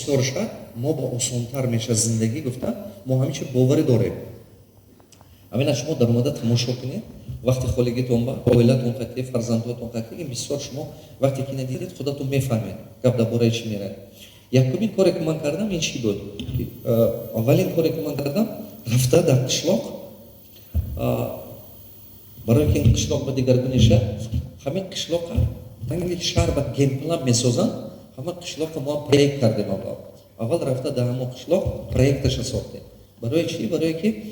Бисёр шад, мо ба осонтар мешавад зиндагӣ гуфта, мо ҳамин боварӣ дорем. Ҳамина шумо даромада тамошо кунед вақти холигитон, ба оилатон қатӣ, фарзандотон қатӣ. Ин бисёр шумо вақте ки надидед, худатон мефаҳмед, гап дар бораи чӣ меравад. Якумин коре, ки ман кардам, ин чӣ буд? Аввалин коре, ки ман кардам, рафта дар қишлоқ, барои ки ин қишлоқ ба дигаргунӣ шад, ҳамин қишлоқа танги шаҳр ба генплан месозанд, ҳама қишлоқа мо проект кардем. Аввал аввал рафта дар ҳамон қишлоқ проекташа сохтем. Барои чӣ? Барое ки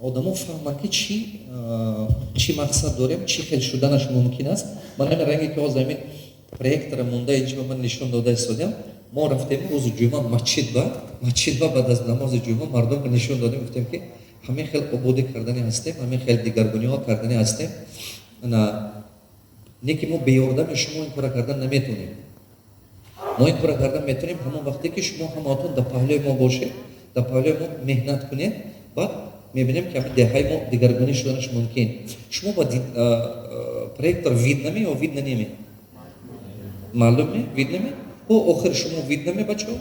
одамо фаҳманд, ки чӣ мақсад дорем, чӣ хел шуданаш мумкин аст. Ман ҳамин ранге, ки ҳозир ҳамин проектора монда, инҷа ба ман нишон дода истодям. Мо рафтем рӯзи ҷумъа масҷид ба, баъд аз намози ҷумъа мардумро нишон додем, гуфтем, ки ҳамин хел ободӣ кардани ҳастем, ҳамин хел дигаргуниҳо кардани ҳастем. Не ки мо беёрдами шумо ин кора кардан наметонем. Мо ин кора кардан метонем ҳамон вақте, ки шумо ҳамаатон дар паҳлӯи мо бошед, дар паҳлӯи мо меҳнат кунед. Баъд мебинем, ки ҳамин деҳаи мо дигаргунӣ шуданаш мумкин. Шумо ба проектор видно ме ё видно неме? Маълум ме? Видно ме? О, охир шумо видно ме, бачаҳо?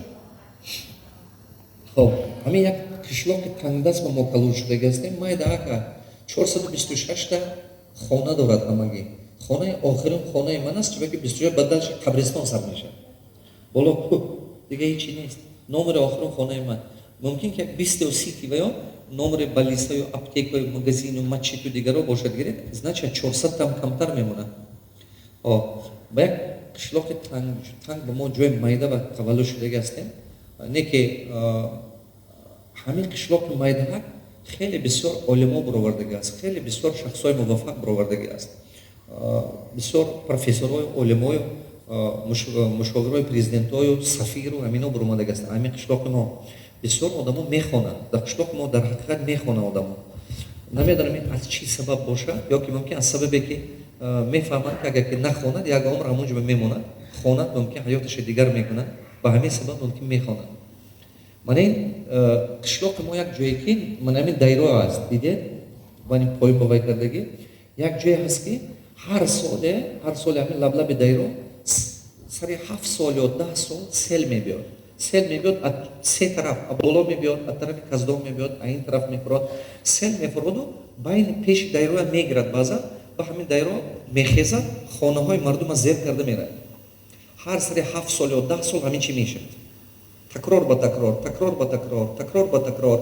Хоб, ҳамин як қишлоқи тангдаст ба мо калон шудаги ҳастем. Майда, 426-та хона дорад ҳамагӣ. Хонаи охирин хонаи ман аст, чунки 26 баъд қабристон сар мешавад, боло кӯҳ, дига ҳечи нест. Номери охирин хонаи ман мумкин ки як 20-у 30-ти ва ё номери больницаю, аптекаю, магазину, масҷиду дигаро бошад. Гиред, значит, 400-там камтар мемонад. Ба як қишлоқи танг ба мо ҷои майда ба таваллуд шудаги ҳастем. Не ки ҳамин қишлоқи майдаҳак хеле бисёр олимо баровардагӣ аст, хеле бисёр шахсҳои муваффақ баровардагӣ аст, бисёр профессорою, олимою, мушовирои президентою, сафиру, ҳамино баромадагӣ ҳастанд. Ҳамин қишлоқи мо бисёр одамо мехонанд. Дар қишлоқи мо дар ҳақиқат мехонанд одамо. Намедонам, ин аз чӣ сабаб бошад, ё ки мумкин аз сабабе, ки мефаҳманд, ки агар ки нахонад, як умр ҳамон ҷо мемонад, хонад, мумкин ҳаёташа дигар мекунад. Ба ҳамин сабаб мумкин мехонад. Мана ин қишлоқи мо як ҷое, ки мана ҳамин дайро аст, дидед, ман ин поин ба вай кардагӣ, як ҷое ҳаст, ки ҳар соле ҳамин лаблаби дайро сари 7 сол ё 10 сол сел мебиёд. Сел мебиёд аз се тараф: а боло мебиёд, аз тарафи Каздон мебиёд, а ин тараф мефурод. Сел мефуроду байни пеши дайроя мегирад. Баъзан ба ҳамин дайро мехезад, хонаҳои мардума зер карда меравад. Ҳар сари 7 сол ё 10 сол ҳамин чӣ мешавад, такрор ба такрор, такрор ба такрор, такрор ба такрор.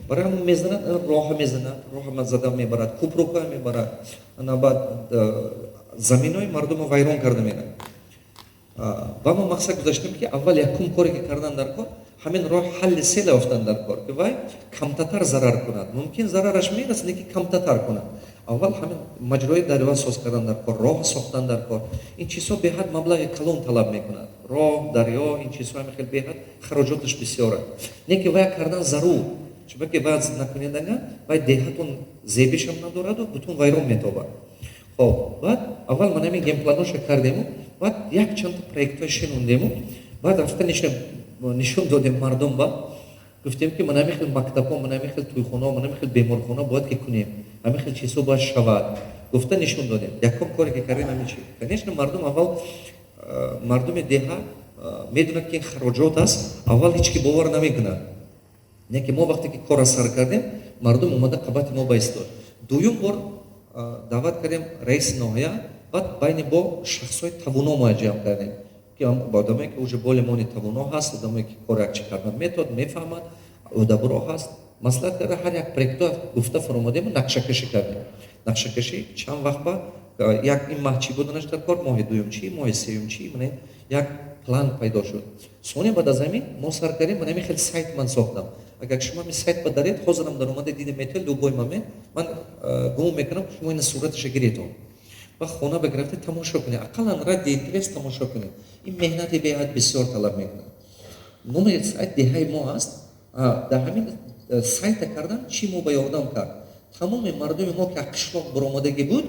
Барои ҳамон мезанад, роҳа мезанад, роҳа зада мебарад, купрукҳо мебарад, баъд заминои мардума вайрон карда меравад. Ба мо мақсад гузоштем, ки аввал якум коре, ки кардан дар кор, ҳамин роҳ ҳалли сел ёфтан дар кор, ки вай камтатар зарар кунад. Мумкин зарараш мерасад, лекин камтатар кунад. Аввал ҳамин маҷрои дарёа соз кардан дар кор, роҳ сохтан дар кор. Ин чизҳо беҳад маблағи калон талаб мекунад. Роҳ, дарё, ин чизҳо ҳамин хел беҳад хароҷоташ бисёра, не ки вай кардан зарур, чунки вай накунед ага, вай деҳатон зебишам надораду бутун вайрон метобад. Хоб, баъд аввал ман ҳамин генпланоша кардему, баъд якчандта проектҳои шинондему, баъд рафта нишон додем мардум ба, гуфтем, ки ман ҳамин хел мактабҳо, ман ҳамин хел тӯйхонаҳо, ман ҳамин хел беморхона бояд ки кунем, ҳамин хел чизҳо бояд шавад, гуфта нишон додем. Якум коре, ки кардем, ҳамин чи. Конечно, мардум аввал, мардуми деҳа медонад, ки ин хароҷот аст, аввал ҳеч ки бовар намекунад. Не ки мо вақте ки корра сар кардем, мардум омада қабати мо ба истод. Дуюм бор даъват кардем раиси ноҳия, баъд байни бо шахсҳои тавоно мо ҷамъ кардем, ки одамое, ки уже болимони тавоно ҳаст, одамое, ки кор якчи кардан метавад, мефаҳмад, ӯдабуро ҳаст. Маслиҳат карда, ҳар як проектҳо гуфта фаромадему, нақшакашӣ кардем. Нақшакашӣ чанд вақт ба як ин маҳ чӣ буданаш дар кор, моҳи дуюм чӣ, моҳи сеюм чӣ, мана як план пайдо шуд. Сони баъд аз ҳамин мо сар кардем. Ман ҳамин хел сайт ман сохтам. Агар шумо ҳамин сайт ба даред, ҳозирам даромада дида метавонед любой момент. Ман гумон мекунам, шумо ина сураташа гиретон ва хона ба гирифта тамошо кунед, ақаллан ради интерес тамошо кунед. Ин меҳнати беҳад бисёр талаб мекунад. Номери сайт деҳаи мо ҳаст. Дар ҳамин сайта кардан чӣ мо ба ёрдам кард? Тамоми мардуми мо, ки аз қишлоқ баромадагӣ буд,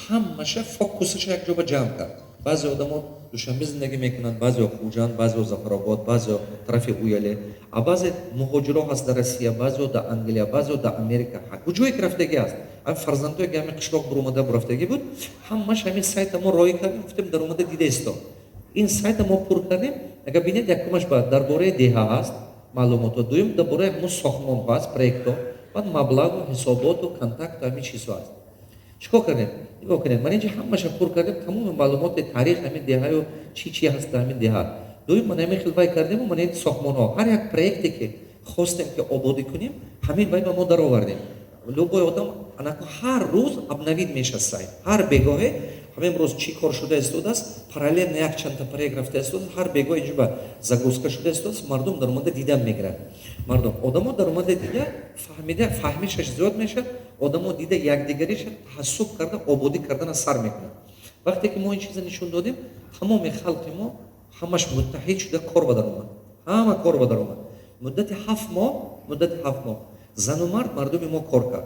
ҳамаша фокусаша якҷо ба ҷамъ кард. Баъзе одамо Душанбе зиндагӣ мекунанд, баъзео Хуҷанд, баъзео Зафаробод, баъзео тарафи Уяле, а баъзе муҳоҷиро ҳаст дар Россия, баъзео дар Англия, баъзео дар Америка, куҷое ки рафтагӣ аст. Ҳамин фарзандое, ки ҳамин қишлоқ баромада рафтагӣ буд, ҳамаш ҳамин сайта мо роҳӣ кардем, гуфтем, даромада дида исто. Ин сайта мо пур кардем. Агар бинед, якумаш ба дар бораи деҳа ҳаст маълумотҳо, дуюм дар бораи ҳамун сохтмонҳо ҳаст, проектҳо, баъд маблағу, ҳисоботу, контакту, ҳамин чизҳо ҳаст. Чӣ кор кардем? Нигоҳ кунед, ман инҷа ҳамаша пур кардем, тамоми маълумоти таърих ҳамин деҳаю чӣ чи ҳаст дар ҳамин деҳа. Дуюм, ман ҳамин хел вай кардему, ман ин сохтмонҳо, ҳар як проекте, ки хостем, ки ободӣ кунем, ҳамин вай ба мо даровардем. Любой одам анаку ҳар рӯз обновить мешавад сайт, ҳар бегоҳе ҳамин рӯз чӣ кор шуда истодааст, параллельно як чандта проект рафта истодааст, ҳар бегоҳ инҷо загрузка шуда истодааст. Мардум дар омада дидан мегирад. Мардум, одамо дар омада дида, фаҳмида, фаҳмишаш зиёд мешавад. Одамо дида, якдигариша таассуб карда, ободӣ кардана сар мекунад. Вақте ки мо ин чиза нишон додем, тамоми халқи мо ҳамаш муттаҳид шуда кор ба даромад, ҳама кор ба даромад. Муддати 7 моҳ, муддати 7 моҳ зану мард мардуми мо кор кард.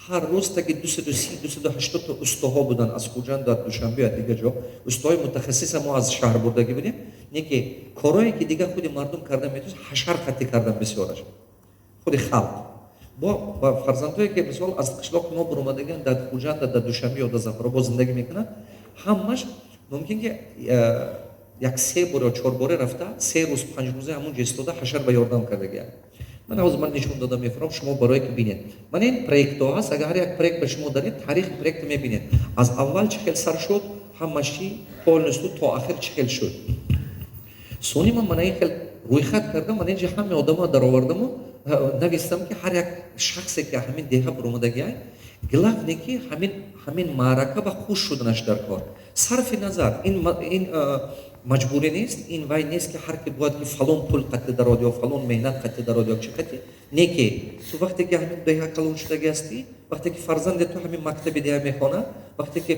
Ҳар рӯз таги 230, 280 та устоҳо буданд аз Хуҷанд, аз Душанбе, аз дигар ҷо. Устоҳои мутахассиса мо аз шаҳр бурдагӣ будем. Не ки корое, ки дигар худи мардум карда метавост, ҳашар қатӣ кардан, бисёраш худи халқ бо фарзандҳое, ки мисол аз қишлоқи мо буромадагиан, дар Хуҷанда, дар Душанбе ё дар Зафаробод зиндагӣ мекунанд, ҳамаш мумкин ки як се бор ё чор боре рафта, 3 рӯз, 5 рӯза ҳамун ҷо истода, ҳашар ба ёрдам кардагиам. Ман ҳозир ман нишон дода мефурам шумо, барое ки бинед. Ман ин проектҳо ҳаст. Агар ҳар як проект ба шумо даред, таърихи проекта мебинед, аз аввал чӣ хел сар шуд, ҳамаш чи полностью то ахир чӣ хел шуд. Сони ман мана ин хел рӯйхат кардам, ман инҷа ҳама одамо даровардаму навистам, ки ҳар як шахсе, ки ҳамин деҳа буромадагиай, главное, ки ҳамин маърака ба хуш шуданаш дар кор. Сарфи назар, ин маҷбурӣ нест, ин вай нест, ки ҳар ки бояд ки фалон пул қатъи дарод ё фалон меҳнат қатъи дарод ё чӣ қатъи. Не ки ту вақте ки ҳамин деҳа калон шудагӣ ҳастӣ, вақте ки фарзанди ту ҳамин мактаби деҳа мехонад, вақте ки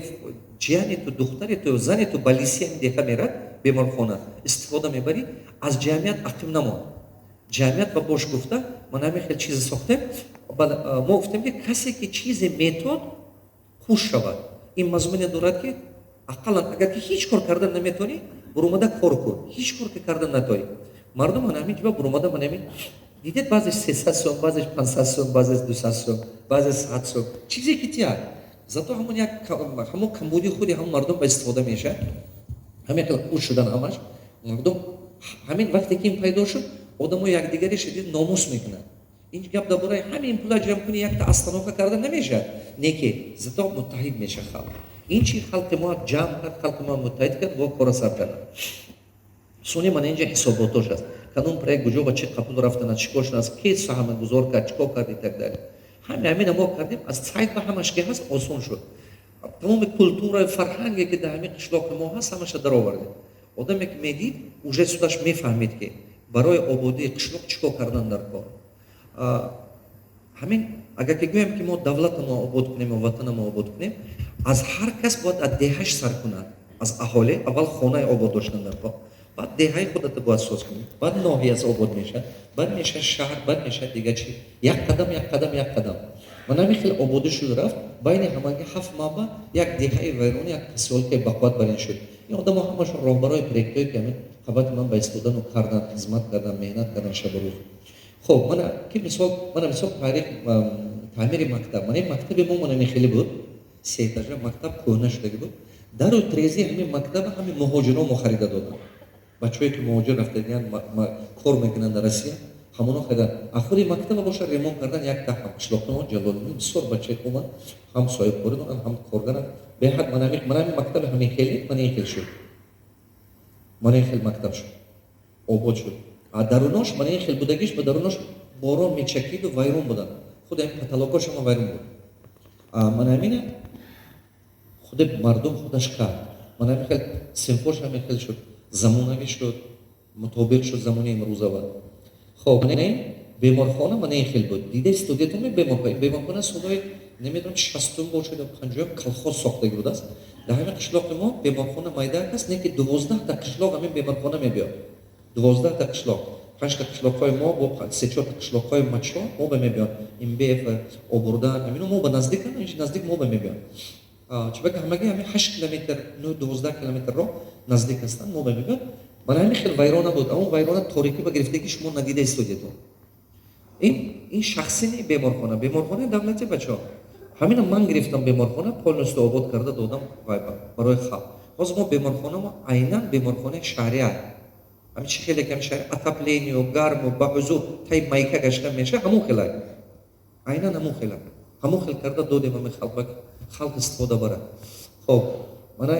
ҷияни ту, духтари ту, зани ту ба лисеи ҳамин деҳа мерад, беморхона истифода мебарӣ, аз ҷамъият ақиб намон, ҷамъият ба бош гуфта, ман ҳамин хел чизе сохтем. Мо гуфтем, ки касе ки чизе метод, хуш шавад. Ин мазмуне дорад, ки ақаллан агар ки ҳеҷ кор кардан наметавонӣ, бурумада кор кун. Ҳеҷ кор ки кардан натавонӣ, мардум ман ҳамин ҷоба бурумада, ман ҳамин дидед, баъзеш 300 сом, баъзеш 500 сом, баъзеш 200 сом, баъзеш 100 сом, чизе ки тия. Зато ҳамон як ҳамон камбуди худи ҳамон мардум ба истифода мешавад. Ҳамин хел хуш шудан ҳамаш мардум. Ҳамин вақте ки ин пайдо шуд, одамо якдигари шадид номус мекунанд. Ин гап дар бораи ҳамин пула ҷамъ кунӣ, якта остановка карда намешавад, не ки зато муттаҳид мешавад халқ. Ин чи халқи мо ҷамъ кард, халқи мо муттаҳид кард, во кора сар кард. Сони мана инҷа ҳисоботош аст: кадом проект куҷо ба чӣ қабул рафтанад, чӣ кор шудааст, ки саҳмагузор кард, чӣ кор кард и так далее. Ҳами ҳамина мо кардем, аз сайт ба ҳамаш ки ҳаст, осон шуд. Тамоми культураи фарҳанге, ки дар ҳамин қишлоқи мо ҳаст, ҳамаша даровардем. Одаме ки медид, уже судаш мефаҳмид, ки барои ободии қишлоқ чӣ кор кардан дар кор. Ҳамин агар ки гӯем, ки мо давлатамо обод кунем ё ватанамо обод кунем, аз ҳар кас бояд аз деҳаш сар кунад. Аз аҳолӣ аввал хонаи обод доштан дар кор, баъд деҳаи худата бояд соз кунӣ, баъд ноҳияс обод мешавад, баъд мешавад шаҳр, баъд мешавад дигар чи. Як қадам, як қадам, як қадам. Ман ҳамин хел ободӣ шуд, рафт. Байни ҳамаги 7 моҳ ба як деҳаи вайронӣ як посёлкаи бақувват бар ин шуд. Ин одамо ҳамашон роҳбарои проектҳое, ки ҳамин қабати ман ба истодану кардан, хизмат кардан, меҳнат кардан шабу рӯз. Хуб, мана ки мисол, мана мисол таърих таъмири мактаб. Мана ин мактаби мо, мана ин хеле буд, се этажа мактаб, кӯҳна шудагӣ буд. Дару трезии ҳамин мактаба ҳамин муҳоҷиро мо харида додам. Бачаҳое, ки муҳоҷир рафтагиян, кор мекунанд дар Россия, ҳамоно харидан. Ахири мактаба боша ремонт кардан. Як та ҳамқишлоқи мо Ҷалолиддин бисёр бачаи хубанд, ҳам соҳибкорӣ доранд, ҳам коргаранд беҳад. Мана ҳамин мактаби ҳамин хеле, мана ин хел шуд, мана ин хел мактаб шуд, обод шуд. А дарунош мана ин хел будагиш, ба дарунош борон мечакиду вайрон буданд, худ ҳамин потолокош ҳама вайрон буд. Мана ҳамина худи мардум худаш кард. Мана ҳамин хел синфош ҳамин хел шуд, замонавӣ шуд, мутобиқ шуд замони имрӯзава. Хоб, беморхона мана ин хел буд. Дида студиятон беморхона. Беморхона солҳои, намедонам, 60-ум бошад ё 50-ум, колхоз сохтагӣ будааст. Дар ҳамин қишлоқи мо беморхона майдаак аст, не ки 12-та қишлоқ ҳамин беморхона мебиёд. 12-та қишлоқ, панҷта қишлоқҳои мо бо се-чорта қишлоқҳои мачо мо ба мебиён. Имбев, Обурдан, ҳамино мо ба наздикан, инҷи наздик мо ба мебиён. Чунки ҳамагӣ ҳамин 8 километр, 9, 12 километр роҳ наздик ҳастанд, мо ба мебиён. Мана ҳамин хел вайрона буд. Амон вайрона торикӣ ба гирифтагӣ, шумо надида истодетон. Ин шахсӣ не беморхона, беморхонаи давлати, бачаҳо. Ҳамина ман гирифтам, беморхона полностью обод карда додам барои халқ. Ҳозир мо беморхонамо айнан беморхонаи шаҳрия. Ҳами чи хеле ки шаҳр отопление ю гарму ба ҳузур тай майка гашта меша, ҳамон хела, айнан ҳамон хела, ҳамон хел карда додем ҳами халқ, халқ истифода барад. Хоб, мана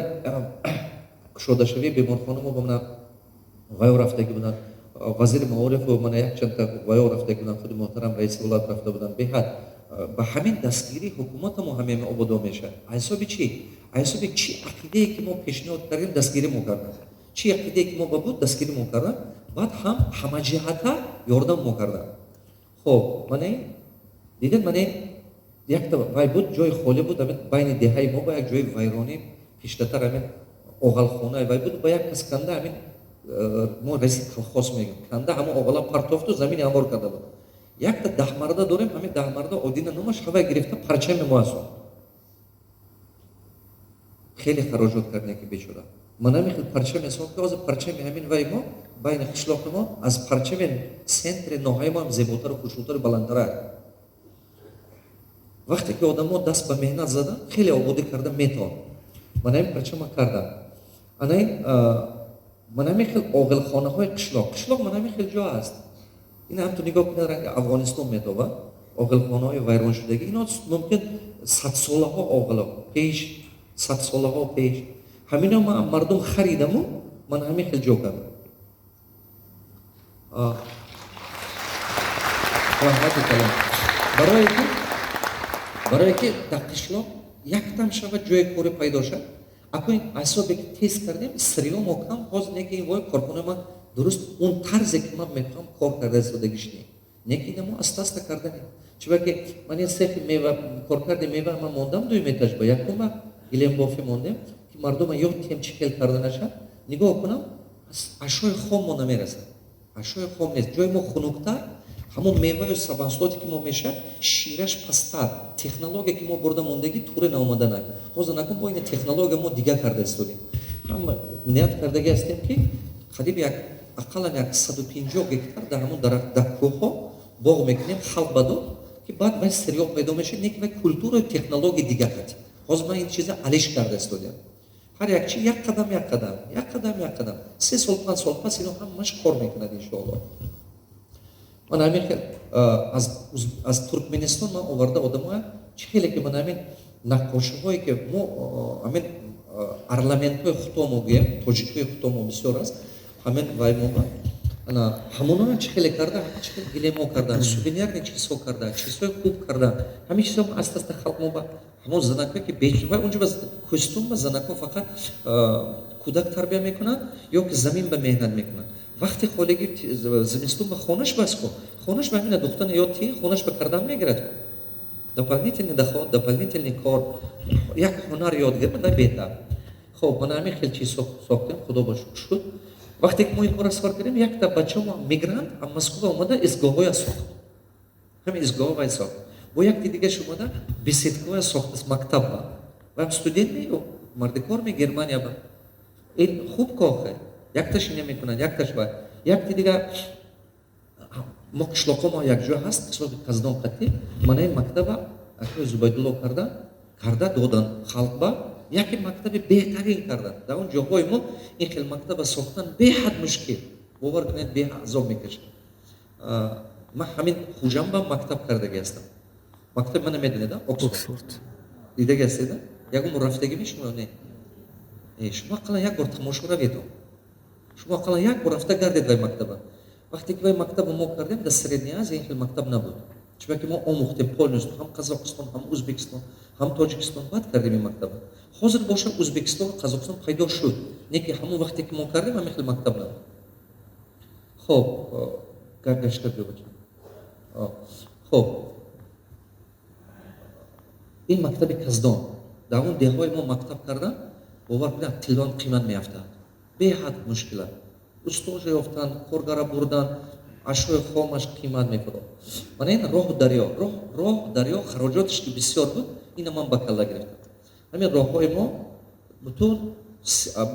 кушодашавии беморхона мо ба мана ваё рафтагӣ буданд, вазири маорифу мана якчандта ваё рафтагӣ буданд, худи муҳтарам раиси вилоят рафта буданд. Беҳад ба ҳамин дастгирии ҳукуматамо ҳамин ободо мешавад. Ҳисоби чӣ? Ҳисоби чӣ ақидае ки мо пешниҳод кардем, дастгирӣ мо карданд, чӣ ақидае ки мо ба буд, дастгирӣ мо карданд, баъд ҳам ҳамаҷиҳата ёрдам мо карданд. Хоб, мана дидед, мана якта вай буд, ҷои холӣ буд ҳамин байни деҳаи мо, ба як ҷои вайронӣ, пештатар ҳамин оғалхонаи вай буд, ба як кас канда ҳамин, мо раиси колхоз мегӯем, канда ҳамон оғала партофту замини ҳамвор карда буд. Якта даҳмарда дорем, ҳамин даҳмарда Одина номаш, ҳавай гирифта парчами мо асон хеле хароҷот кардем, ки бечора ман ҳамин хел парчаме сохт, ки ҳозир парчами ҳамин вай мо байни қишлоқи мо аз парчами центри ноҳияи мо ҳам зеботару хушрӯтару баландтарак. Вақте ки одамо даст ба меҳнат задан, хеле ободӣ карда метавон. Ман ҳамин парчама кардам. Ана ин ман ҳамин хел оғилхонаҳои қишлоқ. Қишлоқ ман ҳамин хел ҷо аст. Ин ҳамту нигоҳ кунед, ранги Афғонистон метобад, оғилхонаҳои вайроншудагӣ. Ино мумкин садсолаҳо оғило пеш, садсолаҳо пеш ҳамино ман мардум харидаму ман ҳамин хел ҷо кардам. Раҳмати калом. Барое ки дар қишлоқ яктам шавад, ҷои кори пайдо шавад. Акун ҳисобе ки тест кардем, сырьё мо кам ҳозир, не ки ин вой корхонаи ман дуруст он тарзе ки ман мехоҳам кор карда истодагиш не, не ки ина мо аста аста карданем. Чунки ман ин цехи мева, коркарди мева ман мондам, дуюм этаж ба, якума гилембофӣ мондем, ки мардума ёд тем чӣ хел карда нашад. Нигоҳ кунам, ашёи хом мо намерасад, ашёи хом нест. Ҷои мо хунуктар, ҳамон меваю маҳсулоте ки мо мешавад, шираш пасттар. Технология ки мо бурда мондагӣ туре наомаданак. Ҳозир накун бо ина технология мо дигар карда истодем. Ҳама ният кардагӣ ҳастем, ки қариб як ақаллан як 150 гектар дар ҳамон дар кӯҳҳо боғ мекунем, халқ ба дод, ки баъд вай сырьё пайдо мешавад, не ки вай культураю технология дигар кати. Ҳозир ман ин чиза алиш карда истодем. Ҳар як чи як қадам, як қадам, як қадам, як қадам, 3 сол, 5 сол пас ино ҳамаш кор мекунад, иншоалло. Ман ҳамин хел аз Туркменистон ман оварда одамоя, чӣ хеле ки ман ҳамин наққошиҳое ки мо ҳамин орнаментҳои худомо гӯем, тоҷикҳои худомо бисёр аст, ҳамин вай мо ана ҳамоноа чӣ хеле карда, чӣ хел гилемо карда, сувенирный чизҳо карда, чизҳои хуб карда. Ҳамин чизҳо аста аста халқ мо ба ҳамон занакҳое ки вай унҷо ба кӯстум ба занакҳо фақат кӯдак тарбия мекунанд ё ки замин ба меҳнат мекунанд. Вақти холигӣ зимистон ба хонаш бас ку, хонаш ба ҳамина духтана ё ти хонаш ба кардан мегирад. Дополнительный доход, дополнительный кор, як ҳунар ёд гирад, беҳтар. Хоб, мана ҳамин хел чиз сохтем, худо ба шукр шуд. Вақте ки мо ин корро сар кардем, якта бачамо мигрант аз Москва омада, истгоҳҳоя сохт, ҳамин истгоҳҳо вай сохт. Бо якти дигаш омада, беседкаҳоя сохтаст мактабба. Ваям студент ме ё мардикор ме Германия ба. Ин хуб кохе, якташ ина мекунад, якташ вай, якти дига. Мо қишлоқҳо мо якҷоя ҳаст, қишлоқи Каздон қатӣ. Мана ин мактаба акои Зубайдулло карда додан халқба, яке мактаби беҳтарин кардан. Дар он ҷоҳои мо ин хел мактаба сохтан беҳад мушкил, бовар кунед, беҳад азоб мекашад. Ман ҳамин Хуҷамба мактаб кардагӣ ҳастам. Мактаби мана медонед, Оксфорд дидаги ҳастед? Ягон бор рафтагӣ мешумо? Не, шумо ақаллан як бор тамошо раведо, шумо ақаллан як бор рафта гардед вай мактаба. Вақте ки вай мактаба мо кардем, дар Средняя Азия ин хел мактаб набуд, чунки мо омӯхтем полностью, ҳам Қазоқистон, ҳам Ӯзбекистон, ҳам Тоҷикистон. Баъд кардем ин мактаба. Ҳозир боша, Ӯзбекистон, Қазоқистон пайдо шуд, не ки ҳамон вақте ки мо кардем, ҳамин хел мактаб набуд. Хоб, гашта биё, бача. Хоб, ин мактаби Каздон. Дар он деҳҳои мо мактаб кардан, бовар кунед, тиллон қимат меафтад, беҳад мушкила устоза ёфтан, коргара бурдан, ашёи хомаш қимат мефурод. Мана ин роҳу дарё, роҳ, дарё хароҷоташ ки бисёр буд, ина ман ба калла гирифтам. Ҳамин роҳҳои мо бутун,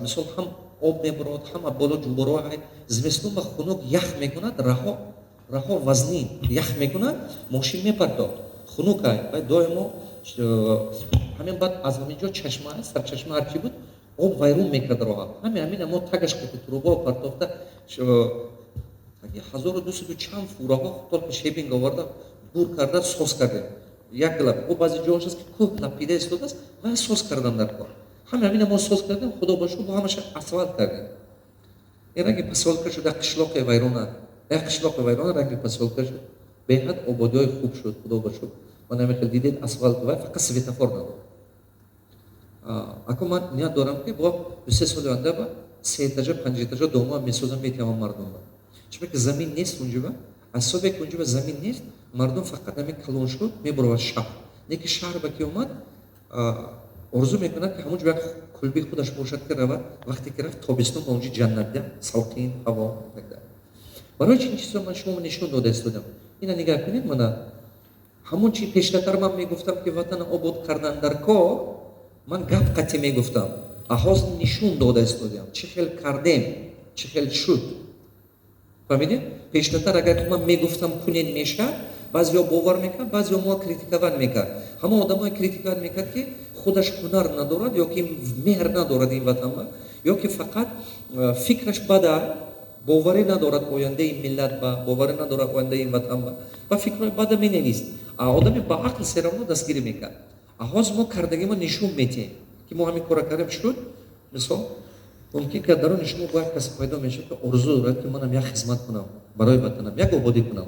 мисол, ҳам об мебурод, ҳам боло ҷуборо, зимистон ба хунук, ях мекунад, раҳо вазнин, ях мекунад, мошин мепартод, хунукай вай доимо ҳамин. Баъд аз ҳамин ҷо чашма, сарчашма, ҳарчи буд. Об вайрон мекард роҳа. Ҳами ҳамина мо тагаш қати труба партофта, 1200 чанд фураҳо только щебень оварда, бур карда, соз кардем. Як лаб о баъзе ҷош аст, ки кӯҳ лапида истодааст ва соз кардан дар кор. Ҳами ҳамина мо соз кардем, худо ба шукр, бо ҳамаша асфалт кардем. Ин ранги посёлка шуд, як қишлоқи вайрона, як қишлоқи вайрона ранги посёлка шуд. Беҳад ободиҳои хуб шуд, худо ба шукр. Ман ҳамин дидед, асфалт ва фақат светофор надорад. Ако ман ният дорам, ки бо 2-3 соли оянда ба се этажа, панҷ этажа дома месозам, метавам мардумба. Чунки замин нест унҷоба. Аз ҳисобе ки унҷоба замин нест, мардум фақат ҳамин калон шуд, мебуровад шаҳр. Не ки шаҳр ба ки омад, орзу мекунад, ки ҳамон ҷо як кулби худаш бошад, ки равад, вақте ки рафт, тобистон ба онҷо ҷаннат, салқин ҳаво. Барои чи ин чизро ман шумо нишон дода истодам? Ина нигаҳ кунед, мана ҳамон чи пештатар ман мегуфтам, ки ватана обод кардан дар кор, ман гап қатъӣ мегуфтам, а ҳозир нишон дода истодиам, чӣ хел кардем, чӣ хел шуд. Фаҳмидед? Пештатар агар ки ман мегуфтам, кунед, мешавад, баъзеҳо бовар мекард, баъзеҳо моа критиковать мекард. Ҳамон одамое критиковать мекард, ки худаш ҳунар надорад ё ки меҳр надорад ин ватанба, ё ки фақат фикраш бада, боварӣ надорад ояндаи миллат ба, боварӣ надорад ояндаи ин ватан ба фикрҳои бада менавист. А одами ба ақл всё равно дастгирӣ мекард. А ҳозир мо кардагимо нишон метиҳем, ки мо ҳамин кора кардем, шуд. Мисол, мумкин ки даруни шумо бо як касе пайдо мешавад, ки орзу дорад, ки манам як хизмат кунам барои ватанам, як ободӣ кунам.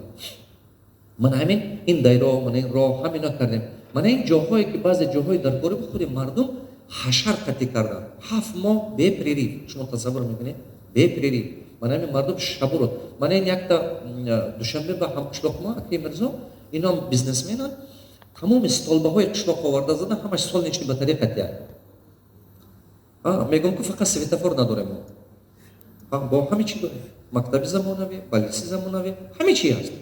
Ман ҳамин ин дайро, мана ин роҳ, ҳамино кардем. Мана ин ҷоҳое, ки баъзе ҷоҳои дар кори худи мардум ҳашар қатӣ карданд, 7 моҳ без перерыв. Шумо тасаввур мекунед, без перерыв. Мана ҳамин мардум шабурод. Мана ин якта Душанбе ба ҳамқишлоқмо, аки Мирзо, ином бизнесменанд, тамоми столбаҳои қишлоқ оварда задан, ҳамаш солнечный батарея қатия. Мегӯм, ки фақат светофор надорем мо, бо ҳаме чӣ дорем: мактаби замонавӣ, больница и замонавӣ, ҳаме чи ҳаст,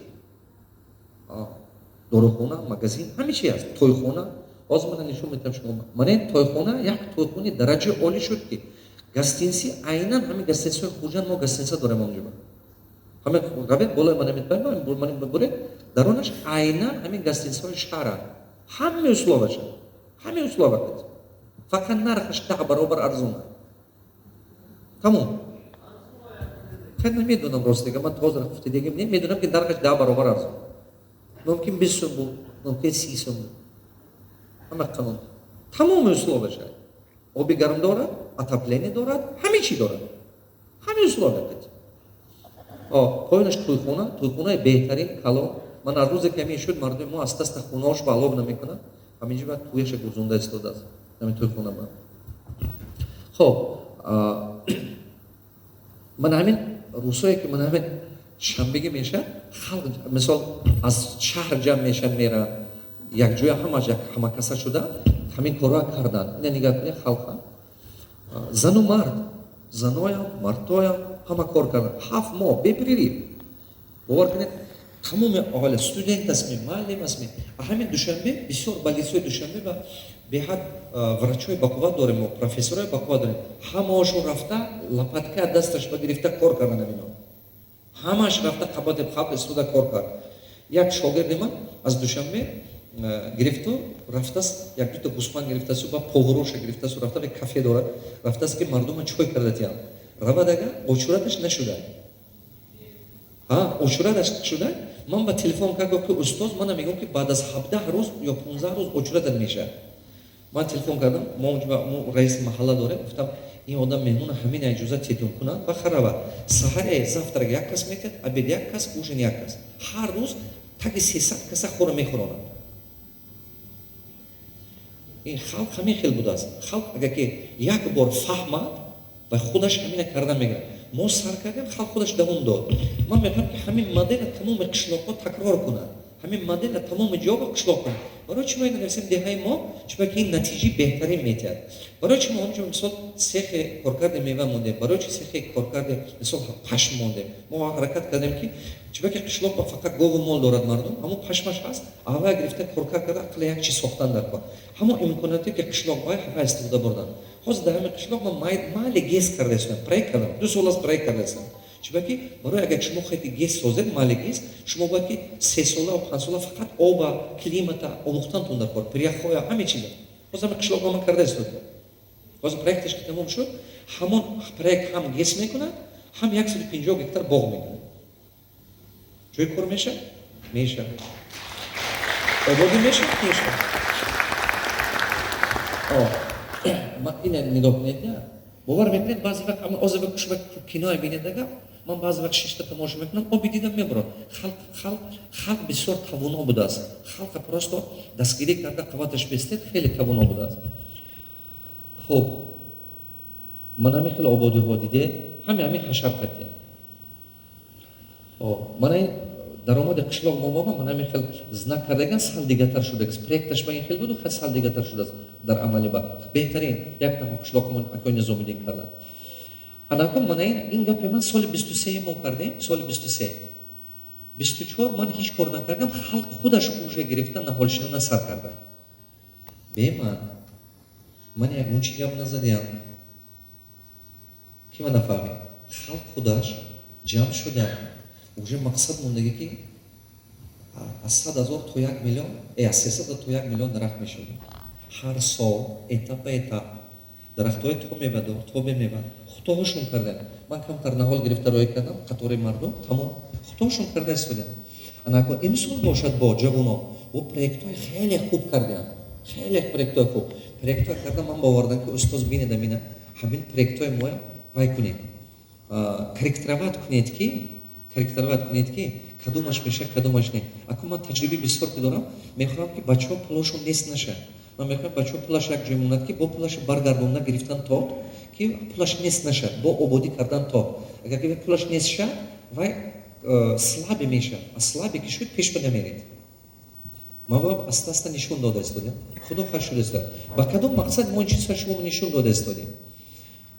дорухона, магазин, ҳаме чи ҳаст, тойхона. Ҳозир мана нишон медиҳам шумо. Мана ин тойхона, як тойхонаи дараҷаи олӣ шуд, ки гостиница, айнан ҳамин гостиница ҳои Хуҷанд. Мо гостиница дорем онҷоба. Ҳамин равед болои мана буред, даронаш айнан ҳамин гостиница ҳои шаҳра, ҳаме условия ша, ҳаме условия, фақат нархаш 10 баробар арзон. Тамом. Хеле намедонам, ростига, ман ҳозир гуфтидагим не, медонам, ки нархаш 10 баробар арзон. Мумкин 20 сум буд, мумкин 30 сум буд. Ҳама қанон, тамоми условия ша, оби гарм дорад, отопление дорад, ҳаме чӣ дорад, ҳаме условия. Поёнаш тӯйхона, тӯйхонаи беҳтарин, калон. Ман аз рӯзе ки ҳамин шуд, мардуми мо аста аста хонаҳош ба алов намекунад, ҳаминҷо ба тӯяша гузонда истодааст ҳамин тӯйхона ба. Хоб, ман ҳамин рӯзҳое, ки ман ҳамин шанбегӣ мешавад, халқ мисол аз шаҳр ҷамъ мешавад, меравад якҷоя, ҳамаш ҳамакаса шуда, ҳамин корҳоа карданд. Ина нигаҳ кунед, халқа, зану мард, заноям, мардоям, ҳама кор карданд 7 моҳ без перерыв. Бовар кунед, тамоми оила, студент астми, муаллим астми. Ҳамин Душанбе бисёр больница ҳои Душанбе ва беҳад врачҳои бақувват дорем мо, профессорҳои бақувват дорем. Ҳамаошон рафта, лопатка дасташ ба гирифта, кор кардан. Ҳамино ҳамааш рафта, қабати қабл истода кор кард. Як шогирди ман аз Душанбе гирифту рафтааст, як дута гӯсфанд гирифтасу ба повароша гирифтасу рафта, кафе дорад, рафтааст, ки мардума чой карда тиям. Равад, ага очураташ нашуда, очураташ шуда. Ман ба телефон кард, гуфт, ки устоз, мана мегӯм, ки баъд аз 17 рӯз ё 15 рӯз очуратат мешавад. Ман телефон кардам, мо раиси маҳалла дорем, гуфтам, ин одам меҳмона, ҳамин иҷоза тетун кунад ба харавад. Саҳаре завтрак як кас метиҳад, обед як кас, ужин як кас. Ҳар рӯз таги 300 каса хӯра мехӯронад. Ин халқ ҳамин хел будааст. Халқ агар ки як бор фаҳмад ва худаш ҳамина карда мегирад. Мо сар кардем, халқ худаш давом дод. Ман мехоҳам, ки ҳамин модела тамоми қишлоқҳо такрор кунад, ҳамин модела тамоми ҷоба қишлоқ кунад. Барои чӣ мо ина нависем деҳаи мо? Чунки ин натиҷаи беҳтарин метиҳад. Барои чӣ мо ҳамчун мисол сехи коркарди мева мондем? Барои чӣ сехи коркарди мисол пашм мондем? Мо ҳаракат кардем, ки чунки қишлоқ фақат гову мол дорад мардум, ҳамон пашмаш ҳаст, аввал гирифта, коркард карда, ақла як чиз сохтан дар кор. Ҳамон имкониятое, ки қишлоқ бай, ҳава истифода бурдан. Ҳозир дар ҳамин қишлоқ ман майли ГЭС карда истодам, проект кардам, 2 сол аст проект карда истодам. Чунки барои агар шумо хоҳед, ки ГЭС созед, майли ГЭС, шумо бояд ки 3 сола ва 5 сола фақат оба, климата омӯхтантон дар кор, пиряхҳоя, ҳаме чиза. Ҳозир ҳамин қишлоқро ман карда истодам. Ҳозир проекташ ки тамом шуд, ҳамон проект ҳам ГЭС мекунад, ҳам 150 гектар боғ мекунад. Ҷои кор мешавад? Мешавад. Ободӣ мешавад? Мешавад. Ина нигоҳ кунед, бовар мекунед, баъзе вақт оза шуба киное бинед, ага ман баъзе вақт шишта тамошо мекунам, оби дидам мебурад. Халқ бисёр тавоно будааст. Халқа просто дастгирӣ карда, қувваташ бестед, хеле тавоно будааст. Хуб, ман ҳамин хеле ободиҳо дидед, ҳами ҳашар қатия. Мана ин даромади қишлоқ мо боба, ман ҳамин хел знак кардаган, сал дигатар шудааст. Проекташ ба ин хел буду, хел сал дигатар шудааст. Дар амали ба беҳтарин як таҳо қишлоқмон акои Низомиддин кардан. Анакун мана ин гапи ман соли 23 мо кардем, соли 23. 24 ман ҳеҷ кор накардам, халқ худаш уже гирифта наҳолшинона сар карда. Бе ман. Ман ягон чи гап назадиам. Ки ман нафаҳмед? Халқ худаш ҷамъ шуда, уже мақсад мондагӣ, ки аз 100 000 то 1 миллион, аз 300 то 1 миллион дарахт мешавад. Ҳар сол этап ба этап дарахтҳои то мевадор, то бемева худоҳошон кардем. Ман камтар наҳол гирифта роҳӣ кардам, қатори мардум, тамом, худоҳошон карда истодем. Анакун имсол бошад, бо ҷавоно бо проектҳои хеле хуб кардем, хеле проектҳои хуб проектҳое кардам. Ман бовардам, ки устоз бинедам, ина ҳамин проектҳои моя вай кунед, корректировать кунед, ки корректировать кунед, ки кадомаш мешавад, кадомаш не. Акун ман таҷрибаи бисёр ки дорам, мехоҳам, ки бачаҳо пулошон нест нашад. Ман мехоҳам, бачаҳо пулаш як ҷой монад, ки бо пулаш баргардонда гирифтан тод, ки пулаш нест нашад, бо ободӣ кардан тод. Агар ки пулаш нест шад, вай слабый мешавад, а слабый ки шуд, пеш ба намеред. Ман ва аста аста нишон дода истодем, худо хар шуда истода. Ба кадом мақсад мо ин чизҳо шумо нишон дода истодем?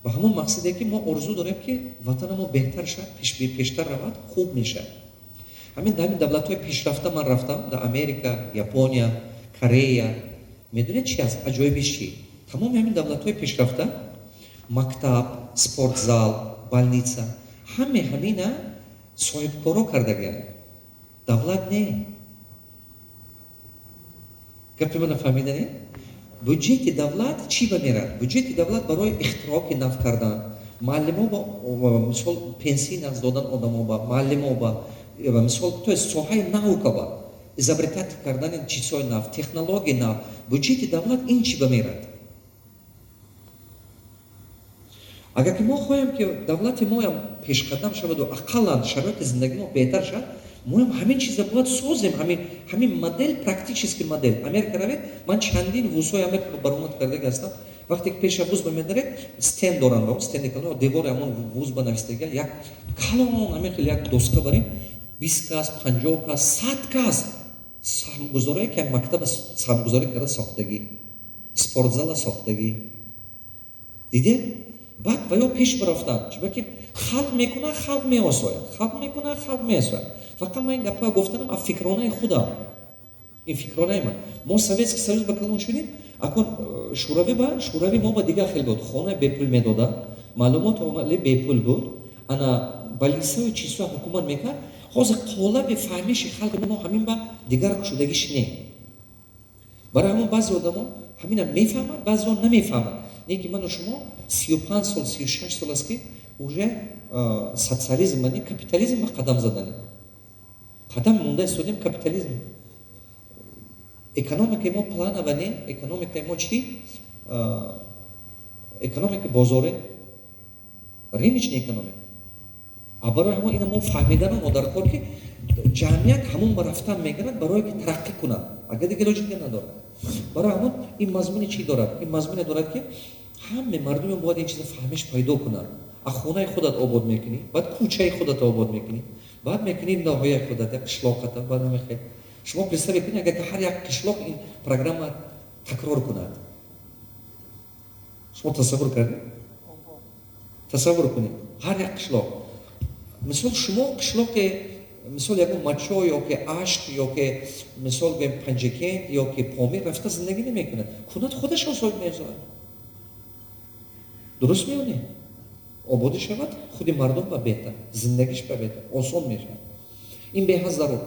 Ба ҳамон мақсаде, ки мо орзу дорем, ки ватана мо беҳтар шавад, пештар равад, хуб мешавад. Ҳамин дар ҳамин давлатҳои пешрафта ман рафтам, дар Америка, Япония, Корея. Медонед, чи аст аҷоибиш? Чи тамоми ҳамин давлатҳои пешрафта мактаб, спортзал, больница, ҳаме ҳамина соҳибкоро кардагианд, давлат не. Гапи мана фаҳмиданед? Бюджети давлат чӣ ба мерад? Бюджети давлат барои ихтироки нав кардан, муаллимо ба, мисол, пенсии нағз додан одамо ба, муаллимо ба, мисол, то есть соҳаи наука ба, изобретать кардани чизҳои нав, технологияи нав. Бюджети давлат ин чӣ ба мерад? Агар ки мо хоҳем, ки давлати моям пешқадам шаваду ақаллан шароити зиндагии мо беҳтар шавад, моям ҳамин чиза бояд созем, ҳамин модель, практически модель. Америка равед, ман чандин вузҳои Америка баромад кардаги ҳастам. Вақте ки пеша вуз ба медаред, стенд доранд, ба стенди калон, девори ҳамон вуз ба навистага, як калон ҳамин хел як доска барем, 20 кас, 50 кас, 100 кас саҳмгузорое, ки мактаба саҳмгузорӣ карда сохтагӣ, спортзала сохтагӣ. Дидед? Баъд ва ё пеш бирафтанд, чунки халқ мекунад, халқ меосояд, халқ мекунад, халқ меосояд. Фақат ман ин гапҳоя гуфтанам аз фикронаи худам, ин фикронаи ман. Мо Советский Союз ба калон шудем, акун Шӯравӣ ба, Шӯравӣ мо ба дигар хел буд. Хона бепул медоданд, маълумоти омали бепул буд, ана больницаи чизҳо ҳукумат мекард. Ҳозир қолаби фаҳмиши халқи мо ҳамин ба дигар шудагиш не. Барои ҳамон баъзе одамо ҳамина мефаҳмад, баъзеон намефаҳмад. Не ки ману шумо 35 сол, 36 сол аст, ки уже социализм не, капитализм ба қадам заданем, қадам монда истодем. Капитализм, экономикаи мо плановая не, экономикаи мо чӣ? Экономика бозоре, рыночная экономика. А барои ҳамон ина мо фаҳмидану мо дар кор, ки ҷамъият ҳамон ба рафтан мегирад, барое ки тараққӣ кунад, агар дигар логика надорад. Барои ҳамон ин мазмуни чӣ дорад? Ин мазмуне дорад, ки ҳаме мардуме бояд ин чиза фаҳмиш пайдо кунад. А хонаи худат обод мекунӣ, баъд кӯчаи худат обод мекунӣ, баъд мекунӣ ноҳияи худат, як қишлоқата. Баъд мехе шумо представить кунед, агар ҳар як қишлоқ ин программа такрор кунад. Шумо тасаввур кардед? Тасаввур кунед, ҳар як қишлоқ, мисол, шумо қишлоқи, мисол, ягон Мачо ёки Ашт ёки, мисол гӯем, Панҷакент ёки Помир рафта зиндагӣ намекунад, кунад, худаш осоиб мезорад. Дуруст меёне? Ободӣ шавад, худи мардум ба беҳтар, зиндагиш ба беҳтар, осон мешавад. Ин беҳад зарур.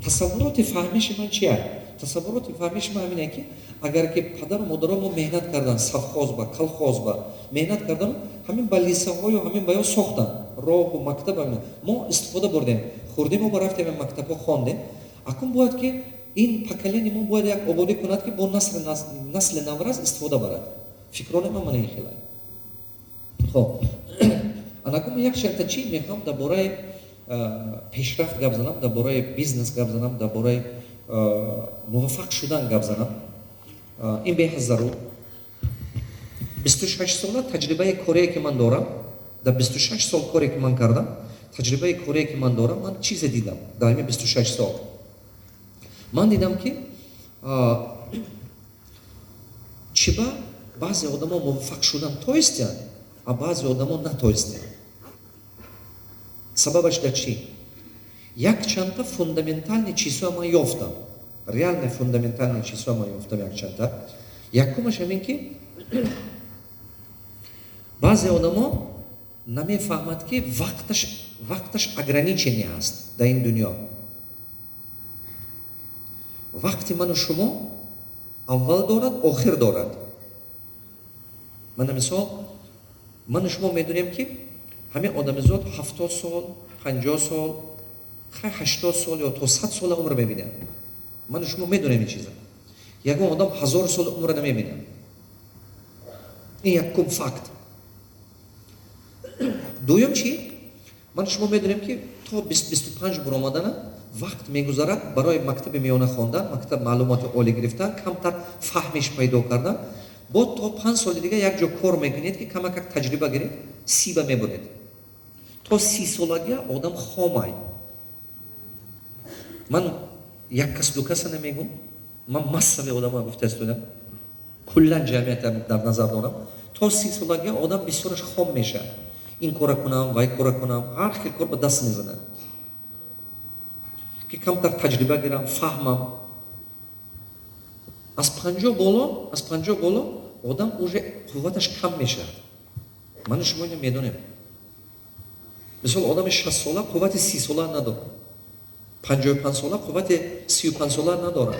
Тасаввуроти фаҳмиши ман чи аст? Тасаввуроти фаҳмиши ман ҳамине, ки агар ки падару модаро мо меҳнат кардан, совхоз ба, колхоз ба меҳнат кардану ҳамин ба лисаҳою ҳамин ба ё сохтан, роҳу мактаб, мо истифода бурдем, хурдимо ба рафтем, мактабҳо хондем. Акун бояд ки ин поколение мо бояд як ободӣ кунад, ки бо насли наврас истифода барад. Фикрони ман мана ин хела. Хоб, анакун як шарта чӣ мехоҳам: дар бораи пешрафт гап занам, дар бораи бизнес гап занам, дар бораи муваффақ шудан гап занам. Ин беҳад зарур. 26 сола таҷрибаи корие, ки ман дорам, дар 26 сол коре, ки ман кардам, таҷрибаи корие, ки ман дорам, ман чизе дидам. Дар ҳамин 26 сол ман дидам, ки чиба баъзе одамо муваффақ шудан тоистянд, а баъзе одамо натоистянд. Сабабаш дар чӣ? Якчандта фундаментальный чизҳо ман ёфтам, реально фундаментальный чизҳо ман ёфтам якчандта. Якумаш ҳамин, ки баъзе одамо намефаҳмад, ки вақташ ограничение ҳаст дар ин дунё. Вақти ману шумо аввал дорад, охир дорад. Мана мисол, ману шумо медонем, ки ҳамин одамизод 70 сол, 50 сол, хай, 80 сол ё то 100 сола умр мебинад. Ману шумо медонем ин чиза. Ягон одам 1000 сол умра намебинад. Ин якум факт. Дуюм чӣ? Ман шумо медонем, ки то 25 буромадана вақт мегузарад барои мактаби миёна хондан, мактаб маълумоти олӣ гирифтан, камтар фаҳмиш пайдо кардан. Бо то 5 соли дига як ҷо кор мекунед, ки камакак таҷриба гиред, 30-ба мебуред. То 30 солагия одам хомай. Ман як кас, ду каса намегум, ман массави одамо гуфта истодам, куллан ҷамъията дар назар дорам. То 30 солагия одам бисёраш хом мешавад: ин кора кунам, вай кора кунам, ҳар хел кор ба даст мезанад, ки камтар таҷриба гирам, фаҳмам. Аз 50 боло, аз 50 боло одам уже қувваташ кам мешавад. Ману шумо ина медонем. Мисол, одами 60-сола қуввати 30-сола надорад, 55-сола қуввати 35-сола надорад.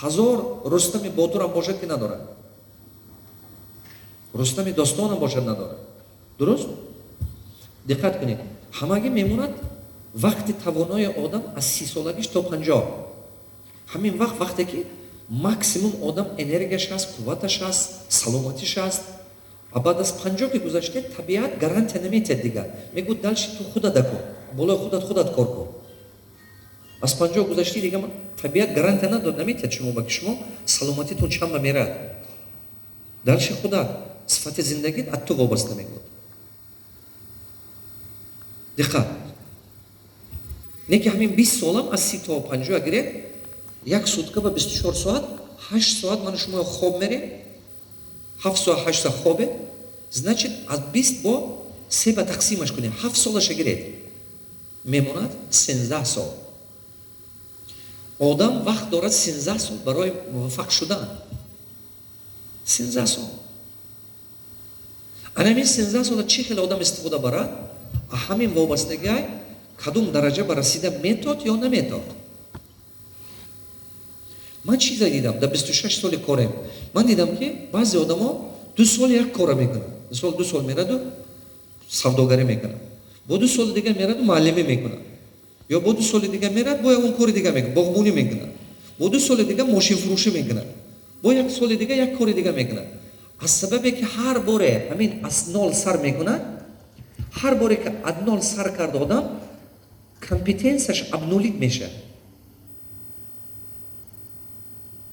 Ҳазор Рустами ботурам бошад, ки надорад, Рустами достонам бошад, надорад. Дуруст? Диққат кунед, ҳамагӣ мемонад вақти тавонои одам аз 30-солагиш то 50. Ҳамин вақт, вақте ки максимум одам энергияш ҳаст, қувваташ ҳаст, саломатиш ҳаст. А баъд аз 50 ки гузаште, табиат гарантия наметиҳад дигар, мегӯ: «Дальше ту худата кун, болои худат худат кор кун». Аз 50 гузашти, дига табиат гарантия надод, наметиҳад шумо ба ки шумо саломатитон чанд ба мерад. Дальше худат, сифати зиндагит аз ту вобаста, мегӯд. Диққат, не ки ҳамин 20 солам аз 30 то 50 гиред, як сутка ба 24 соат, 8 соат ману шумо хоб мерем, 7 соат, 8 соат хобе. Значит, аз 20 бо се ба тақсимаш кунем, 7 солаша гиред, мемонад 13 сол. Одам вақт дорад 13 сол барои муваффақ шудан. 13 сол. Ана ҳамин 13 сола чӣ хел одам истифода барад, ҳамин вобастагиай кадом дараҷа ба расида метод ё наметод. Ман чизе дидам дар 26 соли корем. Ман дидам, ки баъзе одамо 2 сол як кора мекунанд. Мисол, 2 сол мераду савдогарӣ мекунад, бо 2 соли дигар мераду муаллимӣ мекунад, ё бо 2 соли дигар мерад, бо ягон кори дигар мекунад, боғбонӣ мекунад, бо 2 соли дигар мошинфурӯшӣ мекунад, бо як соли дигар як кори дигар мекунад. Аз сабабе ки ҳар боре ҳамин аз нол сар мекунад, ҳар боре ки аз нол сар кард, одам компетенсияш обнулить мешавад.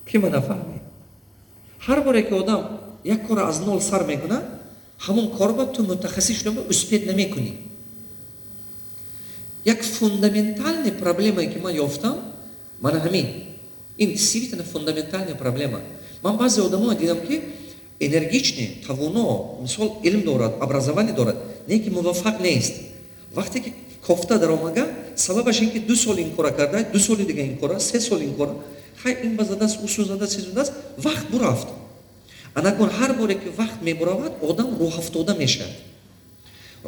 Ки ма нафаҳмед? Ҳар боре ки одам як корро аз нол сар мекунад, ҳамон корба ту мутахассис шуда успеть намекунӣ. Як фундаментальный проблемае, ки ман ёфтам, мана ҳамин. Ин действительно фундаментальная проблема. Ман баъзе одамо дидам, ки энергичный, тавоно, мисол, илм дорад, образование дорад, не ки муваффақ нест. Вақте ки кофта даромага, сабабаш ин ки 2 сол ин кора карда, 2 соли дига ин кора, 3 сол ин кора, хай, ин ба задааст, усу задааст, сизу задааст, вақт бурафт. Анакун ҳар боре ки вақт мебуравад, одам рӯҳафтода мешавад.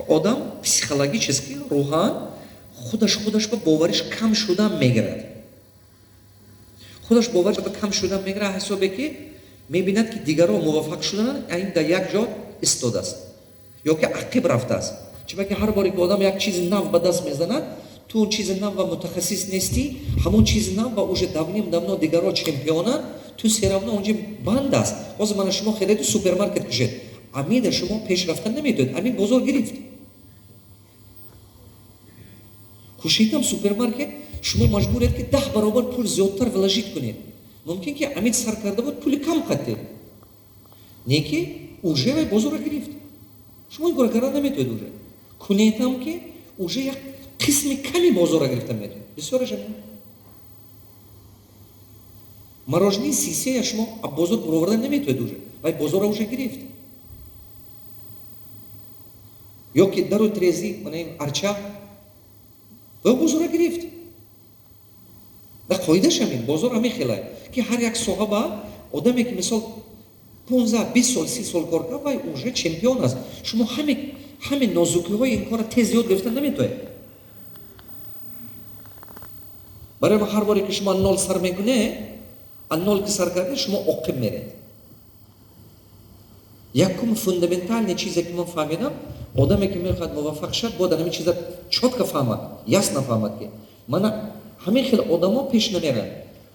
Одам психологически, рӯҳан худаш ба бовариш кам шудан мегирад. Худаш бовар кам шудан мегирад, ҳисобе ки мебинад, ки дигарон муваффақ шудан, ин дар як ҷо истодааст ё ки ақиб рафтааст. Чунки ҳар боре ки одам як чизи нав ба даст мезанад, ту он чизи нав ва мутахассис нестӣ, ҳамон чизи нав ва уже давным-давно дигарон чемпионанд, ту всё равно онҷо банд аст. Ҳозир мана шумо хеледу супермаркет кушед, Амида шумо пеш рафтан наметавонед, Амид бозор гирифт. Кушидам супермаркет, шумо маҷбуред, ки 10 баробар пул зиёдтар вложить кунед. Мумкин ки Амид сар карда буд пули кам қатте, не ки уже вай бозорро гирифт. Шумо ин кора карда наметавонед, уже кунедам ки уже як қисми ками бозорро гирифта метавонед, бисёраша не. Мороженое сисея шумо бозор буроварда наметавонед, уже вай бозорро уже гирифт. Ё ки дару трези, мана ин арча, вай бозорро гирифт. Да, қоидааш ҳамин, бозор ҳамин хелай, ки ҳар як соҳа ба одаме ки мисол 15, 20 сол, 30 сол кор кард, вай уже чемпион аст. Шумо ҳаме нозукиҳои ин корро тез ёд гирифта наметавонед. Барои ҳар боре ки шумо нол сар мекунед, аз нол ки сар кардед, шумо оқиб меред. Якум фундаментальный чизе ки ман фаҳмидам: одаме ки мехоҳад муваффақ шавад, бояд ҳамин чиза чётко фаҳмад, ясно фаҳмад, ки мана ҳамин хел одамо пеш намеранд.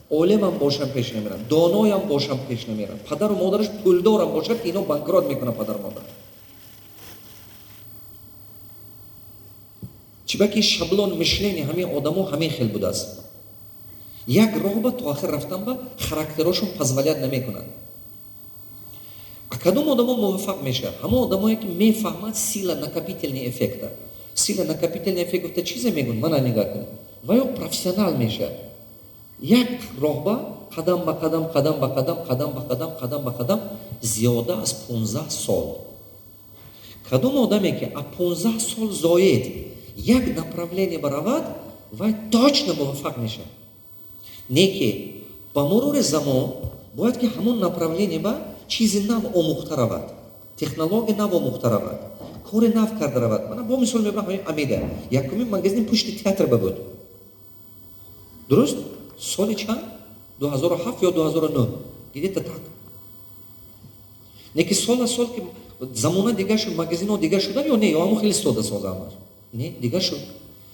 Олимам бошам, пеш намеранд, доноям бошам, пеш намеранд, падару модараш пулдорам бошад, ки ино банкрот мекунад падару модар. Чиба ки шаблон мышления ҳамин одамо ҳамин хел будааст. Як роҳ ба то охир рафтан ба характерошон позволять намекунад. А кадом одамо муваффақ мешавад? Ҳамон одамое ки мефаҳмад сила накопительный эффекта. Сила накопительный эффект гуфта чизе мегӯн? Мана нигаҳ кунед, ва ё профессионал мешавад, як роҳ ба қадам ба қадам, қадам ба қадам, қадам ба қадам, қадам ба қадам, зиёда аз 15 сол. Кадом одаме ки аз 15 сол зоид як направление баравад, вай точно муваффақ мешавад. Не ки ба мурури замон бояд ки ҳамон направление ба чизи нав омӯхта равад, технология нав омӯхта равад, кори нав карда равад. Мана бо мисол мебарам ҳамин Амида. Якумин магазин пушти театр ба буд, дуруст? Соли чанд, 2007 ё 2009, где-то так. Не ки сол аз сол ки замона дигар шуд, магазинҳо дигар шудан ё не, ё ҳамон хеле истода соза ҳамаш? Не, дигар шуд,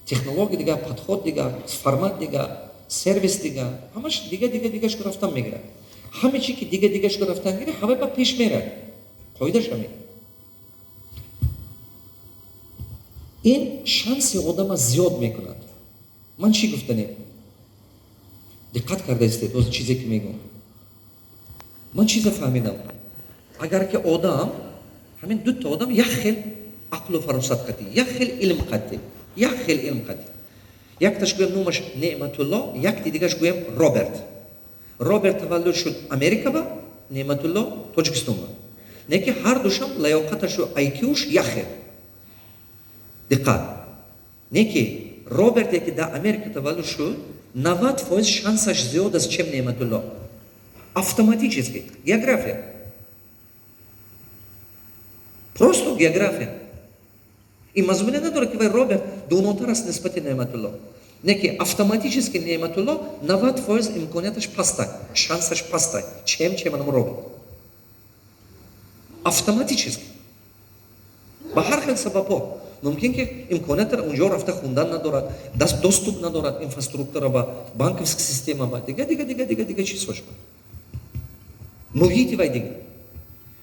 технология дигар, подход дигар, формат дигар, сервис дигар, ҳамаш дига, дига, дига шуд, рафтан мегирад. Ҳаме чи ки дига, дига шуд, рафтан гирад, ҳамаи ба пеш мерад. Қоидааш ҳамин. Ин шанси одама зиёд мекунад. Ман чӣ гуфтанем? Диққат карда истед оз чизе ки мегӯм. Ман чизе фаҳмидам: агар ки одам, ҳамин дута одам як хел ақлу фаросат қатӣ, як хел илм қатӣ, як хел илм қатӣ, якташ гӯям номаш Неъматулло, якти дигаш гӯям Роберт. Роберт таваллуд шуд Америка ба, Неъматулло Тоҷикистон ба, не ки ҳар душам лаёқаташу айкюш як хел. Диққат, не ки Роберте ки дар Америка таваллуд шуд, 90% шансаш зиёд аст, чем Неъматулло. Автоматически география, просто география. Ин мазмуне надорад, ки вай Роберт донотар аст нисбати Неъматулло. Не ки автоматически Неъматулло 90% имконияташ пастай, шансаш пастай, чем анам Роберт. Автоматически ба ҳар хел сабабҳо мумкин ки имкониятро унҷо рафта хундан надорад, доступ надорад инфраструктура ба, банковский система ба, дига, дига, дига, дига, дига чизҳош ба, муҳити вай дига.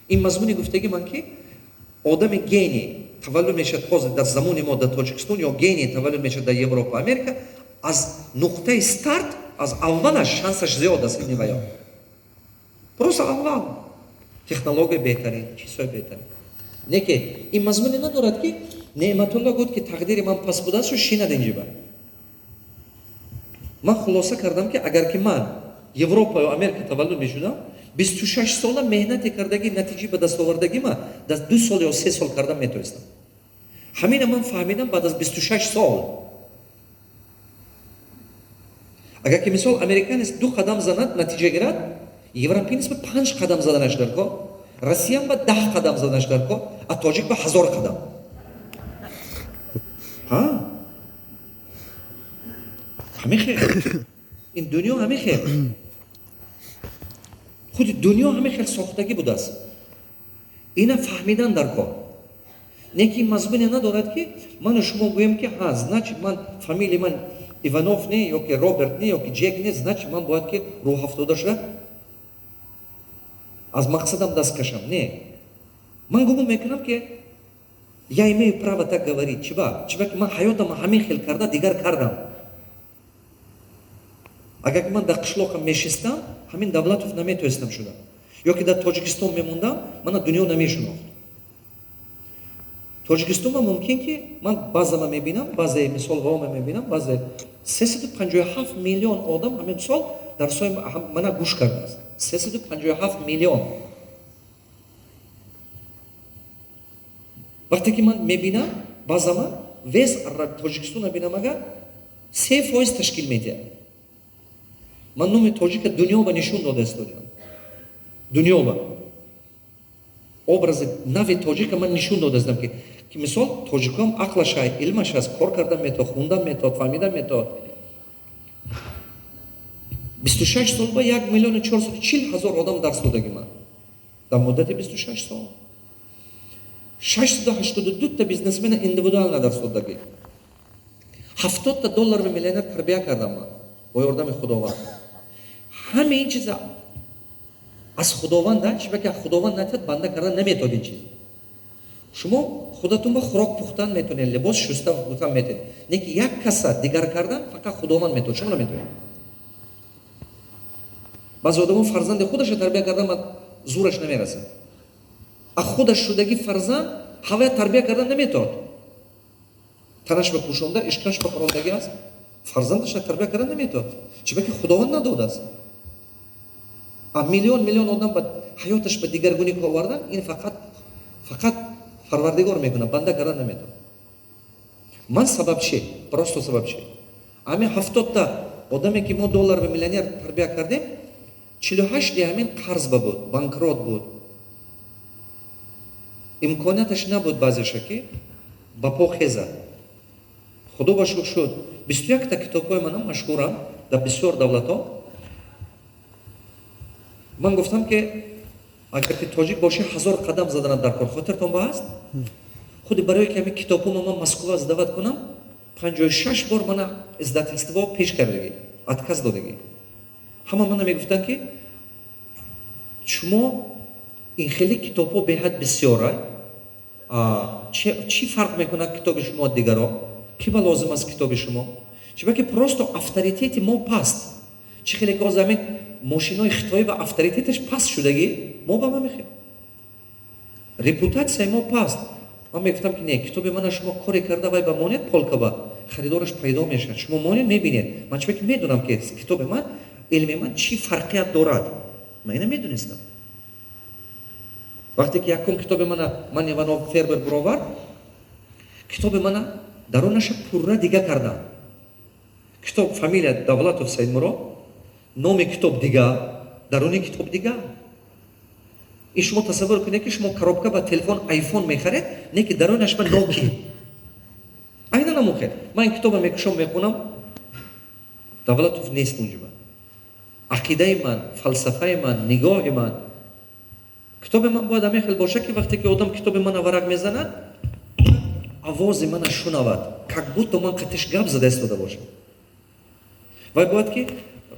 Ин мазмуни гуфтаги ман, ки одами гений таваллуд мешавад ҳозир дар замони мо дар Тоҷикистон ё гений таваллуд мешавад дар Европа, Америка, аз нуқтаи старт, аз аввалаш шансаш зиёд аст. Ини ваё просто аввал технология беҳтарин, чизҳои беҳтарин. Не ки ин мазмуне надорад, ки Неъматулло гуфт, ки тақдири ман пас будааст, шинад инҷиба. Ман хулоса кардам, ки агар ки ман Европа ё Америка таваллуд мешудам, 26 сола меҳнате кардагӣ, натиҷаи ба дастовардагима дар 2 сол ё 3 сол кардан метавонистам. Ҳамина ман фаҳмидам баъд аз 26 сол. Агар ки мисол американец ду қадам занад, натиҷа гирад, европеец ба панҷ қадам заданаш дар кор, россиян ба 10 қадам заданаш дар кор, а тоҷик ба 1000 қадам. Ҳа, ҳамин хел ин дунё, ҳамин хел. Худи дунё ҳамин хел сохтагӣ будааст. Ина фаҳмидан дар кор. Не ки ин мазмуне надорад, ки ману шумо гӯем, ки ҳа, значит, ман фамилияи ман Иванов не, ё ки Роберт не, ё ки Ҷек не, значит, ман бояд ки рӯҳафтода шуда аз мақсадам даст кашам. Не, ман гумон мекунам, ки я имею право так говорить. Чиба? Чиба ки ман ҳаётама ҳамин хел карда дигар кардам. Агар ки ман дар қишлоқам мешистам, ҳамин Давлатов наметоистам шуда, ё ки дар Тоҷикистон мемондам, мана дунё намешунохт. Тоҷикистонма мумкин ки ман баъзама мебинам, баъзе мисол ваома мебинам, баъзе 357 миллион одам ҳамин сол дарсҳои мана гӯш кардааст. 357 миллион. Вақте ки ман мебинам, баъзама вес Тоҷикистона бинам, агар 3% ташкил медиҳад. Ман номи тоҷика дунёба нишон дода истодиам, дунёба образи нави тоҷика ман нишон дода истодам, ки мисол тоҷикам ақлаш ай, илмаш аст, кор кардан метавод, хундан метавод, фаҳмидан метавод. 26 сол ба 1 440 000 одам дарс додаги ман дар муддати 26 сол. 682 та бизнесмена индивидуально дарс додагӣ, 70 та долларовый миллионер тарбия кардам ман бо ёрдами Худованд. Ҳамаи ин чиза аз Худованд, чиба ки Худованд натиҳад, банда кардан наметавад ин чиз. Шумо худатон ба хӯрок пухтан метавонед, либос шуста пухтан метавонед, не ки як каса дигар кардан фақат Худованд метавонад, шумо наметавонед. Баъзе одамо фарзанди худаша тарбия кардан зӯраш намерасад, а худаш шудагӣ фарзанд ҳавая тарбия кардан наметавонад. Танаш ба пӯшонда, ишқаш ба хӯрондагӣ аст, фарзандаша тарбия кардан наметавонад, чиба ки Худованд надодааст. А миллион миллион одам ба ҳаёташ ба дигаргунӣ овардан, ин фақат Парвардигор мекунад, банда кардан наметавонад. Ман сабабчи, просто сабабчи. Ҳамин 70 та одаме ки мо долларовый миллионер тарбия кардем, 48-и ҳамин қарз ба буд, банкрот буд, имконияташ набуд баъзеша ки ба по хезад. Худо ба шукр шуд. 21 та китобҳои манам машҳурам дар бисёр давлатҳо. Ман гуфтам, ки агар ки тоҷик бошӣ, 1000 қадам заданат дар кор. Хотиртон ба ҳаст? Худи барое ки ҳамин китобҳома ман Москва сдавать кунам, 56 бор мана издательство пеш кардагӣ, отказ додагӣ. Ҳама мана мегуфтанд, ки шумо ин хеле китобҳо беҳад бисёра, чӣ фарқ мекунад китоби шумо аз дигаро? Ки ба лозим аст китоби шумо? Чиба ки просто авторитети мо паст. Чӣ хеле ки ҳозир ҳамин мошинои хитоӣ ба авторитеташ паст шудагӣ, мо ба ма мехем, репутатсияи мо паст. Ман мегуфтам, ки не, китоби мана шумо коре карда вай ба монед, полка ба харидораш пайдо мешавад, шумо монед, мебинед. Ман чиба ки медонам, ки китоби ман, илми ман чӣ фарқият дорад. Ман ина медонистам. Вақте ки якум китоби мана ман Иванов Фербер буровард, китоби мана дарунаша пурра дига кардам. Китоб фамилия Давлатов Саидмурод, номи китоб дига, даруни китоб дига. Ин шумо тасаввур кунед, ки шумо коробка ба телефон Айфон мехаред, не ки дарунаш ба Ноки. Айнан ҳамон. Ман ин китоба мекушом, мехонам, Давлатов нест унҷуба. Ақидаи ман, фалсафаи ман, нигоҳи ман. Китоби ман бояд ҳамин хел бошад, ки вақте ки одам китоби мана варақ мезанад, овози мана шунавад, как будто ман қатиш гап зада истода бошам. Вай бояд ки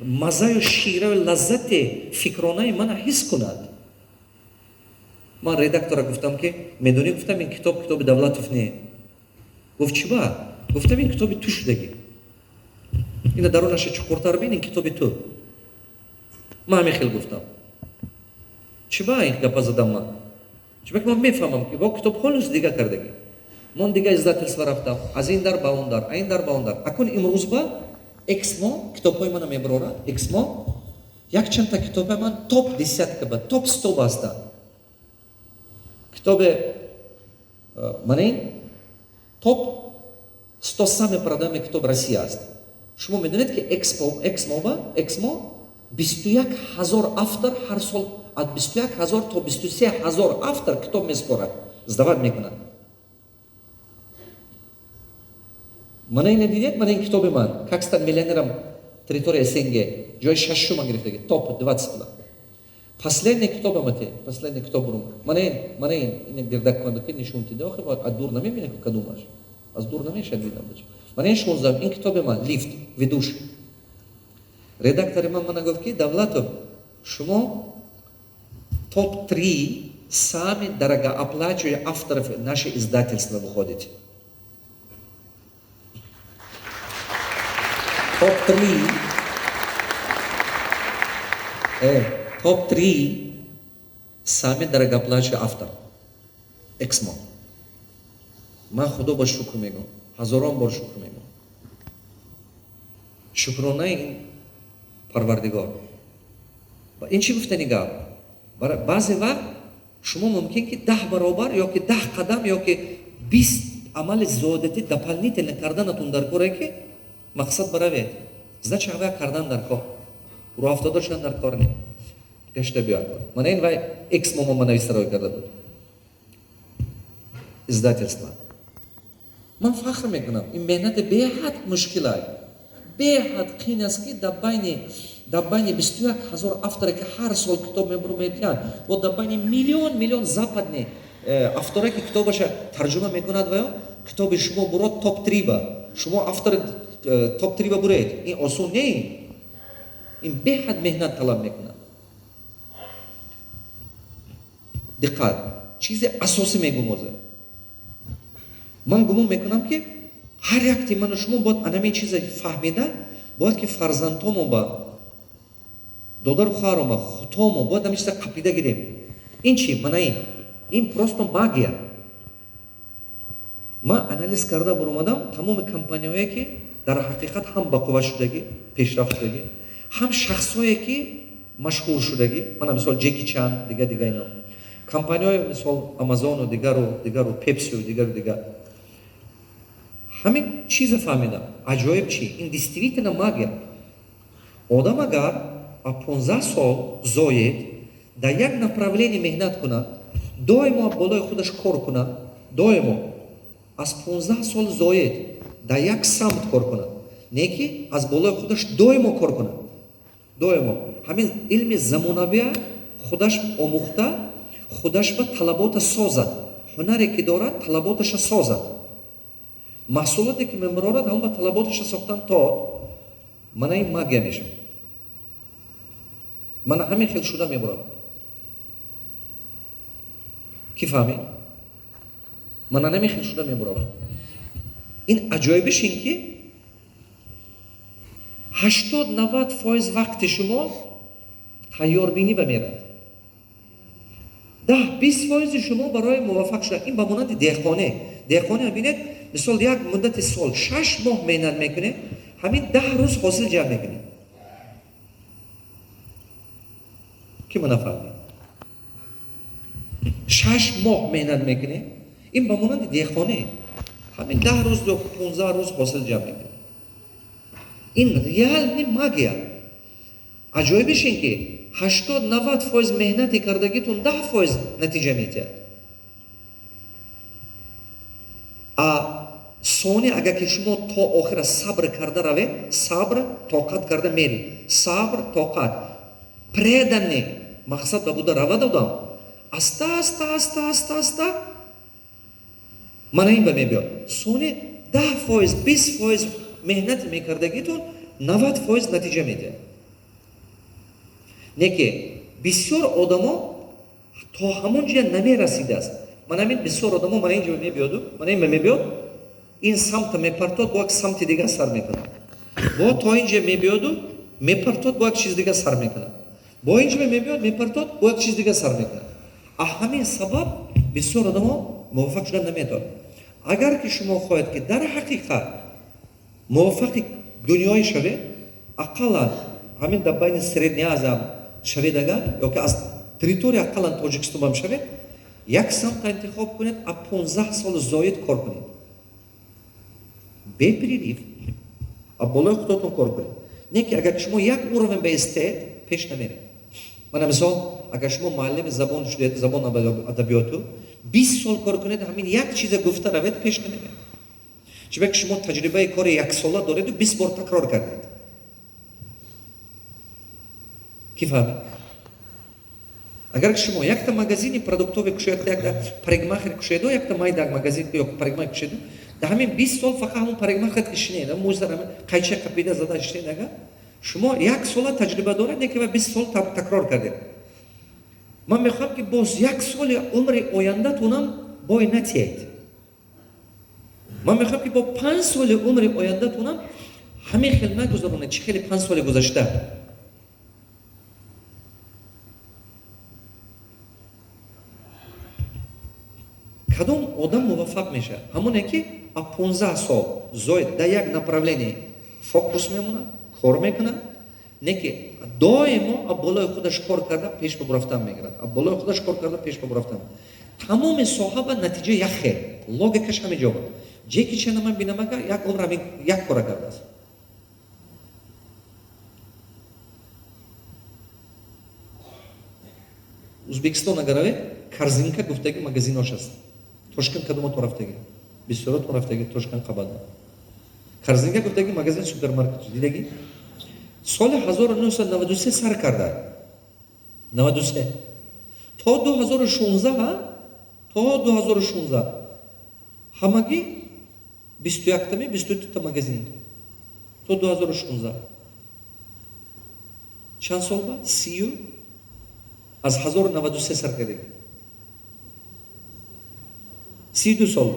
маззаю шираю лаззати фикронаи мана ҳис кунад. Ман редактора гуфтам, ки медонӣ, гуфтам, ин китоб китоби Давлатов не. Гуфт: «Чӣ ба?» Гуфтам: «Ин китоби ту шудагӣ, ина дарунаша чуқуртар бин, ин китоби ту». Ман ҳамин хел гуфтам. Чӣ ба ин гапа задам ман? Чӣ ба ки ман мефаҳмам, ки бо китоб холус дига кардагӣ. Ман дига издательство рафтам, аз ин дар ба он дар, ин дар ба он дар. Акун имрӯз ба Эксмо китобҳои мана мебарорад. Эксмо якчандта китобҳои ман топ десятка ба, топ 100 ба ҳастанд. Китоби мана ин топ 100 самый продаваемый китоб Россия аст. Шумо медонед, ки Эксмо ба Эксмо 21 000 автор ҳар сол, аз 21 000 то 23 000 автор китоб меспорад, сдавать мекунад. Мана ина дидед, мана ин китоби ман, «Как стать миллионером территория СНГ», ҷои шашума гирифтаги, топ 20. Последний китобам ате, последний китоб бурум. Мана ин, ин гирдак кунад, ки нишон тида, охи аз дур намебине, ки кадумаш. Аз дур намешад дидан. Мана ин 16, ин китоби ман, лифт, ведущий. Редактори ман мана гуфт, ки Давлатов, шумо топ-3 самые дорогооплачиваемые авторов наше издательство выходите. Топ-3 топ-3 самый дорогооплачиваемый автор. Эксмо. Ман худо ба шукр мегӯм. Ҳазорон бор шукр мегӯм. Шукронаи ин Парвардигор. Ва ин чӣ гуфтани гап? Баъзе вақт шумо мумкин ки 10 баробар ё ки 10 қадам ё ки 20 амали зиёдатӣ дополнительно карданатон дар коре, ки мақсад баравед. Значит, ҳавая кардан дар кор. Рӯ шудан дар кор не. Гашта биёд. Мана ин вай Эксмо ма нависарои карда буд. Издательство. Ман фахр мекунам. Ин меҳнати беҳад мушкилай. Беҳад қин аст, ки дар байни 21 000 авторе, ки ҳар сол китоб мебуру метиҳанд, бо дар байни миллион миллион западный авторе, ки китобаша тарҷума мекунад, ва ё китоби шумо бурод топ-3 ба. Шумо автори топ-3 ба буред. Ин осон не. Ин беҳад меҳнат талаб мекунад. Диққат, чизи асосӣ мегӯм ҳозир. Ман гумон мекунам, ки ҳар якти ману шумо бояд анамин чиза фаҳмида, бояд ки фарзандҳомо ба додару хоҳарома, худҳомо бояд ҳамин чиза қапида гирем. Ин чи? Мана ин просто магия. Ман анализ карда буромадам, тамоми компанияҳое, ки дар ҳақиқат ҳам бақувват шудагӣ, пешрафт шудагӣ, ҳам шахсҳое, ки машҳур шудагӣ, мана мисол Ҷеки Чан, дига дига, ино компанияҳои мисол Амазону дигару дигару, Пепсию дигару дигар, ҳамин чиза фаҳмидам. Аҷоиб чи? Ин действительно магия. Одам агар а 15 сол зоед дар як направление меҳнат кунад, доимо болои худаш кор кунад, доимо аз 15 сол зоед дар як самт кор кунад, не ки аз болои худаш доимо кор кунад, доимо ҳамин илми замонавия худаш омӯхта, худаш ба талабота созад, ҳунаре ки дорад, талаботаша созад, маҳсулоте ки мемурорад, ҳамон ба талаботаша сохтан, то мана ин магия мешавад. Мана ҳамин хел шуда мебурад. Кӣ фаҳмид? Мана ҳамин хел шуда мебуравад. Ин аҷоибиш ин ки 80-90% вақти шумо тайёрбинӣ ба мерад, 10-20 фоизи шумо барои муваффақ шудан. Ин ба монанди деҳқоне. Деҳқоне бинед, мисол, як муддати сол 6 моҳ меҳнат мекунед, ҳамин 10 рӯз ҳосил ҷамъ мекунед. Ки ма нафаҳмед? 6 моҳ меҳнат мекунед, ин ба монанди деҳқоне, ҳамин 10 рӯз ё 15 рӯз ҳосил ҷамъ мекунед. Ин реальный магия. Аҷоибиш ин ки 80-90% меҳнати кардагитон 10% натиҷа метиҳад. А сони агар ки шумо то охира сабр карда равед, сабр тоқат карда меред, сабр, тоқат, преданный мақсад ба буда равад одам, аста аста аста аста аста мана ин ба мебиёд. Сони 10%, 20% меҳнати мекардагитон 90% натиҷа медиҳад. Не ки бисёр одамо то ҳамон ҷоя намерасидааст. Ман ҳамин бисёр одамо мана ин ҷо мебиёду, мана ин мебиёд, ин самта мепартод, бо як самти дигар сар мекунад, бо то ин ҷо мебиёду мепартод, бо як чиз дигар сар мекунад, бо ин ҷо мебиёд, мепартод, бо як чиз дигар сар мекунад. А ҳамин сабаб бисёр одамо муваффақ шудан наметавонад. Агар ки шумо хоҳед, ки дар ҳақиқат муваффақи дунёӣ шавед, ақаллан ҳамин дар байни Средняя Азия шавед, агар ё ки аз территория ақаллан Тоҷикистон бам шавед, як самта интихоб кунед, а 15 сол зоид кор кунед без перерыв, а болои худотон кор кунед. Не ки агар шумо як уровень баистед, пеш намеред. Мана мисол, агар шумо муаллими забон шудед, забон адабиёту, 20 сол кор кунед, ҳамин як чиза гуфта равед, пеш намеред, чунки шумо таҷрибаи кори яксола дореду 20 бор такрор кардед. Кӣ фаҳмид? Агар шумо якта магазини продуктовый кушоед, якта парикмахер кушоеду, якта майда магазин ё парикмахер кушоеду, дар ҳамин 20 сол фақат ҳамон парикмахер шинед, мӯздар ҳамин қайча қапида зада шинед, агар шумо як сола таҷриба доред, не ки 20 сол такрор кардед. Ман мехоҳам, ки боз як соли умри ояндатунам бой натиҳед. Ман мехоҳам, ки бо 5 соли умри ояндатунам ҳамин хел нагузаронед, чӣ хели 5 соли гузашта. Кадом одам муваффақ мешавад? Ҳамоне ки а 15 сол зоид дар як направление фокус мемонад, кор мекунад, не ки доимо а болои худаш кор карда пеш ба рафтан мегирад, а болои худаш кор карда пеш ба рафтан. Тамоми соҳа ба натиҷа як хел, логикаш ҳамин ҷо буд. Ҷеки Чена ман бинам, ага як умр ҳамин як кора кардааст. Узбекистон агар равед, Корзинка гуфтаги магазинош аст. Тошкент кадоматон рафтаги? Бисёротон рафтаги Тошкент қабада. Корзинка гуфтаги магазин, супермаркет дидаги? Соли 1993 сар карда, 93 то 2016, то 2016 ҳамагӣ 21-тами, 22-та магазин. То 2016 чанд сол ба сию аз 1093 сар кардаги, 32 сол,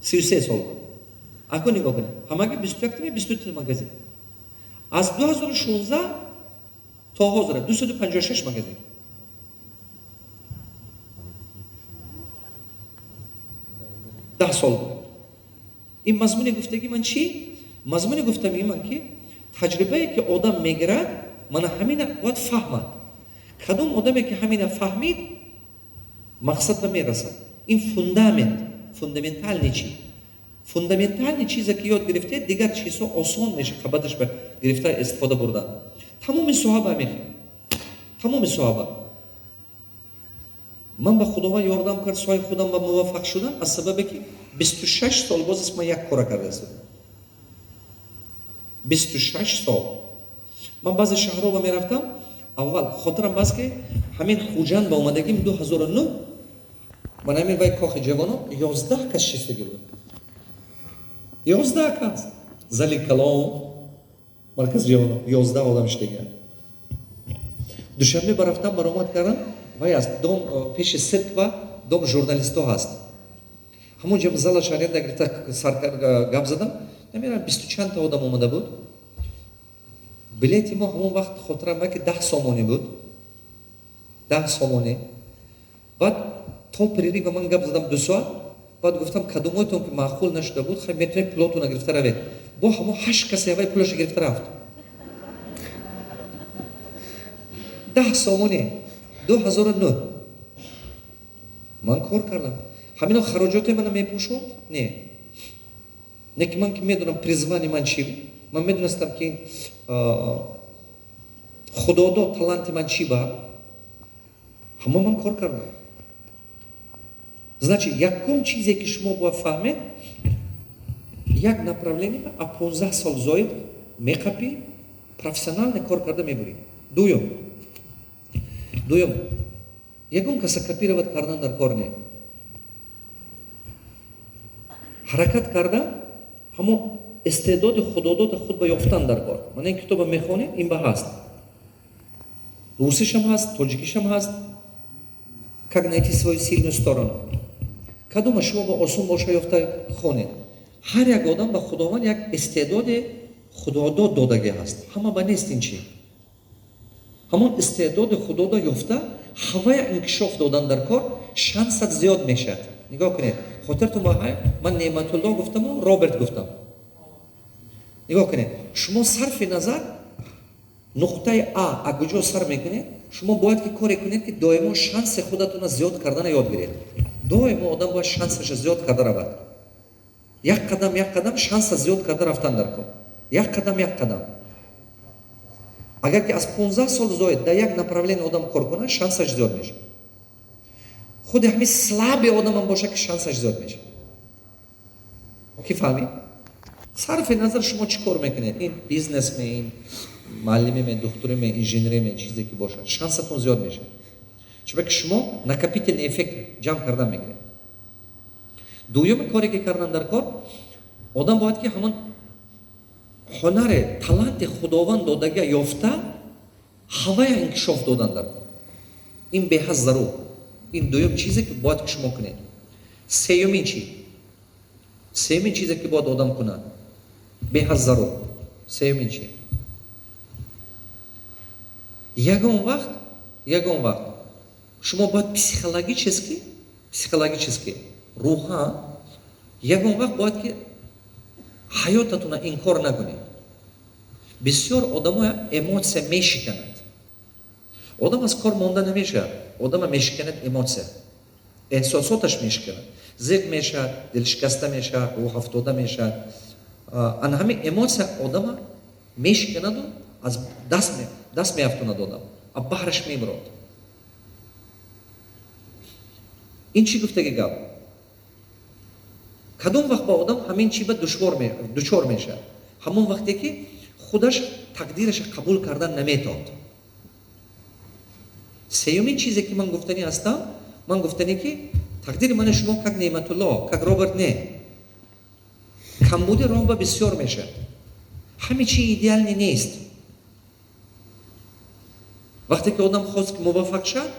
33 сол. Акун нигоҳ кунед, ҳамагӣ 21-тами, 22-та магазин. Аз 2016 то ҳозира 256 магазин. 10 сол. Ин мазмуни гуфтагӣ ман чӣ? Мазмуни гуфтагӣ ман, ки таҷрибае ки одам мегирад, мана ҳамина бояд фаҳмад. Кадом одаме ки ҳамина фаҳмид, мақсад ба мерасад. Ин фундамент, фундаментальный чи, фундаментальный чизе ки ёд гирифтед, дигар чизҳо осон меша қабаташ ба гирифта истифода бурдан. Тамоми соҳаба ҳамин, тамоми соҳаба. Ман ба Худованд ёрдам кард, соҳаи худам ба муваффақ шудам, аз сабабе ки 26 сол боз аст ман як кора карда истодам. 26 сол ман баъзе шаҳрҳо ба мерафтам. Аввал хотирам бас, ки ҳамин Хуҷанд ба омадагим 2009, ман ҳамин вай кохи ҷавонон 11 кас шистагӣ буд, 11 кас. Зали калон, маркази ҷавонон, 11 одам шиштагиа. Душанбе барафтам, баромад кардам, вай аст дом, пеши церква, дом журналистҳо ҳаст, ҳамон ҷо залаш аренда гирифта гап задам. Намедонам, бисту чандта одам омада буд. Билети мо ҳамон вақт хотирам ки 10 сомонӣ буд, 10 сомонӣ. Баъд то перерыва ман гап задам 2 соат. Баъд гуфтам: кадомойтон ки маъқул нашуда буд, хай, метавонед пулотона гирифта равед. Бо ҳамон ҳашт касе вай пулаша гирифта рафт. 10 сомонӣ, 2009 ман кор кардам. Ҳамино хароҷоте мана мепӯшонд? Не, не ки ман ки медонам призвание ман чӣ, ман медонистам, ки худодод таланти ман чӣ, ба ҳамо ман кор кардам. Значит, якум чизе ки шумо бояд фаҳмед: як направление а 15 сол зоид меқапӣ, профессионально кор карда мебурӣ. Дуюм, ягон каса копировать кардан дар кор не. Ҳаракат карда, ҳамо истеъдоди худодода худ ба ёфтан дар кор. Мана ин китоба мехонед, ин ба ҳаст, русишам ҳаст, тоҷикишам ҳаст, «Как найти свою сильную сторону». Кадома шумо ба осон боша, ёфта хонед. Ҳар як одам ба Худованд як истеъдоди худодод додагӣ ҳаст, ҳама ба нест. Ин чи, ҳамон истеъдоди худодо ёфта, ҳавая инкишоф додан дар кор, шансат зиёд мешавад. Нигоҳ кунед, хотиртон ба ман Неъматулло гуфтаму Роберт гуфтам. Нигоҳ кунед, шумо сарфи назар нуқтаи а куҷо сар мекунед, шумо бояд ки коре кунед, ки доимо шанси худатонро зиёд кардана ёд гиред. Доимо одам бояд шансаша зиёд карда равад, як қадам, як қадам шанса зиёд карда рафтан дар кор, як қадам, як қадам. Агар ки аз 15 сол зоид дар як направление одам кор кунад, шансаш зиёд мешавад. Худи ҳамин слабый одамам боша, ки шансаш зиёд мешавад. Ки фаҳмид? Сарфи назар шумо чӣ кор мекунед, ин бизнесме, ин Муаллимеме, духтуреме, инженереме, чизе ки бошад, шансатон зиёд мешавад, чунки шумо накопительный эффект ҷамъ кардан мегиред. Дуюми коре, ки кардан дар кор, одам бояд ки ҳамон ҳунаре, таланти Худованд додага ёфта, ҳавая инкишоф додан дар кор. Ин беҳад зарур. Ин дуюм чизе, ки бояд ки шумо кунед. Сеюмин чи? Сеюмин чизе, ки бояд одам кунад, беҳад зарур. Сеюмин чи? Ягон вақт шумо бояд психологически, рӯҳан ягон вақт бояд ки ҳаётатона инкор накунед. Бисёр одамоя эмоция мешиканад. Одам аз кор монда намешавад, одама мешиканад эмоция, эҳсосоташ мешиканад, зиқ мешавад, дилшикаста мешавад, рӯҳафтода мешавад. Ана ҳамин эмоция одама мешиканаду аз даст меафтонад, одам а баҳраш мебурод. Ин чӣ гуфтаги гап? Кадом вақт ба одам ҳамин чи ба дучор мешавад? Ҳамон вақте ки худаш тақдираша қабул кардан наметавонад. Сеюмин чизе, ки ман гуфтанӣ ҳастам, ман гуфтанӣ, ки тақдири мани шумо, как Неъматулло, как Роберт, не камбуди роҳ ба бисёр мешавад. Ҳаме чи идеальный нест. Вақте ки одам хост ки муваффақ шавад,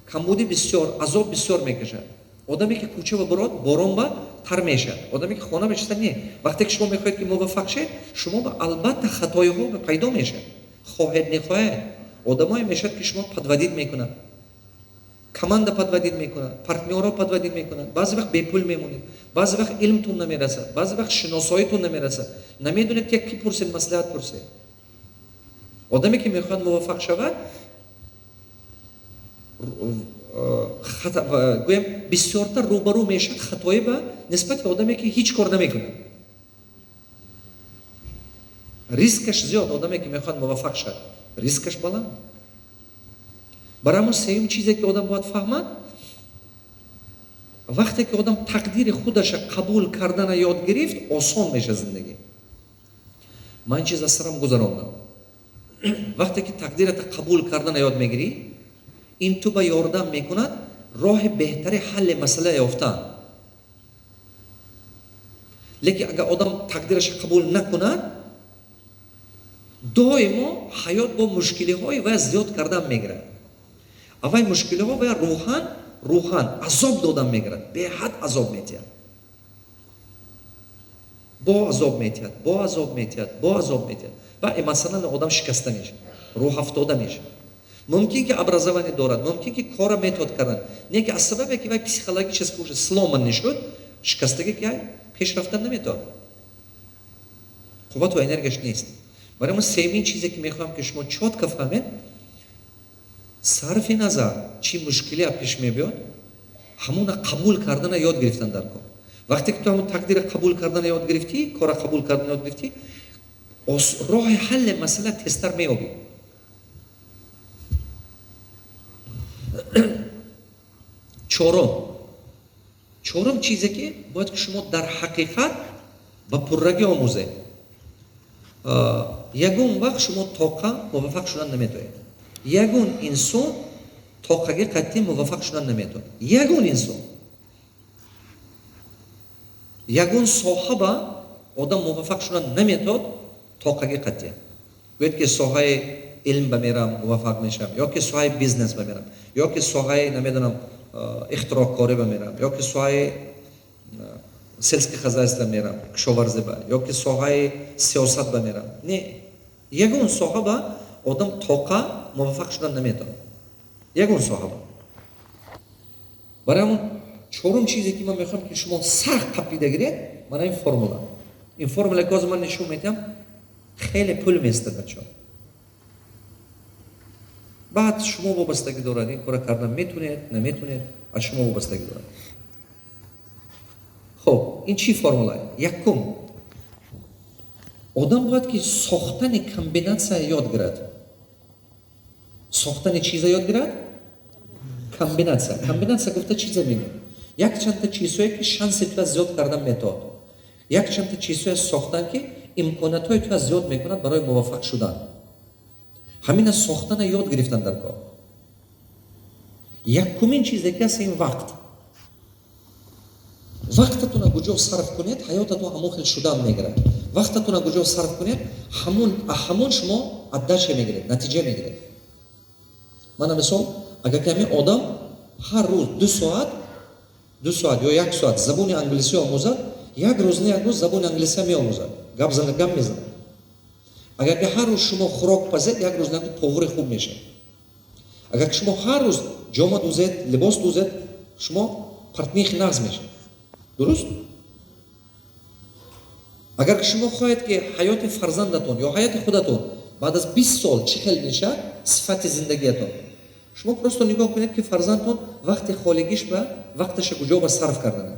камбуди бисёр, азоб бисёр мекашад. Одаме ки кӯча ба бурод, борон ба тар мешавад, одаме ки хона мешиста, не. Вақте ки шумо мехоҳед ки муваффақ шавед, шумо ба албатта хатоиҳо пайдо мешавад, хоҳед, нехоҳед. Одамое мешавад, ки шумо подводить мекунад, команда подводить мекунад, партнёрҳо подводить мекунад. Баъзе вақт бепул мемонед, баъзе вақт илмтун намерасад, баъзе вақт шиносоитун намерасад, намедонед ки ки пурсед, маслиҳат пурсед. Одаме ки мехоҳад муваффақ шавад, гӯем, бисёртар рӯбарӯ мешавад хатоӣ ба нисбати одаме ки ҳеҷ кор намекунад. Рискаш зиёд. Одаме ки мехоҳад муваффақ шавад, рискаш баланд. Барои ҳамон сеюм чизе, ки одам бояд фаҳмад: вақте ки одам тақдири худаша қабул кардана ёд гирифт, осон мешавад зиндагӣ. Ман чиз аз сарам гузарондам. Вақте ки тақдирата қабул кардана ёд мегирӣ, ин ту ба ёрдам мекунад роҳи беҳтари ҳалли масъала ёфтан. Лекин агар одам тақдираша қабул накунад, доимо ҳаёт бо мушкилиҳои вая зиёд кардан мегирад, а вай мушкилиҳо вая рӯҳан азоб додан мегирад, беҳад азоб метиҳад, бо азоб метиҳад, бо азоб метиҳад, бо азоб метиҳад ва эмоционально одам шикаста мешавад, рӯҳафтода мешавад. Мумкин ки образование дорад, мумкин ки кора метод кардан, не ки аз сабабе ки вай психологически уже сломанный шуд, шикастагӣ, ки пеш рафтан наметавонад, қуввату энергияш нест. Барои мо сеюмин чизе, ки мехоҳам ки шумо чётко фаҳмед: сарфи назар чӣ мушкилия пеш мебиёд, ҳамона қабул кардана ёд гирифтан дар кор. Вақте ки ту ҳамон тақдира қабул кардана ёд гирифтӣ, кора қабул кардана ёд гирифтӣ, роҳи ҳалли масъала тезтар меёбӣ. Чорум чизе, ки бояд ки шумо дар ҳақиқат ба пуррагӣ омӯзед: ягон вақт шумо тоқа муваффақ шудан наметавонед. Ягон инсон тоқаги қатъӣ муваффақ шудан наметавонад. Ягон инсон, ягон соҳа ба одам муваффақ шудан наметавонад тоқаги қатъӣ. Гӯед ки соҳаи илм ба мерам, муваффақ мешавам, ё ки соҳаи бизнес ба мерам, ё ки соҳаи, намедонам, ихтироъкорӣ ба мерам, ё ки соҳаи сельское хозяйство мерам, кишоварзӣ ба, ё ки соҳаи сиёсат ба мерам. Не, ягон соҳа ба одам тоқа муваффақ шудан наметавонад, ягон соҳа ба. Барои ҳамон чорум чизе, ки ман мехоҳам ки шумо сахт қапида гиред, мана ин формула. Ин формула, ки ҳозир ман нишон медиҳам, хеле пул местад, бачаҳо. Баъд шумо вобастагӣ дорад, ин кора кардан метунед, наметунед, аз шумо вобастагӣ дорад. Хуб, ин чӣ формула? Якум, одам бояд ки сохтани комбинатсия ёд гирад. Сохтани чиза ёд гирад, комбинатсия. Комбинатсия гуфта чиза мегӯем? Якчандта чизҳое, ки шанси туя зиёд кардан метавонад, якчандта чизҳое сохтан, ки имкониятҳои туя зиёд мекунад барои муваффақ шудан. Ҳамина сохтана ёд гирифтан дар кор. Якумин чизе ки аст, ин вақт. Вақтатона куҷо сарф кунед, ҳаётатон ҳамон хел шудан мегирад. Вақтатона куҷо сарф кунед, ҳамон шумо отдача мегиред, натиҷа мегиред. Мана мисол, агар ки ҳамин одам ҳар рӯз 2 соат, 2 соат ё як соат забони англисӣ омӯзад, як рӯз не, як рӯз забони англисия меомӯзад, гап зана, гап мезанад. Агар ки ҳар рӯз шумо хӯрок пазед, як рӯз не, як рӯз повари хуб мешавед. Агар ки шумо ҳар рӯз ҷома дӯзед, либос дӯзед, шумо портнихи нағз мешавед. Дуруст? Агар ки шумо хоҳед, ки ҳаёти фарзандатон ё ҳаёти худатон баъд аз 20 сол чӣ хел мешавад, сифати зиндагиятон, шумо просто нигоҳ кунед, ки фарзандтон вақти холигиш ба вақташа куҷо ба сарф кардана.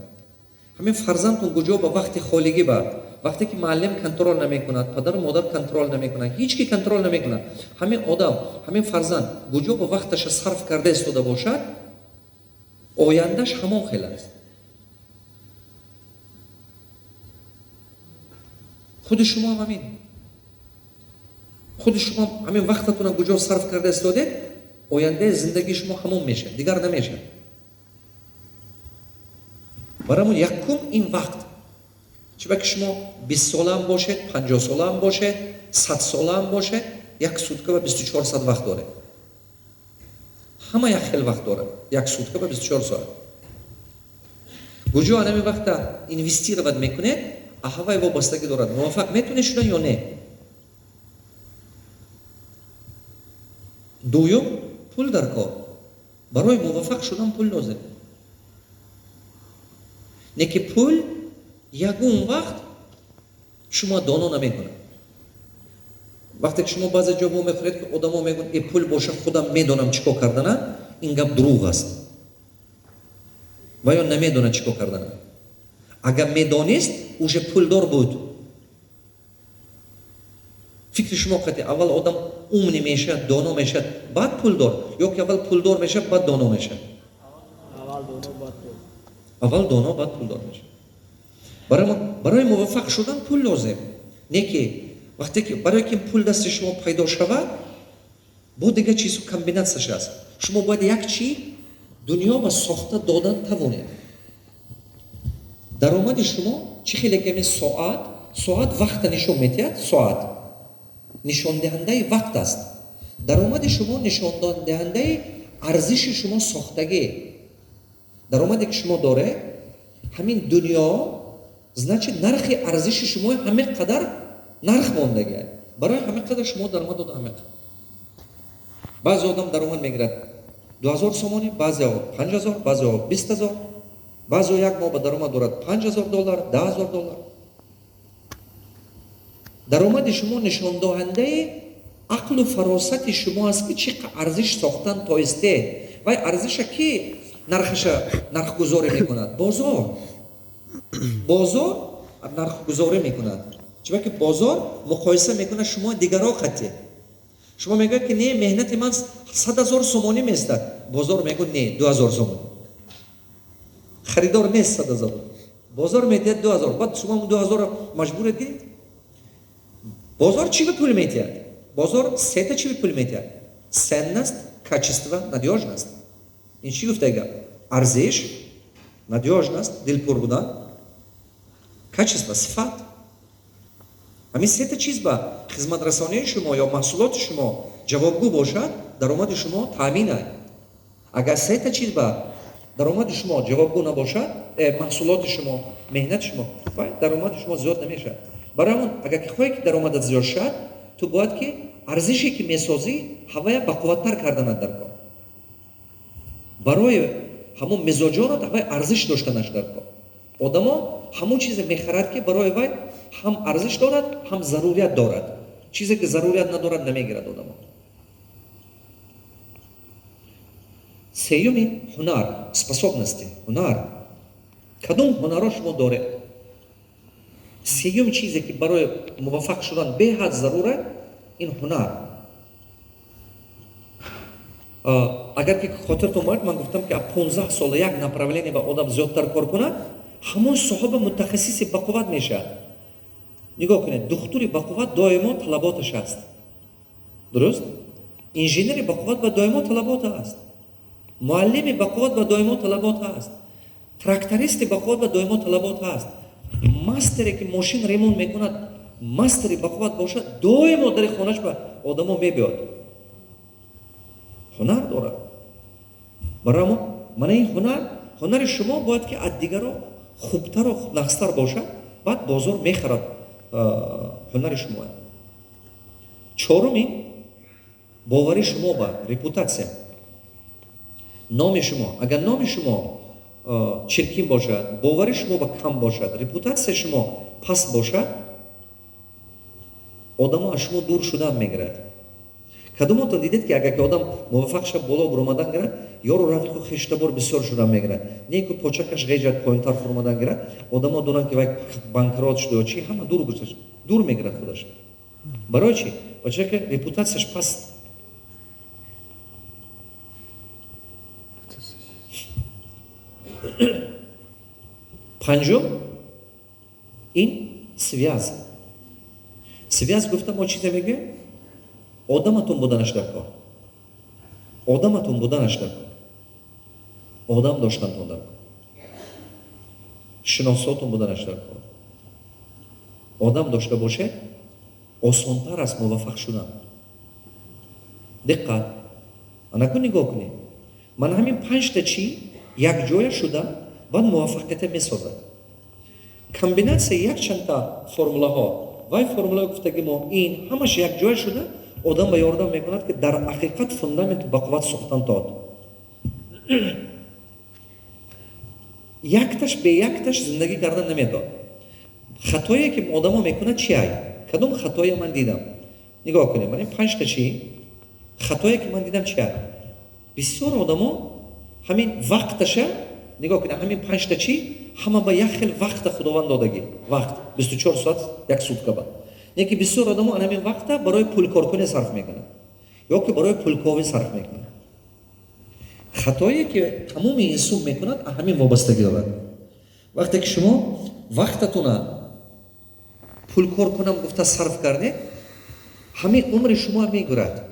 Ҳамин фарзандтон куҷо ба вақти холигӣ, ба вақте ки муаллим контроль намекунад, падару модар контроль намекунад, ҳеҷ ки контроль намекунад, ҳамин одам, ҳамин фарзанд куҷо ба вақташа сарф карда истода бошад, ояндаш ҳамон хел аст. Худи шумо ҳам ҳамин, худи шумо ҳамин вақтатонро куҷо сарф карда истодед, ояндаи зиндагии шумо ҳамон мешавад, дигар намешавад. Барои якум ин вақт. Чиба ки шумо 20 солаам бошед, 50 солаам бошед, 100 солаам бошед, як сутка ба 24 соат вақт доред. Ҳама як хел вақт дорад, як сутка ба 24 соат. Куҷо анами вақта инвестировать мекунед, аҳавай вобастагӣ дорад, муваффақ метавонед шудан ё не. Дуюм, пул дар кор. Барои муваффақ шудан пул лозим. Не ки пул ягон вақт шумо доно намекунад. Вақте ки шумо баъзе ҷо вомехӯред, ки одамо мегӯянд: «Э, пул боша, худам медонам чӣ кор кардана», ин гап дурӯғ аст. Ва ё намедонад чӣ кор кардана. Агар медонист, уже пулдор буд. Фикри шумо қати, аввал одам умный мешавад, доно мешавад, баъд пулдор, ё ки аввал пулдор мешавад, баъд доно мешавад? Аввал доно, баъд пулдор мешавад. Барои муваффақ шудан пул лозим. Не ки вақте ки барое ки пул дасти шумо пайдо шавад, бо дигар чизу комбинатсияш аст. Шумо бояд як чи дунё ба сохта додан тавонед. Даромади шумо чӣ хеле ки соат, соат вақта нишон медиҳад, соат нишондиҳандаи вақт аст, даромади шумо нишондиҳандаи арзиши шумо сохтагӣ. Даромаде ки шумо доред, ҳамин дунё, значит, нархи арзиши шумо ҳамин қадар нарх мондагӣ. Барои ҳамин қадар шумо даромад дода ҳамин қадар. Баъзе одам даромад мегирад 2000 сомонӣ, баъзеҳо 5000, баъзеҳо 20 000, баъзеҳо як моҳ ба даромад дорад 5000 доллар, 10 000 доллар. Даромади шумо нишондоҳандаи ақлу фаросати шумо аст, ки чӣ қадр арзиш сохтан тоистед. Вай арзиша ки нархаша нархгузорӣ мекунад? Бозор. Бозор нархгузорӣ мекунад, чунки бозор муқоиса мекунад шумо дигаро қатъи. Шумо мегӯяд, ки не, меҳнати ман 100 000 сомонӣ местад, бозор мегӯяд: «Не, 2000 сомонӣ». Харидор нест 100 000, бозор медиҳад 2000. Баъд шумо 2000-ро маҷбуред гиред. Бозор чӣ ба пул медиҳад? Бозор сета чӣ ба пул медиҳад: ценность, качество, надёжность. Ин чӣ гуфта гап? Арзиш, надёжность, дилпур будан, качество, сифат. Ҳамин сета чиз ба хизматрасонии шумо ё маҳсулоти шумо ҷавобгӯ бошад, даромади шумо таъмин ай. Агар сета чиз ба даромади шумо ҷавобгӯ набошад, маҳсулоти шумо, меҳнати шумо, вай даромади шумо зиёд намешавад. Барои ҳамон, агар ки хоҳе, ки даромадат зиёд шавад, ту бояд ки арзише ки месозӣ, ҳавая бақувваттар карданат дар кор. Барои ҳамон мизоҷонат ҳавай арзиш доштанаш дар кор. Одамо ҳамон чизе мехарад, ки барои вай ҳам арзиш дорад, ҳам зарурият дорад. Чизе ки зарурият надорад, намегирад одамо. Сеюми, ҳунар, способности, ҳунар. Кадом ҳунарҳо шумо доред? Сеюм чизе ки барои муваффақ шудан беҳад зарура, ин ҳунар. Агар ки хотиртон борад, ман гуфтам, ки 15 сола як направление ба одам зиёдтар кор кунад, ҳамон соҳаба мутахассиси бақувват мешавад. Нигоҳ кунед, духтури бақувват доимо талаботаш аст. Дуруст? Инженери бақувват ба доимо талабот ҳаст, муаллими бақувват ба доимо талабот ҳаст, трактористи бақувват ба доимо талабот ҳаст, мастере ки мошин ремонт мекунад, мастери бақувват бошад, доимо дари хонаш ба одамо мебиёд, ҳунар дорад. Барои мо мана ин ҳунар, ҳунари шумо бояд ки аз дигаро хубтару нағзтар бошад, баъд бозор мехарад ҳунари шумо. Чорум, ин бовари шумо ба репутатсия, номи шумо. Агар номи шумо чиркин бошад, бовари шумо ба кам бошад, репутатсияи шумо паст бошад, одамо аз шумо дур шудан мегирад. Кадомотон дидед, ки агар ки одам муваффақ шаб, боло буромадан гирад, ёру рафиқу хештабор бисёр шудан мегирад, неку почакаш ғеҷат поинтар фуромадан гирад, одамо донанд, ки вай банкрот шуда ё чи, ҳама дур дур мегирад худаш. Барои чи? Бача ки репутатсияш паст. Панҷум, ин связь. Связь гуфта мо чизе мегӯем? Одаматон буданаш дар кор, одаматон буданаш дар кор, одам доштантон дар кор, шиносотон буданаш дар кор. Одам дошта бошед, осонтар аст муваффақ шудан. Диққат, анаку нигоҳ кунед, ман ҳамин панҷта чӣ якҷоя шуда, баъд муваффақията месозад. Комбинатсияи якчандта формулаҳо, вай формулаи гуфтаги мо, ин ҳамаш якҷоя шуда, одам ба ёрдам мекунад, ки дар ҳақиқат фундамент бақувват сохтан дод. Якташ бе якташ зиндагӣ кардан намедод. Хатое ки одамо мекунад чи ай? Кадом хатое ман дидам? Нигоҳ кунем, ман ин панҷта чи хатое ки ман дидам чи ай. Бисёр одамо ҳамин вақташа, нигоҳ кунед, ҳамин панҷта чи ҳама ба як хел вақта Худованд додагӣ, вақт 24 соат як сутка ба неки. Бисёр одамо ан ҳамин вақта барои пулкоркунӣ сарф мекунад ё ки барои пулковӣ сарф мекунад. Хатое ки тамоми инсон мекунад, ҳамин вобастагӣ дорад. Вақте ки шумо вақтатона пулкор кунам гуфта сарф кардед, ҳамин умри шумо мегурад.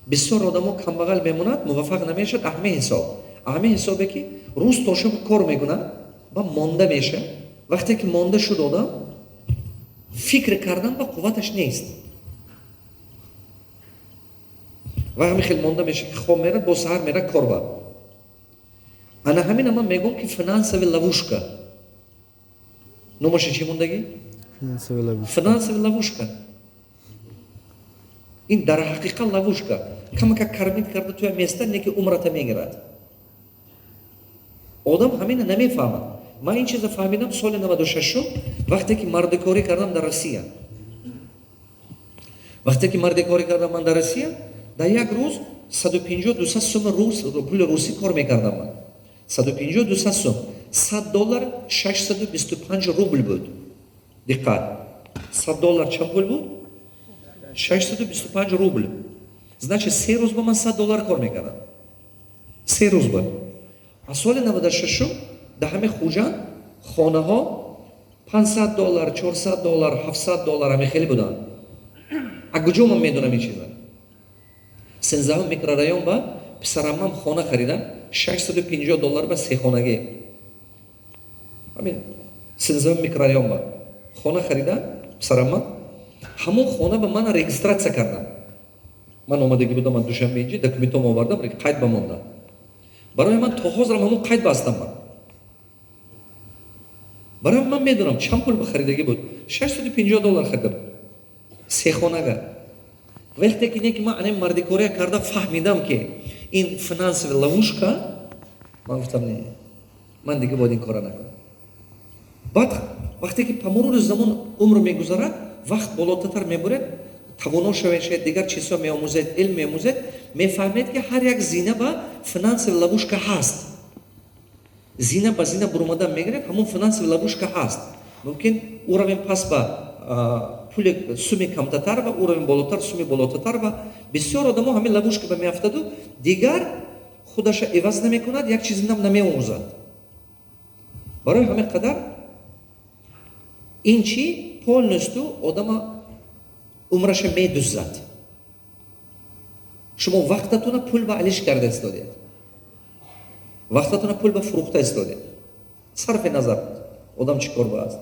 Бисёр одамо камбағал мемонад, муваффақ намешавад ҳамин ҳисоб, ҳамин ҳисобе ки рӯз то шаб кор мекунад ва монда мешавад. Вақте ки монда шуд, одам фикр кардан ба қувваташ нест ва ҳамин хел монда мешавад, ки хоб мерад, бо саҳар мерад кор ба. Ана ҳамина ман мегӯм, ки финансовый ловушка. Номаша чӣ мондагӣ? Финансовый ловушка. Ин дар ҳақиқат ловушка. Камака кормить карда туя места, не ки умрата мегирад. Одам ҳамина намефаҳмад. Ман ин чиза фаҳмидам соли 96-ум, вақте ки мардикорӣ кардам дар Россия. Вақте ки мардикорӣ кардам ман дар Россия, дар як рӯз 150-200 сум рус, пули русӣ кор мекардам ман. 150-200 сум, 100 доллар 625 рубл буд. Диққат, 100 доллар чанд пул буд? 625 рубл. Значит, 3 рӯз ба ман 100 доллар кор мекардам, 3 рӯз ба. Аз соли 96-ум дар ҳамин Хуҷанд хонаҳо 500 доллар, 400 доллар, 700 доллар, ҳамин хеле буданд. А куҷо ман медонам ин чиза? 13-ум микрорайон ба писарамам хона харидам 650 доллар ба, сехонагӣ. Ҳамин 13-ум микрорайон ба хона харидам писарамам. Ҳамон хона ба мана регистрация кардам. Ман омадагӣ будам аз Душанбе инҷи, документом овардам, қайд ба мондам. Барои ман то ҳозирам ҳамон қайд бастам. Ман барои ман медонам, чанд пул ба харидагӣ буд: 650 доллар харидам сехонага. Вақте ки не ки ман анин мардикория карда фаҳмидам, ки ин финансовый ловушка, ман гуфтам: не, ман дига бояд ин кора накунам. Баъд вақте ки па мурури замон умр мегузарад, вақт болотатар мебуред, тавоно шавешед, дигар чизҳо меомӯзед, илм меомӯзед, мефаҳмед, ки ҳар як зина ба финансовый ловушка ҳаст. Зина ба зина буромадан мегиред, ҳамон финансовый ловушка ҳаст. Мумкин уровень пас ба пули суми камтатар ва уровень болотар суми болотатар. Ва бисёр одамо ҳамин ловушка ба меафтаду дигар худаша иваз намекунад, як чизи нам намеомӯзад. Барои ҳамин қадар ин чӣ полностью одама умраша медуззад. Шумо вақтатона пул ба алиш карда истодед, вақтатона пул ба фурӯхта истодед. Сарфи назар одам чӣ кор ба аст,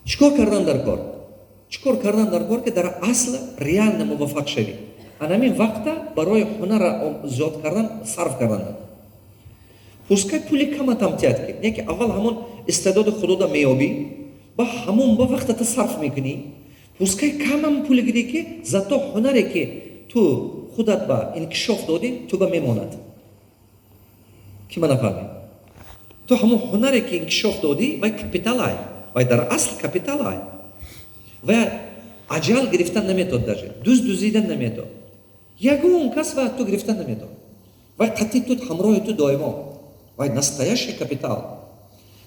чӣ кор кардан дар кор, чӣ кор кардан дар кор, ки дар асл реально муваффақ шавӣ. Анамин вақта барои ҳунара зиёд кардан сарф кардан. Пускай пули каматам тияд, ки не ки аввал ҳамон истеъдоди худода меёбӣ, ба ҳамон ба вақтата сарф мекунӣ. Пускай камам пули гирӣ, ки зато ҳунаре, ки ту худат ба инкишоф додӣ, ту ба мемонад. Ки ма нафаҳмед? Ту ҳамон ҳунаре, ки инкишоф додӣ, вай капиталай, вай дар асл капиталай. Вай аҷал гирифтан наметод, даже дуз дузидан наметод, ягон кас вай ту гирифтан наметод. Вай қатъи ту, ҳамроҳи ту доимо. Вай настоящий капитал.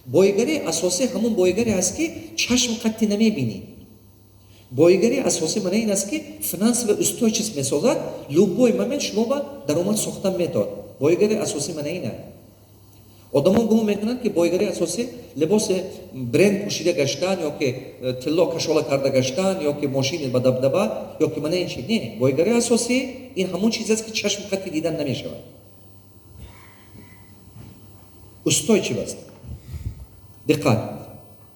Боигарии асосӣ ҳамон боигаре аст, ки чашм қатъи намебинӣ. Боигарии асосӣ мана ин аст, ки финансовая устойчивость месозад, любой момент шумо ба даромад сохтан метод. Боигарии асосӣ мана ин аст. Одамон гумон мекунанд, ки боигарии асосӣ либоси бренд пӯшида гаштан, ё ки тилло кашола карда гаштан, ё ки мошини ба дабдаба, ё ки мана ин чи. Не, боигарии асосӣ ин ҳамон чиз аст, ки чашм қатъи дидан намешавад, устойчив аст. Диққат,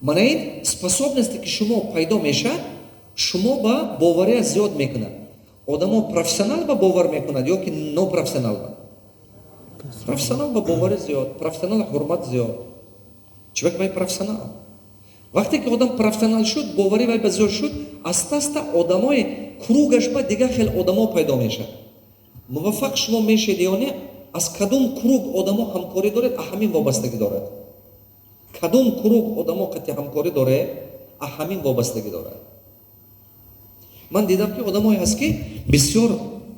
мана ин способности, ки шумо пайдо мешавад, шумо ба бовария зиёд мекунад. Одамо профессионал ба бовар мекунад ё ки нопрофессионал ба? Профессионал ба бовари зиёд, профессионал ҳурмат зиёд. Чунки вай профессионал. Вақте ки одам профессионал шуд, бовари вай ба зиёд шуд, аста аста одамои круг аш ба дигар хел одамо пайдо мешавад. Муваффақ шумо мешед ё не, аз кадом круг одамо ҳамкорӣ доред, а ҳамин вобастагӣ дорад. Кадом круг одамо қати ҳамкорӣ доред, а ҳамин вобастагӣ дорад. Ман дидам, ки одамое ҳаст, ки бисёр,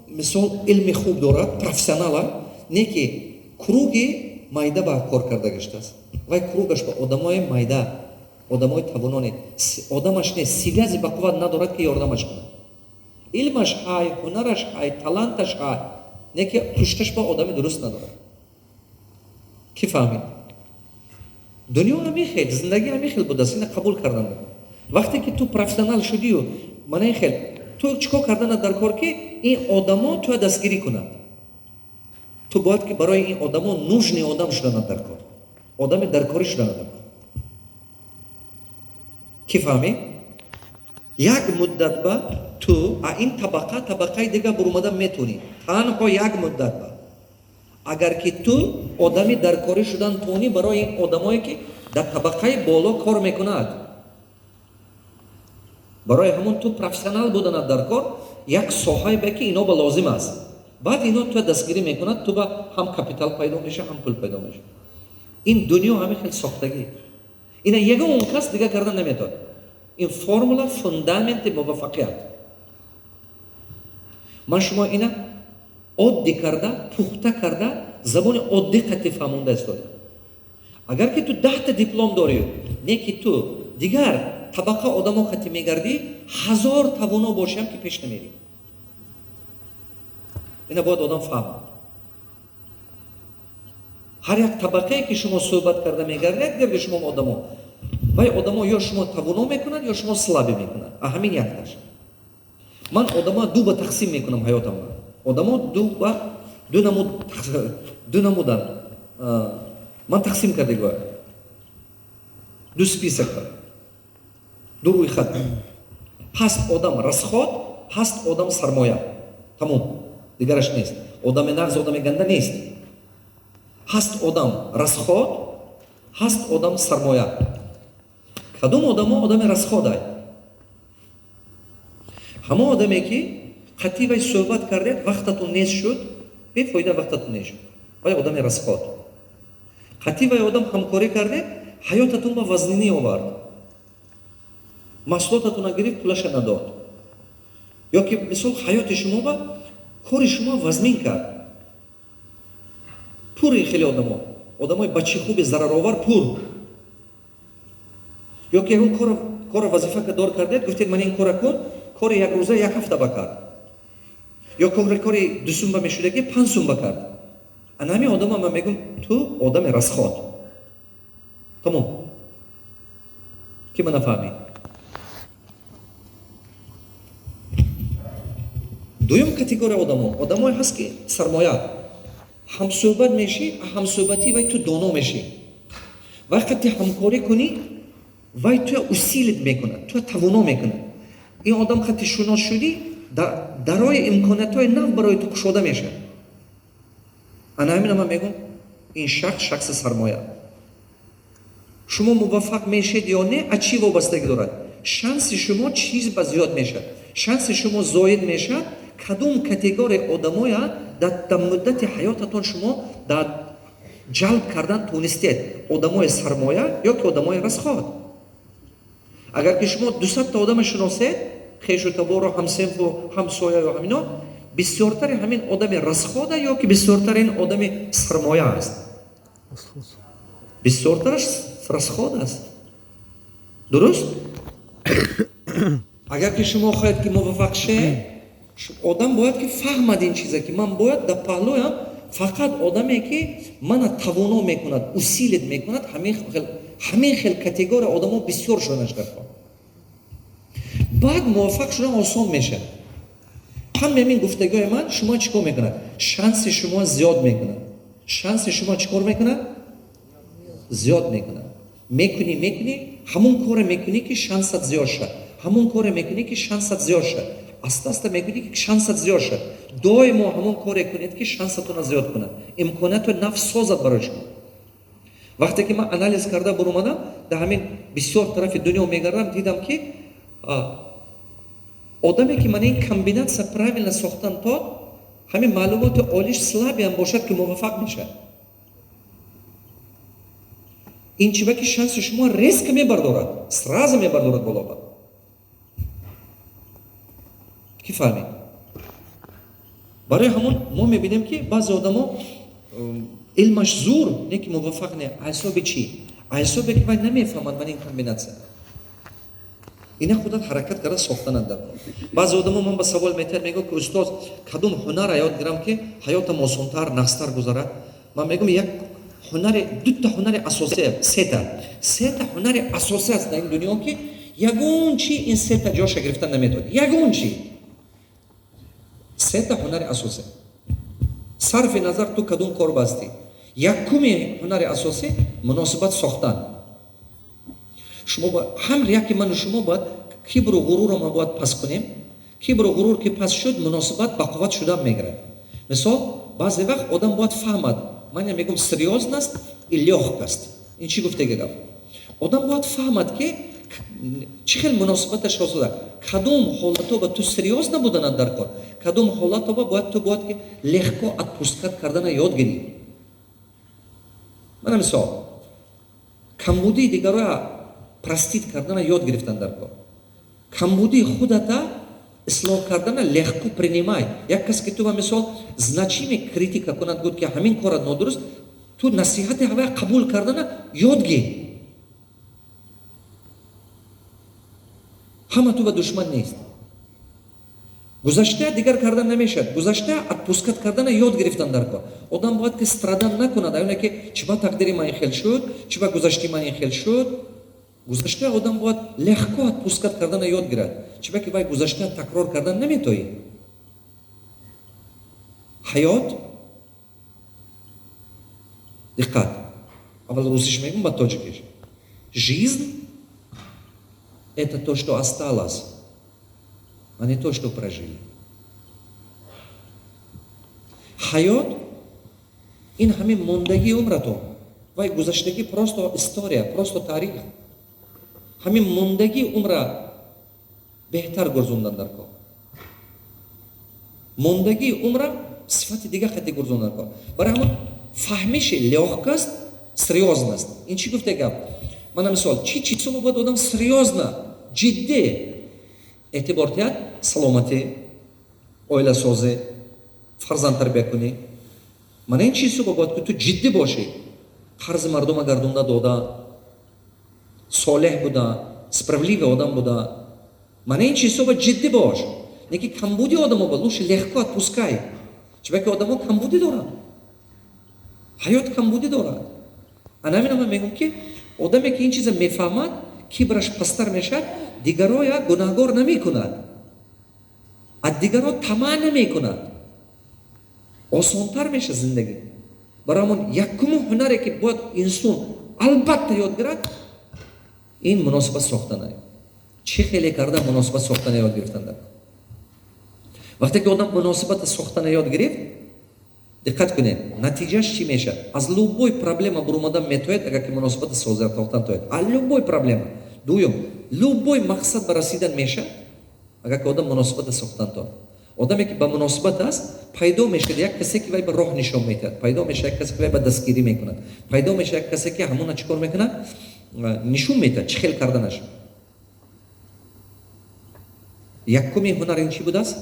мисол, илми хуб дорад, профессионала, не ки круг и майда ба кор карда гаштааст. Вай круг аш ба одамои майда, одамои тавононе, одамаш не, связи ба қувват надорад, ки ёрдамаш кунад. Илмаш ҳай, ҳунараш ҳай, таланташ ҳай, не ки пушташ ба одами дуруст надорад. Кӣ фаҳмид? Дунё ҳамин хел, зиндагӣ ҳамин хел будааст. Ина қабул кардан. Вақте ки ту профессионал шудию, мана ин хел, ту чӣ кор карданат дар кор, ки ин одамо туя дастгирӣ кунад? Ту бояд ки барои ин одамо нужный одам шуданат дар кор, одами даркорӣ шуданат дар кор. Кӣ фаҳмид? Як муддат ба ту а ин табақа табақаи дигар бурумада метавонӣ, танҳо як муддат ба, агар ки ту одами даркорӣ шудан тонӣ барои ин одамое, ки дар табақаи боло кор мекунад. Барои ҳамон ту профессионал буданат дар кор, як соҳае ба ки ино ба лозим аст. Баъд ино туя дастгирӣ мекунад, ту ба ҳам капитал пайдо меша, ҳам пул пайдо меша. Ин дунё ҳамин хел сохтагӣ. Ина ягон кас дигар кардан наметавонад. Ин формула, фундаменти муваффақият. Ман шумо ина оддӣ карда, пухта карда, забони оддӣ қатъи фаҳмонда истодам. Агар ки ту 10-та диплом дорӣ, не ки ту дигар табақа одамо қатъи мегардӣ, ҳазор тавоно бошиам, ки пеш намерӣ. Ина бояд одам фаҳмад. Ҳар як табақае, ки шумо суҳбат карда мегардед, гирди шумо одамо, вай одамо ё шумо тавоно мекунад, ё шумо слабый мекунад. А ҳамин якташ. Ман одамо ду ба тақсим мекунам ҳаётамро. Одамо ду ба ду намуд, ду намудан ман тақсим кардагӣ, ду список, ду рӯйхат ҳаст. Одам расход ҳаст, одам сармоя, тамом, дигараш нест. Одами нағз, одами ганда нест. Ҳаст одам расход, ҳаст одам сармоя. Кадом одамо одами расходай? Ҳамон одаме, ки қатъи вай суҳбат кардед, вақтатон нест шуд, бефоида вақтатон нест шуд, вай одами расход. Қатъи вай одам ҳамкорӣ кардед, ҳаётатон ба вазнинӣ овард, маҳсулотатонро гирифт, пулаша надод, ё ки, мисол, ҳаёти шумо ба кори шумо вазмин кард. Пур хеле одамо, одамои бачи хуби зараровар пур. Ё ки ягон кора вазифа дор кардед, гуфтед, ман ин кора кун, кори як рӯза як ҳафта ба кард, ё кори 2 сум ба мешудагӣ 5 сум ба кард. Ана ҳамин одама ман мегӯм, ту одами расход, тамом. Ки ма нафаҳмед? Дуюм категория одамо, одамое ҳаст, ки сармоя. Ҳамсӯҳбат мешӣ, ҳамсӯҳбатӣ вай ту доно мешӣ. Вақте ти ҳамкорӣ кунӣ, вай туя усилить мекунад, туя тавоно мекунад. Ин одам қати шунос шудӣ, дарои имкониятҳои нав барои ту кушода мешавад. Ана ҳамина ман мегӯм, ин шахс шахси сармоя. Шумо муваффақ мешед ё не, аз чӣ вобастагӣ дорад? Шанси шумо чиз ба зиёд мешавад, шанси шумо зоид мешавад. Кадом категорияи одамоя дар муддати ҳаётатон шумо дар ҷалб кардан тонистед: одамои сармоя ё ки одамои расход? Агар ки шумо 200-та одама шиносед, хешу табору, ҳамсинфу ҳамсоя ё ҳамино, бисёртари ҳамин одами расхода ё ки бисёртари ин одами сармоя аст? Бисёртараш расход аст, дуруст? Агар ки шумо хоҳед, ки муваффақ шавед, одам бояд ки фаҳмад ин чиза, ки ман бояд дар паҳлӯям фақат одаме, ки мана тавоно мекунад, усилить мекунад. Ҳамин хел категория одамо бисёр шуданаш дар кор, баъд муваффақ шудан осон мешавад. Ҳамаи ҳамин гуфтагиҳои ман шумо чӣ кор мекунад? Шанси шумо зиёд мекунад. Шанси шумо чӣ кор мекунад? Зиёд мекунад. Мекунӣ, мекунӣ, ҳамон коре мекунӣ, ки шансат зиёд шавад, ҳамон коре мекунӣ, ки шансат зиёд шавад, аста аста мекунӣ, ки шансат зиёд шавад. Доимо ҳамон коре кунед, ки шансатонро зиёд кунад, имконияту нав созад барои шумо. Вақте ки ман анализ карда буромадам, дар ҳамин бисёр тарафи дунё мегардам, дидам, ки одаме, ки мана ин комбинация правильно сохтан, то ҳамин маълумоти олиш слабый ам бошад, ки муваффақ мешавад. Ин чиба ки шанси шумо резко мебардорад, сразу мебардорад болоба. Ки фаҳмед? Барои ҳамон мо мебинем, ки баъзе одамо илмаш зур, не ки муваффақ не. Ҳисоби чӣ? Ҳисобе ки вай намефаҳмад ман ин комбинация. Ина худат ҳаракат карда сохтанад дар. Баъзе одамо ман ба савол метиҳад, мегӯ, ки устоз, кадом ҳунара ёд гирам, ки ҳаётам осонтар, нағзтар гузарад? Ман мегӯм, як ҳунари, дута ҳунари асосӣ, сета ҳунари асосӣ аст дар ин дунё, ки ягон чи ин сета ҷоша гирифта наметавонад, ягон чи. Сета ҳунари асосӣ, сарфи назар ту кадом кор бастӣ. Якуми ҳунари асосӣ — муносибат сохтан. Шумо ҳам яки ману шумо бояд кибру ғурурро ма бояд пас кунем. Кибру ғурур ки пас шуд, муносибат бақувват шудан мегирад. Мисол, баъзе вақт одам бояд фаҳмад, ман я мегӯм, серьёзность и лёгкость. Ин чӣ гуфтаги гап? Одам бояд фаҳмад, ки чӣ хел муносибаташ созада, кадом ҳолато ба ту серьёзно буданад дар кор, кадом ҳолато ба бояд ту бояд ки легко отпускать кардана ёд гирӣ. Мана мисол, камбудии дигароя простить кардана ёд гирифтан дар кор, камбудии худата ислоҳ кардана, легко принимай. Як кас ки ту ба мисол значимый критика кунад, гуфт, ки ҳамин корат нодуруст, ту насиҳати ҳавая қабул кардана ёд гир. Ҳама ту ба душман нест. Гузашта дигар кардан намешавад, гузашта отпускать кардана ёд гирифтан дар кор. Одам бояд ки страдан накунад, оне ки чиба тақдири ман ин хел шуд, чиба гузашти ман ин хел шуд. Гузашта одам бояд легко отпускать кардана ёд гирад, чиба ки вай гузашта такрор кардан наметоӣ. Ҳаёт, диққат, аввал русиш мегӯм, баъд тоҷикиш: жизнь — это то, что осталось, а не то, что прожили. Ҳаёт ин ҳамин мондагии умратон. Вай гузаштагӣ просто история, просто таърих. Ҳамин мондагии умра беҳтар гурзондан дар кор, мондагии умра сифати дига хати гурзондан дар кор. Барои ҳамон фаҳмиши лёгкость, серьёзность. Ин чӣ гуфта гап? Мана мисол, чӣ чизҳо бояд одам серьёзно, ҷиддӣ эътибор диҳад? Саломатӣ, оиласозӣ, фарзанд тарбия кунӣ. Мана ин чизҳо бояд ки ту ҷиддӣ бошӣ. Қарзи мардума гардонда дода, солеҳ буда, справедливый одам буда, мана ин чизҳо бояд ҷиддӣ бош. Неки камбуди одамо ба лучше легко отпускай, чунки одамо камбудӣ доранд, ҳаёт камбудӣ дорад. Ана ҳамина ман мегӯм, ки одаме, ки ин чиза мефаҳмад, кибраш пасттар мешавад, дигароя гунаҳгор намекунад. Аз дигарҳо тамаъ намекунад, осонтар мешавад зиндагӣ. Барои ҳамон якуму ҳунаре, ки бояд инсон албатта ёд гирад, ин муносибат сохтанае. Чӣ хеле карда муносибат сохтана ёд гирифтанда. Вақте ки одам муносибата сохтана ёд гирифт, диққат кунед, натиҷаш чӣ мешавад? Аз любой проблема буромадан метояд, агар ки муносибата сохтан тояд, аз любой проблема. Дуюм, любой мақсад ба расидан мешавад, агар ки одам муносибата сохтан тояд. Одаме, ки ба муносибат аст, пайдо мешавад як касе, ки вай ба роҳ нишон медиҳад, пайдо мешавад як касе, ки вай ба дастгирӣ мекунад, пайдо мешавад як касе, ки ҳамона чӣ кор мекунад, нишон медиҳад чӣ хел карданаш. Якуми ҳунар ин чӣ будааст?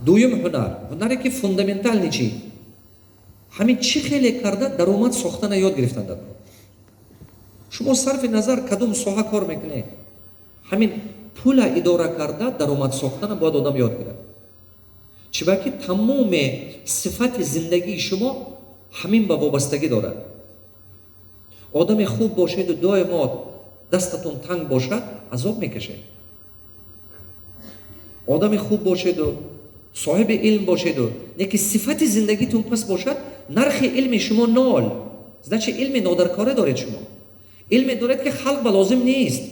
Дуюм ҳунар, ҳунаре, ки фундаментальный, чӣ? Ҳамин чӣ хеле карда даромад сохтана ёд гирифтан дар. Шумо сарфи назар кадом соҳа кор мекунед, ҳамин пула идора карда даромад сохтана бояд одам ёд гирад. Чибаки тамоми сифати зиндагии шумо ҳамин ба вобастагӣ дорад. Одами хуб бошеду доимо дастатон танг бошад, азоб мекашед. Одами хуб бошеду соҳиби илм бошеду леки сифати зиндагитон паст бошад, нархи илми шумо нол. Значит, илми нодаркоре доред. Шумо илме доред, ки халқ ба лозим нест.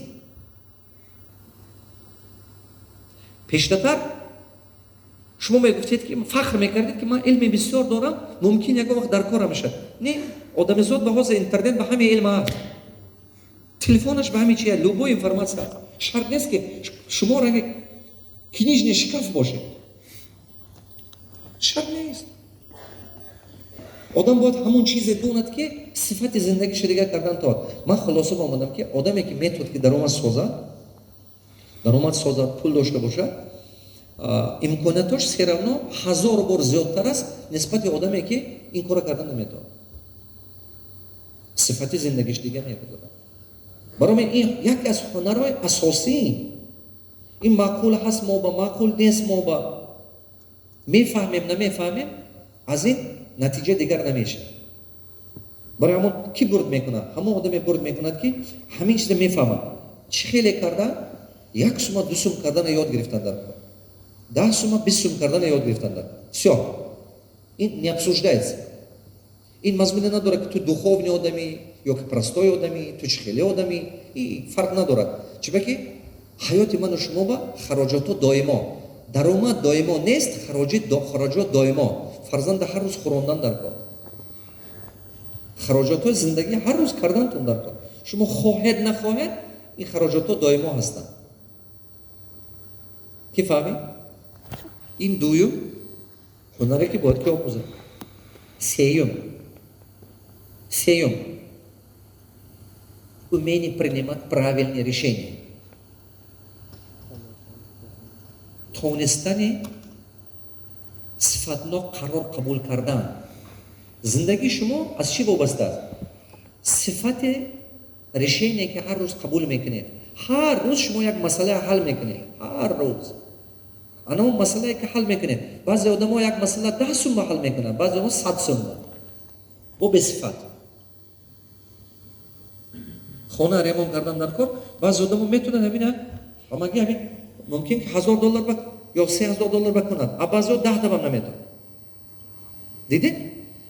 Пештатар шумо мегуфтед, ки фахр мекардед, ки ман илми бисёр дорам, мумкин ягон вақт дар корам мешавад. Не, одамизод ба ҳозир интернет ба ҳаме илм аст, телефонаш ба ҳаме чи, любой информация аст. Шарт нест, ки шумо ранги книжный шкаф бошед, шарт нест. Одам бояд ҳамон чизе донад, ки сифати зиндагиша дигар кардан тоад. Ман хулоса омадам, ки одаме, ки метавад, ки даромад созад, даромад созад, пул дошта бошад, имкониятош всё равно ҳазор бор зиёдтар аст нисбати одаме, ки ин корро кардан наметавонад, сифати зиндагиш дига мегузарад. Барои ман ин яке аз ҳунарҳои асосӣ. Ин маъқул ҳаст мо ба, маъқул нест мо ба, мефаҳмем, намефаҳмем, аз ин натиҷа дигар намешавад. Барои ҳамон кӣ бурд мекунад? Ҳамон одаме бурд мекунад, ки ҳамин чиза мефаҳмад, чӣ хеле карда як сума, ду сум кардана ёд гирифтан дар кор, 10 сума, 20 сум кардана ёд гирифтан дар. Всё, ин не обсуждается. Ин мазмуне надорад, ки ту духовный одамӣ ё ки простой одамӣ, ту чӣ хеле одамӣ, и фарқ надорад. Чибаки ҳаёти ману шумо ба хароҷотҳо доимо, даромад доимо нест, хароҷот доимо. Фарзанда ҳар рӯз хӯрондан дар кор, хароҷотҳои зиндагӣ ҳар рӯз кардантон дар кор. Шумо хоҳед, нахоҳед, ин хароҷотҳо доимо ҳастанд. Ки фаҳмид? Ин дуюм ҳунаре, ки бояд ки омӯзад. Сеюм, умение принимать правильные решения, тонистани сифатнок қарор қабул кардан. Зиндагии шумо аз чӣ вобаста аст? Сифати решение, ки ҳар рӯз қабул мекунед. Ҳар рӯз шумо як масъала ҳал мекунед, ҳар рӯз ана он масъалае, ки ҳал мекунед. Баъзе одамо як масъала 10 сумма ҳал мекунанд, баъзе одамо 100 сумма, бо бесифат. Хона ремонт кардан дар кор, баъзе одамо метавонанд ҳамина ҳамаги ҳамин мумкин ки 1000 доллар ба ё 3000 доллар ба кунанд, а баъзео 10 табам наметавонанд. Дидед,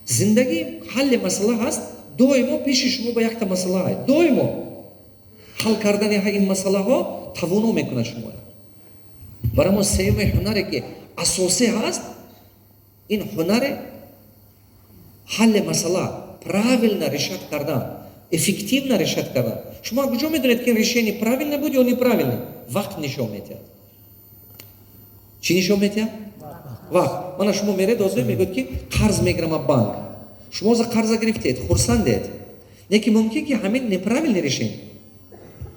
зиндагӣ ҳалли масъала ҳаст. Доимо пеши шумо ба якта масъала ҳаст. Доимо ҳал кардани ин масъалаҳо тавоно мекунад шуморо. Барои мо сеюми ҳунаре, ки асосӣ ҳаст, ин ҳунаре ҳалли масъала, правильно решать кардан, эффективно решать кардан. Шумо куҷо медонед, ки решение правильно буд ё неправильно? Вақт нишон медиҳад. Чӣ нишон медиҳад? Вақт. Мана шумо меред, озо мегӯед, ки қарз мегирам аз банк. Шумо за қарза гирифтед, хурсандед, лекин мумкин, ки ҳамин неправильный решение.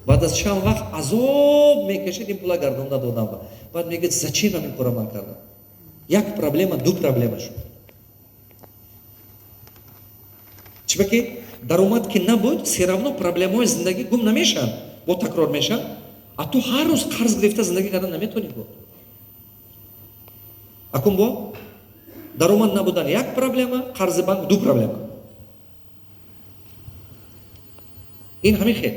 Баъд аз чанд вақт азоб мекашед ин пула гардонда додам. Баъд мегӯед: «Зачем ҳамин кора ман кардам?» Як проблема ду проблема шуд. Чибаки даромад ки набуд, всё равно проблемаҳои зиндагӣ гум намешаванд, бо такрор мешаванд. А ту ҳар рӯз қарз гирифта зиндагӣ кардан наметавонӣ. Бо акун бо даромад набудан як проблема, қарзи банк ду проблема. Ин ҳамин хел.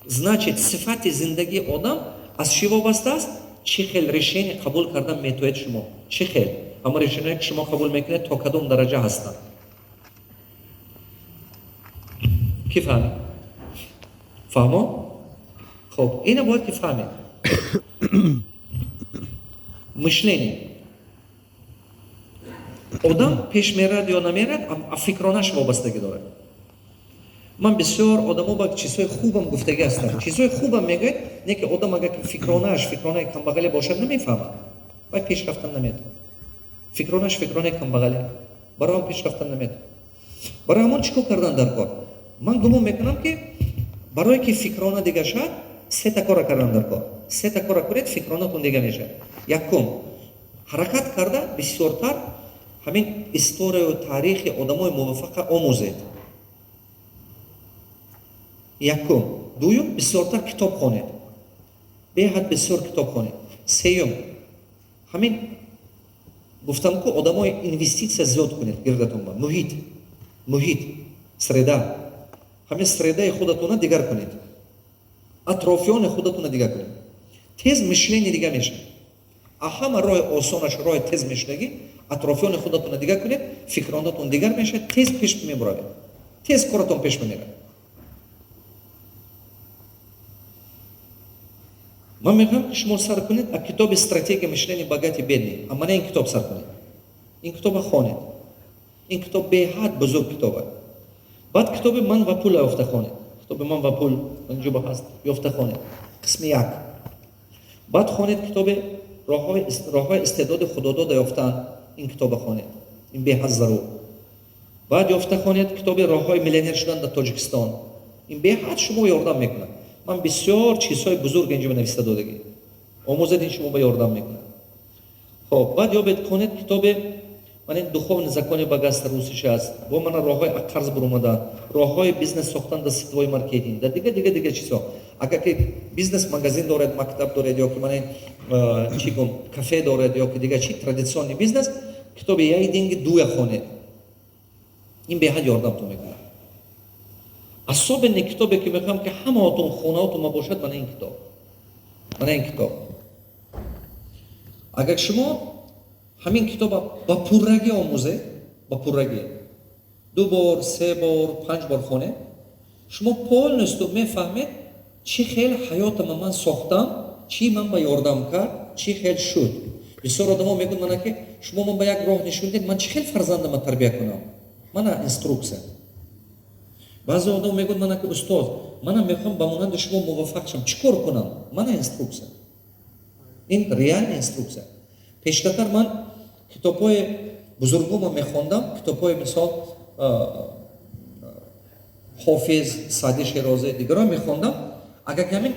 Значит, сифати зиндагии одам аз чӣ вобаста аст? Чӣ хел решение қабул кардан метавонед шумо, чӣ хел ҳама решение ки шумо қабул мекунед, то кадом дараҷа ҳастанд? Ки фаҳмид? Фаҳмо? Хоб, ина бояд ки фаҳмед. Мышление: одам пеш мерад ё намерад, фикронаш вобастагӣ дорад. Ман бисёр одамо ба чизҳои хубам гуфтагӣ ҳастам, чизҳои хубам мегӯяд, не ки одам агар фикронаш фикронаи камбағале бошад, намефаҳмад, вай пеш рафтан наметавонад. Фикронаш фикронаи камбағале, барои он пеш рафтан наметавонад. Барои ҳамон чӣ кор кардан дар кор? Ман гумон мекунам, ки барое ки фикрона дига шавад, сета кора кардан дар кор. Сета кора кунед, фикронатон дига мешавад. Якум, ҳаракат карда бисёртар ҳамин историяю таърихи одамои муваффақа омӯзед, якум. Дуюм, бисёртар китоб хонед, беҳад бисёр китоб хонед. Сеюм, ҳамин гуфтам ку, одамои инвеститсия зиёд кунед гирдатон ба муҳит, среда. Ҳамин среда и худатона дигар кунед, атрофиёни худатона дигар кунед, тез мышление дигар мешавад. А ҳама роҳи осонаш, роҳи тез мешудагӣ: атрофиёни худатона дигар кунед, фикронатон дигар мешавад, тез пеш мебуравед, тез коратон пеш мемерад. Ман мехоҳам, ки шумо сар кунед а китоби «Стратегия мышления богатый бедный». А мана ин китоб сар кунед, ин китоба хонед. Ин китоб беҳад бузург китоб. Баъд китоби «Ман ва пул» ёфта хонед. Китоби «Ман ва пул» инҷо ҳаст, ёфта хонед, қисми як. Баъд хонед китоби «Роҳҳои истеъдоди худодода ёфтан». Ин китоба хонед, ин беҳад зарур. Баъд ёфта хонед китоби «Роҳҳои миллионер шудан дар Тоҷикистон». Ин беҳад шумо ёрдам мекунад. Ман бисёр чизҳои бузург инҷо нависта додагӣ, омӯзед, ин шумо ба ёрдам мекунад. Хоб, баъд ёбед, хонед китоби ман ин «Духовные законы богатства», русиша аст, бо мана «Роҳҳои қарз буромадан», «Роҳҳои бизнес сохтан дар сетевой маркетинг», дар дига, дига, дига чизҳо. Агар ки бизнес магазин доред, мактаб доред ё ки мана чӣ гум, кафе доред ё ки дига чи, традиционный бизнес, китоби «Я и деньги» дуя хонед. Ин беҳад ёрдамтон мекунад. Особенно китобе ки мехоҳам, ки ҳамаотон хонаотон ма бошад, мана ин китоб, мана ин китоб. Агар шумо ҳамин китоба ба пуррагӣ омӯзед, ба пуррагӣ ду бор, се бор, панҷ бор хонед, шумо полностью мефаҳмед, чӣ хел ҳаётама ман сохтам, чӣ ман ба ёрдам кард, чӣ хел шуд. Бисёр одамо мегӯянд мана, ки шумо ман ба як роҳ нишон дед, ман чӣ хел фарзандама тарбия кунам. Мана инструкция. Баъзе одам мегӯянд мана, ки устод, манам мехоҳам ба монанди шумо муваффақ шавам, чӣ кор кунам? Мана инструкция, ин реальная инструкция. Пештартар ман китобҳои бузургома мехондам, китобҳои мисол Ҳофиз, Саъди Шерозӣ, дигарро мехондам. Агар ки ҳамин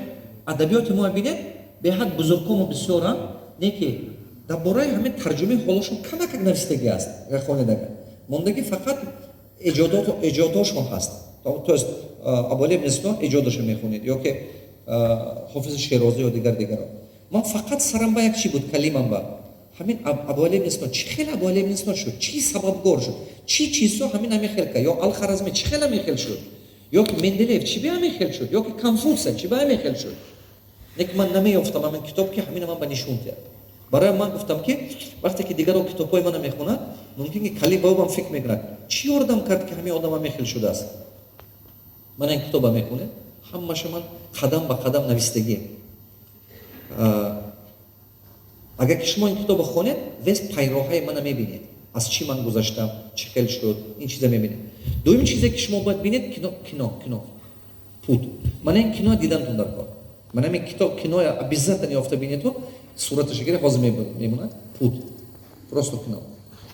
адабиёти мо бинед, беҳад бузургҳомо бисёранд, не ки дар бораи ҳамин тарҷумаи ҳолошон камакак навистагӣ аст. Агар хонед, агар мондагӣ фақат эҷодҳошон ҳаст, то есть Абуали ибни Сино эҷодашо мехонед ё ки Ҳофизи Шерозӣ ё дигар дигаро. Ман фақат сарам ба як чӣ буд, калимам ба ҳамин Абуали ибни Сино, чӣ хел Абуали ибни Сино шуд, чӣ сабабгор шуд, чӣ чизҳо ҳамин хел ка, ё Алхаразми чӣ хел ҳамин хел шуд, ё ки Менделеев чӣ би ҳамин хел шуд, ё ки Конфутсий чӣ ба ҳамин хел шуд. Лекин ман намеёфтам ҳамин китоб, ки ҳамина ман ба нишон диҳад. Барои ман гуфтам, ки вақте ки дигаро китобҳои мана мехонад, мумкин ки кали бобам фикр мекунад, чӣ ёрдам кард, ки ҳамин одам ҳамин хел шудааст. Мана ин китоба мехонед, ҳамаша ман қадам ба қадам навистагӣ. Агар ки шумо ин китобо хонед, вес пайроҳаи мана мебинед, аз чӣ ман гузаштам, чӣ хел шуд, ин чиза мебинед. Дуюми чизе ки шумо бояд бинед, кино, кино, кино «Путь». Мана ин кино дидантон дар кор. Мана ин китоб, киноя обязательно ёфта бинедтон, сураташа гире, ҳозир мемонад. «Путь», просто кино.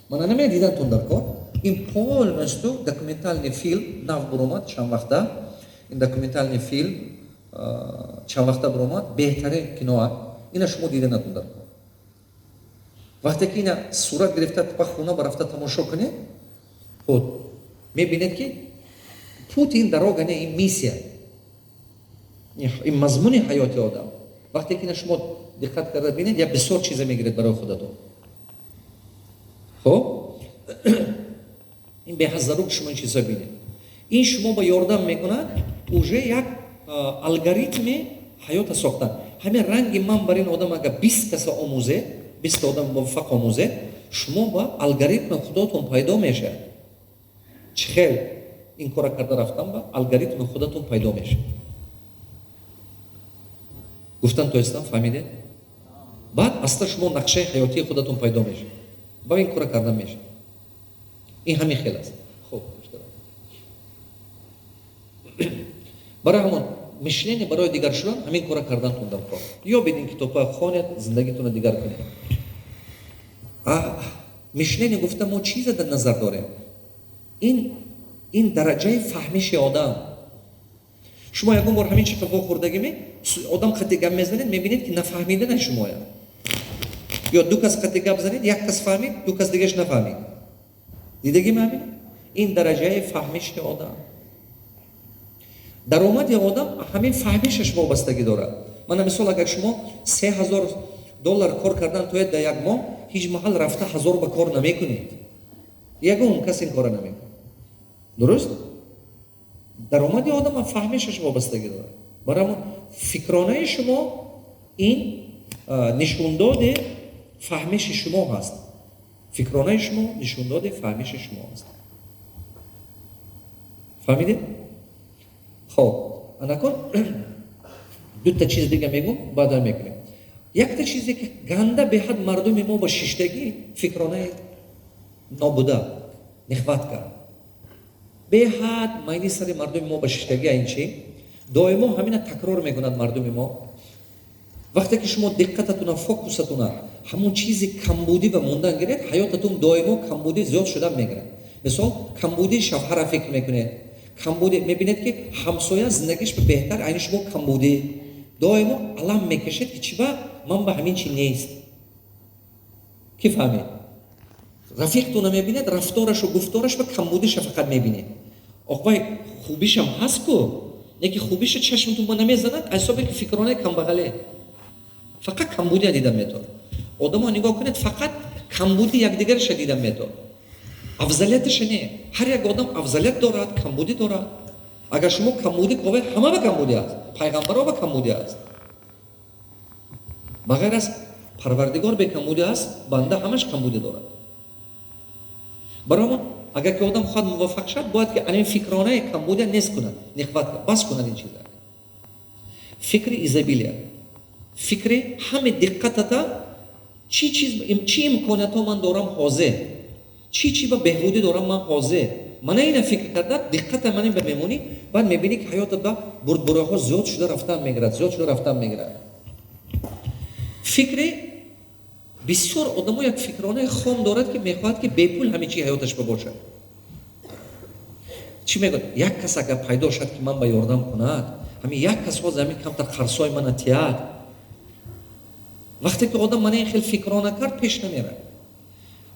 Мана наме дидантон дар кор. Ин полностью документальный фильм, нав буромад чанд вақта. Ин документальный фильм чанд вақта буромад, беҳтарин киноа. Ина шумо диданатон дар кор. Вақте ки ина сурат гирифта, ба хона барафта тамошо кунед, худ мебинед, ки путь ин дорога не, ин миссия, ин мазмуни ҳаёти одам. Вақте ки ина шумо диққат карда бинед, я бисёр чиза мегиред барои худатон. Хоб, ин беҳад зарур, шумо ин чиза бинед. Ин шумо ба ёрдам мекунад уже як алгоритми ҳаёта сохтан. Ҳамин ранги ман бар ин одам агар 20 каса омӯзед, 20-та одам муваффақ омӯзед, шумо ба алгоритми худотон пайдо мешавад. Чӣ хел ин кора карда рафтан ба алгоритми худатон пайдо мешавад. Гуфтан тоистам, фаҳмидед? Баъд аста шумо нақшаи ҳаётии худатон пайдо мешавад, ба ин кора кардан мешавад. Ин ҳамин хел аст. Хуб, барои ҳамон мышление, барои дигар шудан ҳамин кора кардантон дар кор. Ёбед ин китобҳоя, хонед, зиндагитонро дигар кунед. Мышление гуфта мо чизе дар назар дорем? Ин дараҷаи фаҳмиши одам. Шумо ягон бор ҳамин чиқа вохӯрдагиме? Одам қати гап мезанед, мебинед, ки нафаҳмидана шумоя. Ё ду кас қати гап занед, як кас фаҳмид, ду кас дигаш нафаҳмид. Дидагиме ҳамин? Ин дараҷаи фаҳмиши одам. Даромади одам ҳамин фаҳмишаш вобастагӣ дорад. Мана мисол, агар шумо 3000 доллар кор кардан тоед дар як моҳ, ҳеҷ маҳал рафта 1000 ба кор намекунед. Ягон кас ин кора намекунад, дуруст? Даромади одам фаҳмишаш вобастагӣ дорад. Барои ҳамон фикронаи шумо ин нишондоди фаҳмиши шумо ҳаст. Фикронаи шумо нишондоди фаҳмиши шумо аст. Фаҳмидед? Хоб, анакон дута чиз дига мегум, баъдан мекунем. Якта чизе, ки ганда беҳад мардуми мо ба шиштагӣ, фикронаи нобуда, нехватка, беҳад майни сари мардуми мо ба шиштагӣ. Ин чи доимо ҳамина такрор мекунад мардуми мо. Вақте ки шумо диққататуна, фокусатуна ҳамон чизи камбудӣ ба мондан гиред, ҳаётатун доимо камбудӣ зиёд шудан мегирад. Мисол, камбудии шавҳара фикр мекунед, камбудӣ мебинед, ки ҳамсоя зиндагиш ба беҳтар, айни шумо камбудӣ. Доимо алам мекашед, ки чиба ман ба ҳамин чи нест. Ки фаҳмед? Рафиқтуна мебинед, рафторашу гуфтораш ба камбудиша фақат мебинед. Оқвай хубишам ҳаст ку, яки хубиша чашмтун ба намезанад, ҳисобе ки фикронаи камбағале, фақат камбудия дида метавад. Одамо нигоҳ кунед, фақат камбуди якдигараша дида метавад, афзалияташа не. Ҳар як одам афзалият дорад, камбудӣ дорад. Агар шумо камбудӣ ковед, ҳама ба камбудӣ аст, пайғамбаро ба камбудӣ аст. Ба ғайр аз Парвардигор бекамбудӣ аст, банда ҳамаш камбудӣ дорад. Барои ҳамон, агар ки одам хоҳад муваффақ шавад, бояд ки анин фикронаи камбудия нест кунад, нехватка бас кунад ин чиза. Фикри изобилия, фикри ҳаме диққатата чӣ чиз, чӣ имкониятҳо ман дорам ҳозир, чӣ чӣ ба беҳбудӣ дорам ман ҳозир, мана ина фикр карда, диққата ман ин ба мемонӣ, баъд мебинӣ, ки ҳаётат ба бурдбураҳо зиёд шуда рафтан мегирад, зиёд шуда рафтан мегирад. Фикри бисёр одамо як фикронаи хом дорад, ки мехоҳад, ки бепул ҳаме чи ҳаёташ ба бошад. Чӣ мегӯяд? Як кас агар пайдо шад, ки ман ба ёрдам кунад, ҳамин як кас ҳозир ҳамин камтар қарзҳои мана тиҳад. Вақте ки одам мана ин хел фикрона кард, пеш намерад.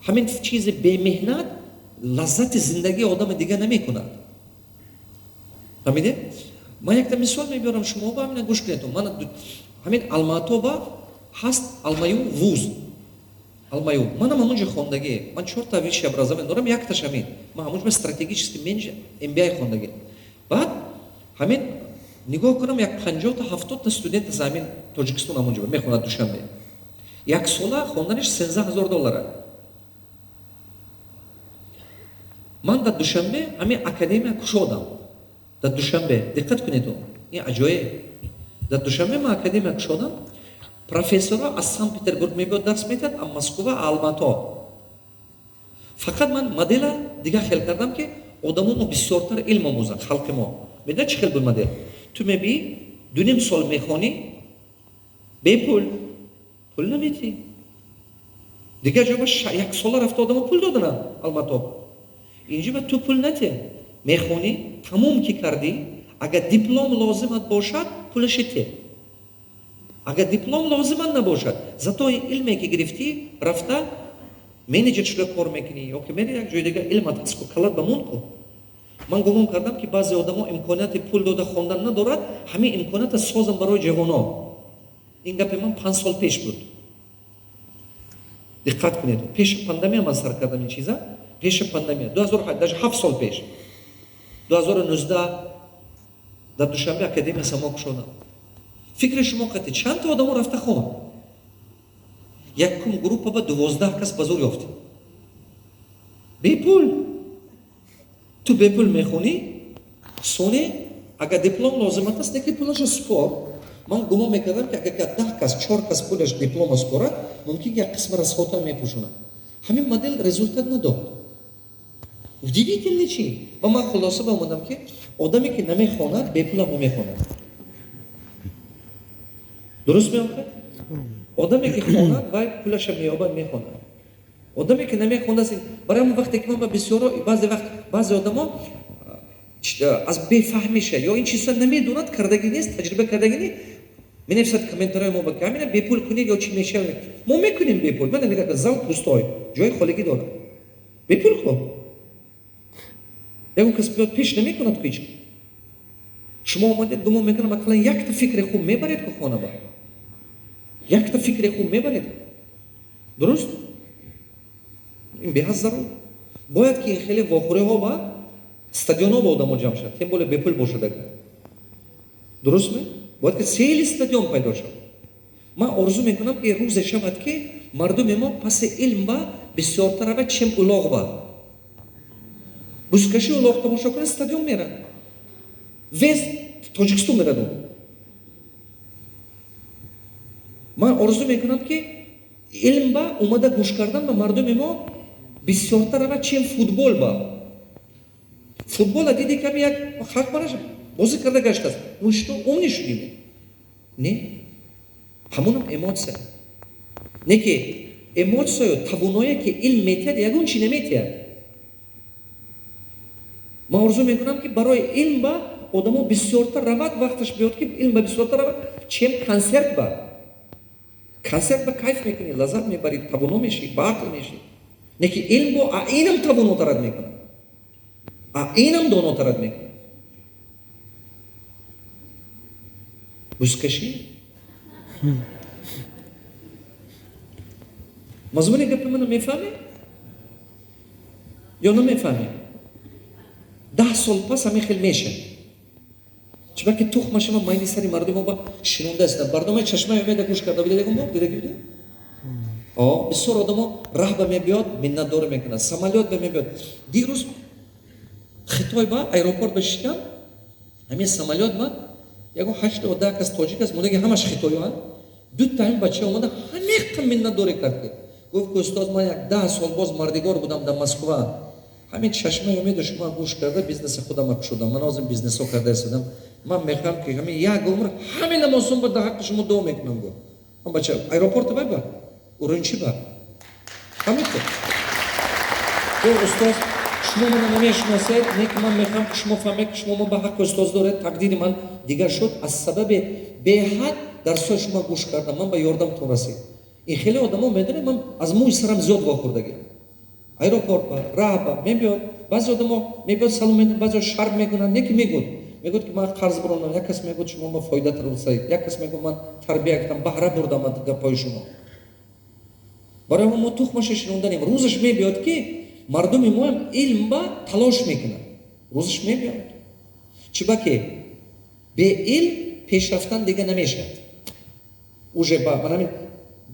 Ҳамин чизи бемеҳнат лаззати зиндагии одама дига намекунад. Фаҳмидед? Ман якта мисол мебиёрам, шумо ба ҳамина гӯш кунед. Ман ҳамин Алматоба ҳаст АлмаЮ вуз, АлмаЮ. Манам ҳамонҷо хондагӣ. Ман чорта высшее образование дорам, якташ ҳамин. Ман ҳамонҷо стратегический менеджер MBA хондагӣ. Баъд ҳамин нигоҳ кунам, як 50-та, 70-та студент аз ҳамин Тоҷикистон ҳамонҷо мехонад. Душанбе як сола хонданаш 13 000 доллара. Ман дар Душанбе ҳамин академия кушодам. Дар Душанбе, диққат кунед, ин аҷоиб, дар Душанбе ман академия кушодам. Профессорро аз Санкт Петербург мебиёд, дарс медиҳад, аз Москва, Алмато. Фақат ман модела дигар хел кардам, ки одамо мо бисёртар илм омӯзанд, халқи мо. Медонед, чӣ хел буд модел? Ту мебиӣ, 2,5 сол мехонӣ бепул, пул наметӣ. Дигар ҷо як сола рафта одамо пул додананд Алмато. Инҷо ба ту пул нате, мехонӣ, тамом ки кардӣ, агар диплом лозимат бошад, пулаши те, агар диплом лозимат набошад, зато илме ки гирифтӣ, рафта менеҷер шуда кор мекунӣ ё ки мери як ҷои дигар, илмат ҳаст ку, калат ба мон ку. Ман гумон кардам, ки баъзе одамо имконияти пул дода хондан надорад, ҳамин имкониятро созам барои ҷавоно. Ин гапи ман 5 сол пеш буд, диққат кунед. Пеши пандемия ман сар кардам ин чиза, пеши пандемия, даже 7 сол пеш, 2019, дар Душанбе академия Само кушодам. Фикри шумо қати чандта одамо рафта хон? Якум группа ба 12 кас ба зур ёфтем. Бепул. Ту бепул мехонӣ, соне агар диплом лозимат аст, неки пулаша супор. Ман гумон мекардам, ки агар 10 кас, чор кас пулаш диплома супорад, мумкин як қисми расхода мепӯшонад. Ҳамин модел результат надод. Удивительный чи ва ман хулоса ба омадам, ки одаме, ки намехонад, бепулам намехонад. Дуруст меохад? Одаме, ки хонад, вай пулаша меёбад, мехонад. Одаме, ки намехонад, барои ҳамон вақте ки ман ба бисёро, баъзе вақт баъзе одамо аз бефаҳмиша ё ин чиза намедонад, кардагӣ нест, таҷриба кардагӣ нест, менависад комментарияи мо ба ки ҳамина бепул кунед ё чӣ мешавад. Мо мекунем бепул. Мана нигоҳ, зал пустой, ҷои холигӣ дорад. Бепул кун, ягон кас биёд, пеш намекунад ку ҳеч. Шумо омадед, гумон мекунам, ақаллан якта фикри хуб мебаред ку хона ба, якта фикри хуб мебаред. Дуруст, ин беҳад зарур. Бояд ки ин хеле вохӯриҳо ба стадионҳо ба одамо ҷамъ шавад, тем более бепул бошад агар. Дуруст ме? Бояд ки сели стадион пайдо шавад. Ман орзу мекунам, ки рӯзе шавад, ки мардуми мо паси илм ба бисёртар равад, чем улоғ ба. Бузкаши, улоғ тамошо кунад, стадион мерад, весь Тоҷикистон мерад. Ман орзу мекунам, ки илм ба омада гӯш кардан ба мардуми мо бисёртар равад, чем футбол ба. Футбола диди, ками як халқ бараш бозӣ карда гаштааст. Ну что, умный шудем? Не, ҳамонам эмоция. Не ки эмоцияю тавоное, ки илм метиҳад, ягон чи наметиҳад. Ман орзу мекунам, ки барои илм ба одамо бисёртар равад, вақташ биёд, ки илм ба бисёртар равад, чем консерт ба. Консерт ба кайф мекунӣ, лаззат мебарӣ, тавоно мешӣ, ба ақл мешӣ. Не ки илм бо а инам тавонотарат мекунад, а инам донотарат мекунад. Бузкашӣ. Мазмуни гапи мана мефаҳмӣ ё намефаҳмӣ? 10 сол пас ҳамин хел мешавад, чунки тухмашама майни сари мардумо ба шинонда аст. Барномаи Чашмаи Умеда гӯш карда будед ягон бор? Дидаги будед? Бисёр одамо раҳ ба мебиёд, миннатдорӣ мекунад, самолёт ба мебиёд. Дирӯз Хитой ба аэропорт ба шиштам, ҳамин самолёт ба ягон ҳашт 10 кас тоҷик аст, модаги ҳамаш хитоёанд. Дута ҳамин бача омада, ҳамиқа миннатдорӣ кард, ки гуфт, ки устоз, ман як 10 сол боз мардигор будам дар Москва, ҳамин Чашмаи Умеду шумо гӯш карда, бизнеси худама кушодам. Ман ҳозир бизнесҳо карда истодам. Ман мехоҳам, ки ҳамин як умр ҳамин намозон ба дар ҳаққи шумо дуо мекунам. Гуфт ҳам бача аэропорти вай ба Урунчи ба ҳамин гуфт: устоз, шумо мана намешиносед, не ки ман мехоҳам, ки шумо фаҳмед, ки шумо ба ҳаққи устоз доред. Тақдири ман дигар шуд аз сабаби беҳад дарсҳои шумо гӯш кардам, ман ба ёрдамтон расид. Ин хеле одамо, медонед, ман аз мӯи сарам зиёд вохӯрдагиам. Аэропорт ба, раҳ ба мебиёд, баъзе одамо мебиёд, салом медиҳад, баъзео шарм мекунанд, не ки мегӯяд, ки ман қарз биронам. Як кас мегӯяд, шумо ма фоида расид, як кас мегӯяд, ман тарбия кардам, баҳра бурдам аз гапҳои шумо. Барои мо тухмаша шинонданем. Рӯзаш мебиёд, ки мардуми моам илм ба талош мекунад. Рӯзаш мебиёд, чиба ки беилм пешрафтан дига намешавад. Уже ба манамин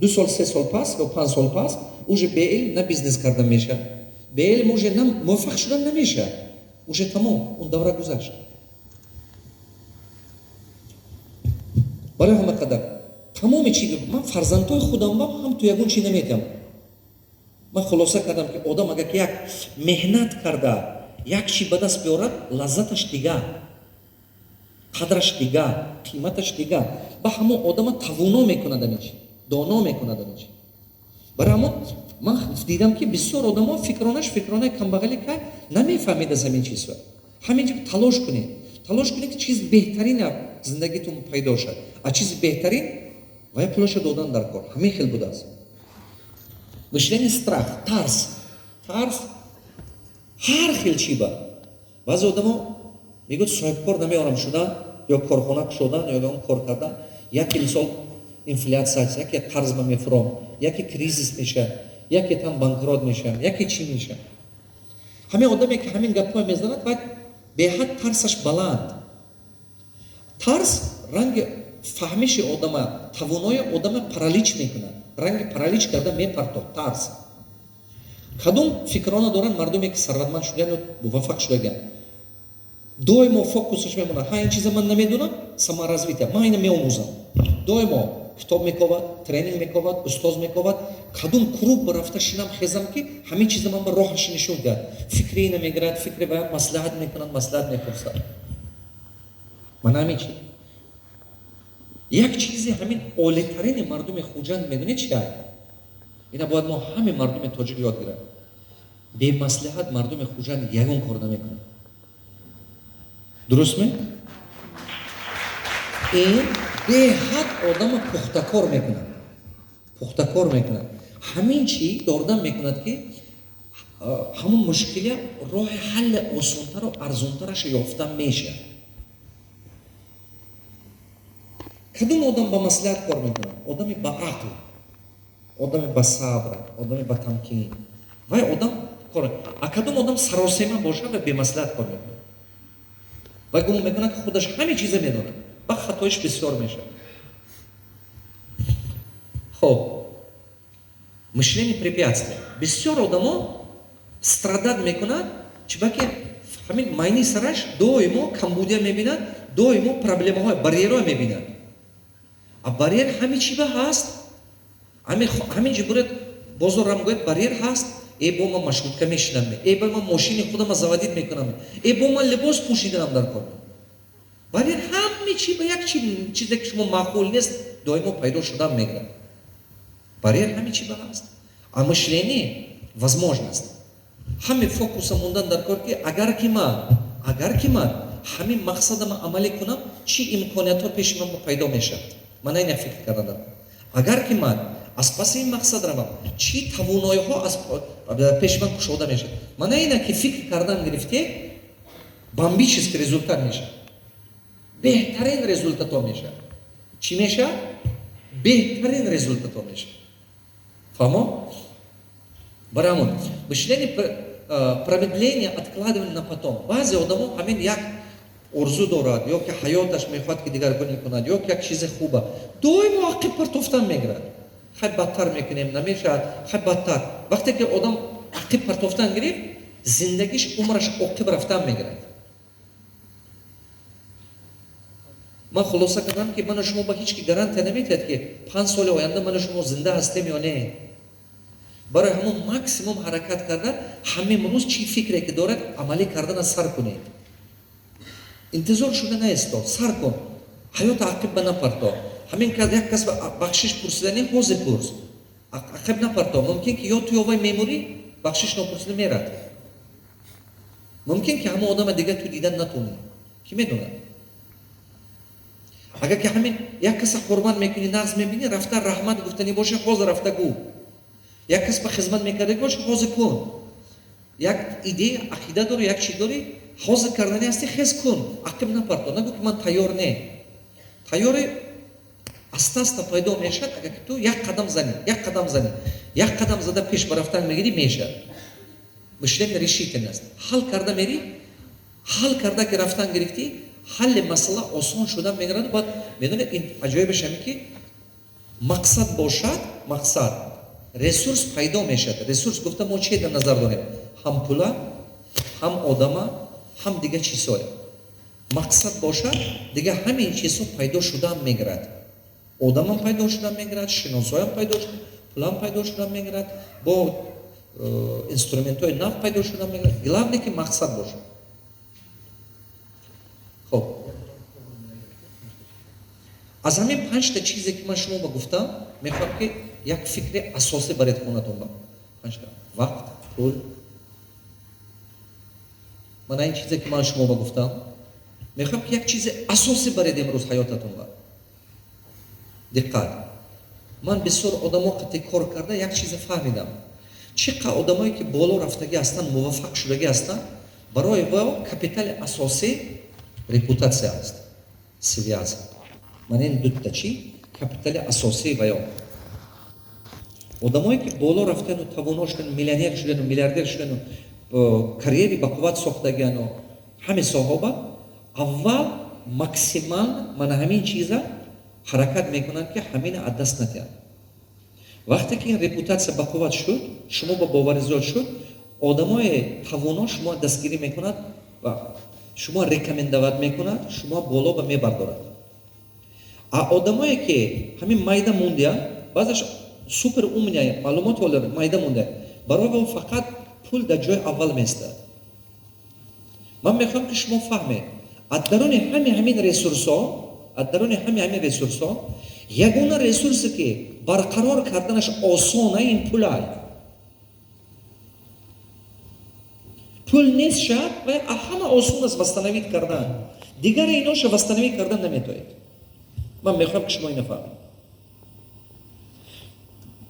2 сол, 3 сол пас ё 5 сол пас уже беилм на бизнес кардан мешавад, беилм уже на муваффақ шудан намешавад. Уже тамом, он давра гузашт. Барои ҳама қадар тамоми чи ман фарзандҳои худам ба ҳам ту ягон чи наметиҳам. Ман хулоса кардам, ки одам агар ки як меҳнат карда, як чи ба даст биёрад, лаззаташ дигар, қадраш дигар, қиматаш дигар, ба ҳамон одама тавоно мекунад, ами чи доно мекунад. Ами чи барои ҳамон ман дидам, ки бисёр одамо фикронаш фикронаи камбағалӣ кай намефаҳмид аз ҳамин чизҳо. Ҳамин ҷо талош кунед, талош кунед, ки чиз беҳтарин зиндагитон пайдо шавад. А чизи беҳтарин вай пулаша додан дар кор. Ҳамин хел будааст. Мышление страх, тарс. Тарс ҳар хел чи ба баъзе одамо мегӯяд, соҳибкор намеорам шудан ё корхона кушодан ё он кор кардан. Яке, мисол, инфляция аст, яке қарз ба мефуром, яке кризис мешавад, яке там банкрот мешавам, яке чӣ мешавад. Ҳамин одаме, ки ҳамин гапҳоя мезанад, вай беҳад тарсаш баланд. Тарс ранги Фаҳмиши одама, тавонои одама паралич мекунад, ранги паралич карда мепартод тарс. Кадом фикрона доранд мардуме, ки сарватманд шудану муваффақ шудаган? Доимо фокусаш мемонад: «Ҳа, ин чиза ман намедонам, саморазвитие, ман ина меомӯзам». Доимо китоб мековад, тренинг мековад, устоз мековад, кадом клуб рафта шинам, хезам, ки ҳамин чиза ман ба роҳаш нишон диҳад. Фикри ина мегирад, фикри ба маслиҳат мекунад, маслиҳат мепурсад. Мана ҳамин чи як чизи ҳамин олитарини мардуми Хуҷанд, медонед чи ай? Ина бояд мо ҳамин мардуми тоҷик ёд гирад: бемаслиҳат мардуми Хуҷанд ягон кор намекунад. Дуруст ме? Ин беҳад одама пухтакор мекунад, пухтакор мекунад. Ҳамин чӣ ёрдам мекунад, ки ҳамон мушкилия роҳи ҳалли осонтару арзонтараша ёфта мешавад. Кадом одам ба маслиҳат кор мекунад? Одами ба ақл, одами ба сабр, одами ба тамкин. Вай одам кор. А кадом одам саросема бошад ва бемаслиҳат кор мекунад, вай гумон мекунад, ки худаш ҳаме чиза медонад, ба хатоиш бисёр мешавад. Хоб, мышление препятствия. Бисёр одамо страдать мекунад, чибаки ҳамин майни сараш доимо камбудия мебинад, доимо проблемаҳои, барьерҳо мебинад. А барьер ҳами чиба ҳаст. Ҳамин ҷи буред, бозорам гӯяд, барьер ҳаст. Э, бо ман маршрутка мешинам, э, бо ман мошини худама заводить мекунам, э, бо ман либос пӯшиданам дар кор. Барьер ҳаме чи ба як чизе, ки шумо маъқул нест, доимо пайдо шудан мегирад. Барьер ҳаме чи ба ҳаст. А мышление возможность, ҳаме фокуса мондан дар кор, ки агар ки ман ҳамин мақсадама амалӣ кунам, чӣ имкониятҳо пеши ман пайдо мешавад. Мана ина фикр кардан дар кор: агар ки ман аз паси ин мақсад равам, чӣ тавоноиҳо аз пеши ман кушода мешавад. Мана ина ки фикр кардан гирифте, бомбический результат мешавад, беҳтарин результатҳо мешавад. Чӣ мешавад? Беҳтарин результатҳо мешавад. Фаҳмо? Барои ҳамон мышление промедление, откладывание на потом. Баъзе одамо ҳамин як орзу дорад ё ки ҳаёташ мехоҳад, ки дигаргунӣ кунад, ё ки як чизи хуба, доимо ақиб партофтан мегирад. Хай, бадтар мекунем, намешавад, хай, бадтар. Вақте ки одам ақиб партофтан гирифт, зиндагиш, умраш оқиб рафтан мегирад. Ман хулоса кардам, ки ману шумо ба ҳеҷ ки гарантия наметиҳад, ки 5 соли оянда ману шумо зинда ҳастем ё не. Барои ҳамон максимум ҳаракат карда, ҳамин рӯз чӣ фикре ки дорад, амалӣ кардана сар кунед. Интизор шуда наисто, сар кун. Ҳаёта ақиб ба напарто. Ҳамин як кас бахшиш пурсидани, ҳозир пурс, ақиб напарто. Мумкин ки ё ту, ё вай мемурӣ, бахшиш нопурсида мерад. Мумкин ки ҳамон одама дига ту дидан натонӣ, ки медонад. Агар ки ҳамин як каса ҳурмат мекунӣ, нағз мебинӣ, рафта раҳмат гуфтанӣ боша, ҳозир рафта гӯ. Як кас ба хизмат мекардаги боша, ҳозир кун. Як идея, ақида дорӣ, як чи дорӣ, ҳозир карданӣ ҳасти, хез кун, ақиб напарто. Нагӯ, ки ман тайёр не. Тайёри аста аста пайдо мешавад, агар ки ту як қадам занӣ, як қадам занӣ, як қадам зада пеш ба рафтан мегирӣ, мешавад. Мышление решительность. Ҳал карда мерӣ, ҳал карда ки рафтан гирифтӣ, ҳалли масъала осон шуда мегирад. Баъд медонед, ин аҷоибаш ҳаме, ки мақсад бошад, мақсад, ресурс пайдо мешавад. Ресурс гуфта мо че дар назар дорем? Ҳам пула, ҳам одама, ҳам дигар чизҳое. Мақсад бошад, дигар ҳамин чизҳо пайдо шудаам мегирад. Одамам пайдо шуда мегирад, шиносоям пайдо шуда, пулам пайдо шуда мегирад, бо инструментҳои нав пайдо шуда мегирад. Главное, ки мақсад бошад. Хоб, аз ҳамин панҷта чизе, ки ман шумо ба гуфтам, мехоҳам, ки як фикри асосӣ баред хонатон ба. Панҷта: вақт, пул. Мана ин чизе, ки ман шумо ба гуфтам, мехоҳам, ки як чизи асосӣ баред имрӯз ҳаётатон ба. Диққат! Ман бисёр одамо қати кор карда, як чизе фаҳмидам: чӣ қа одамое, ки боло рафтагӣ ҳастанд, муваффақ шудагӣ ҳастанд, барои во капитали асосӣ репутатсия аст, связь. Ман ин дутта чӣ капитали асосӣ ва ё одамое, ки боло рафтану тавоно шудану, миллионер шудану, миллиардер шудану, карьери бақувват сохтагиану, ҳамин соҳоба аввал максимал мана ҳамин чиза. Ҳаракат мекунанд, ки ҳамина аз даст натиҳанд. Вақте ки ин репутатсия бақувват шуд, шумо ба боварӣ зиёд шуд, одамои тавоно шумо дастгирӣ мекунад ва шумо рекомендовать мекунад, шумо боло ба мебардорад. А одамое, ки ҳамин майда мондия, баъзаш супер умный, маълумот олар, майда монда, барои он фақат пул дар ҷои аввал меистад. Ман мехоҳам, ки шумо фаҳмед, аз даруни ҳами ҳамин ресурсҳо, аз даруни ҳами ҳамин ресурсҳо ягона ресурсе, ки барқарор карданаш осона, ин пулай. Пул нест шад ва ҳама осон аст восстановить кардан. Дигаре иноша восстановить кардан наметоед. Ман мехоҳам, ки шумо ина фаҳмед.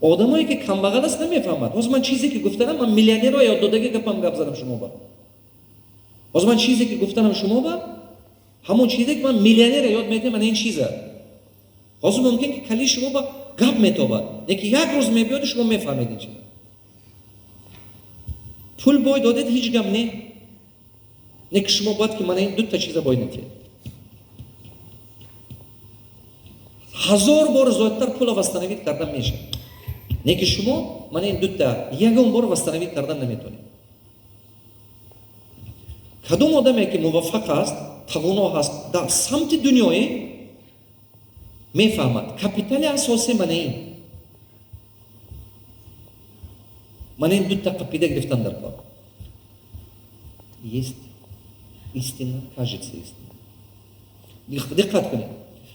Одамое, ки камбағал аст, намефаҳмад. Ҳозир ман чизе, ки гуфтанам, ман миллионерро ёд додаги гапам гап задам шумо ба. Ҳозир ман чизе, ки гуфтанам шумо ба, ҳамон чизе, ки ман миллионера ёд медиҳам, ана ин чиза. Ҳозир мумкин, ки кали шумо ба гап метобад, лекин як рӯз мебиёду шумо мефаҳмед ин чиза. Пул бой додед, ҳеҷ гап не, не ки шумо бояд, ки мана ин дута чиза бой натиҳед. 1000 бор зиёдтар пула восстановить кардан мешавад, не ки шумо мана ин дута ягон бор восстановить кардан наметонед. Кадом одаме, ки муваффақ аст, тавоно ҳаст дар самти дунёӣ, мефаҳмад, капитали асосӣ мана ин дута қапида гирифтан дар кор. Есть истина, кажется истина. Диққат кунед,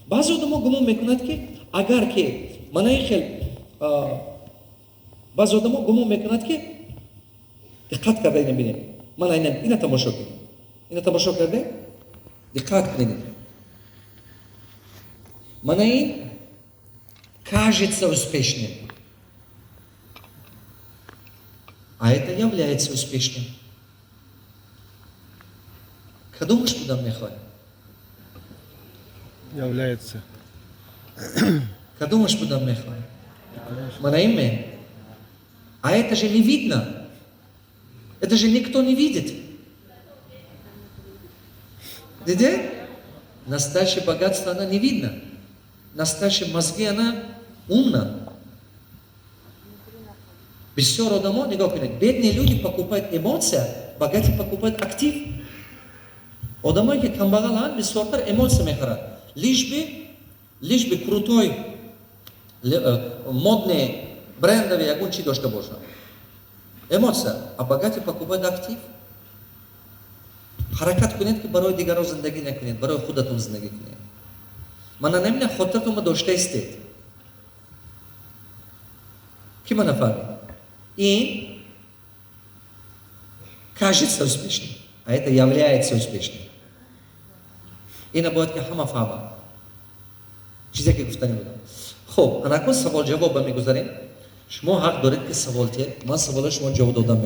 баъзе одамо гумон мекунад, ки агар ки мана ин хел, баъзе одамо гумон мекунад, ки, диққат карда ина бинед, мана ина тамошо кунед, ина тамошо карде, диққат кунед, мана ин кажется успешным, а это является успешным. Кадомаш будан мехоҳед? Является. Кадомаш будан мехоҳед? Мана ин ме? А это же не видно, это же никто не видит. Диде, настоящее богатство, она не видно. Настоящие мозги, она умна. Бисёр одамо, нигоҳ кунед, бедные люди покупают эмоция, богатые покупают актив. Одамое, ки камбағаланд, бисёртар эмоция мехарад, лишь бы крутой, модный, брендовый ягон чи дошта бошад, эмоция. А богатые покупают актив. Ҳаракат кунед, ки барои дигарон зиндагӣ накунед, барои худатон зиндагӣ кунед. Мана намина хотиртонба дошта истед. Ки мана фаҳмед, ин кажется успешным, а это является успешным. Ина бояд, ки ҳама фаҳмад, чизе, ки гуфтанӣ будам. Хуб, анакун савол ҷавоб ба мегузарем. Шумо ҳақ доред, ки савол тиҳед, ман савола шумо ҷавоб додам.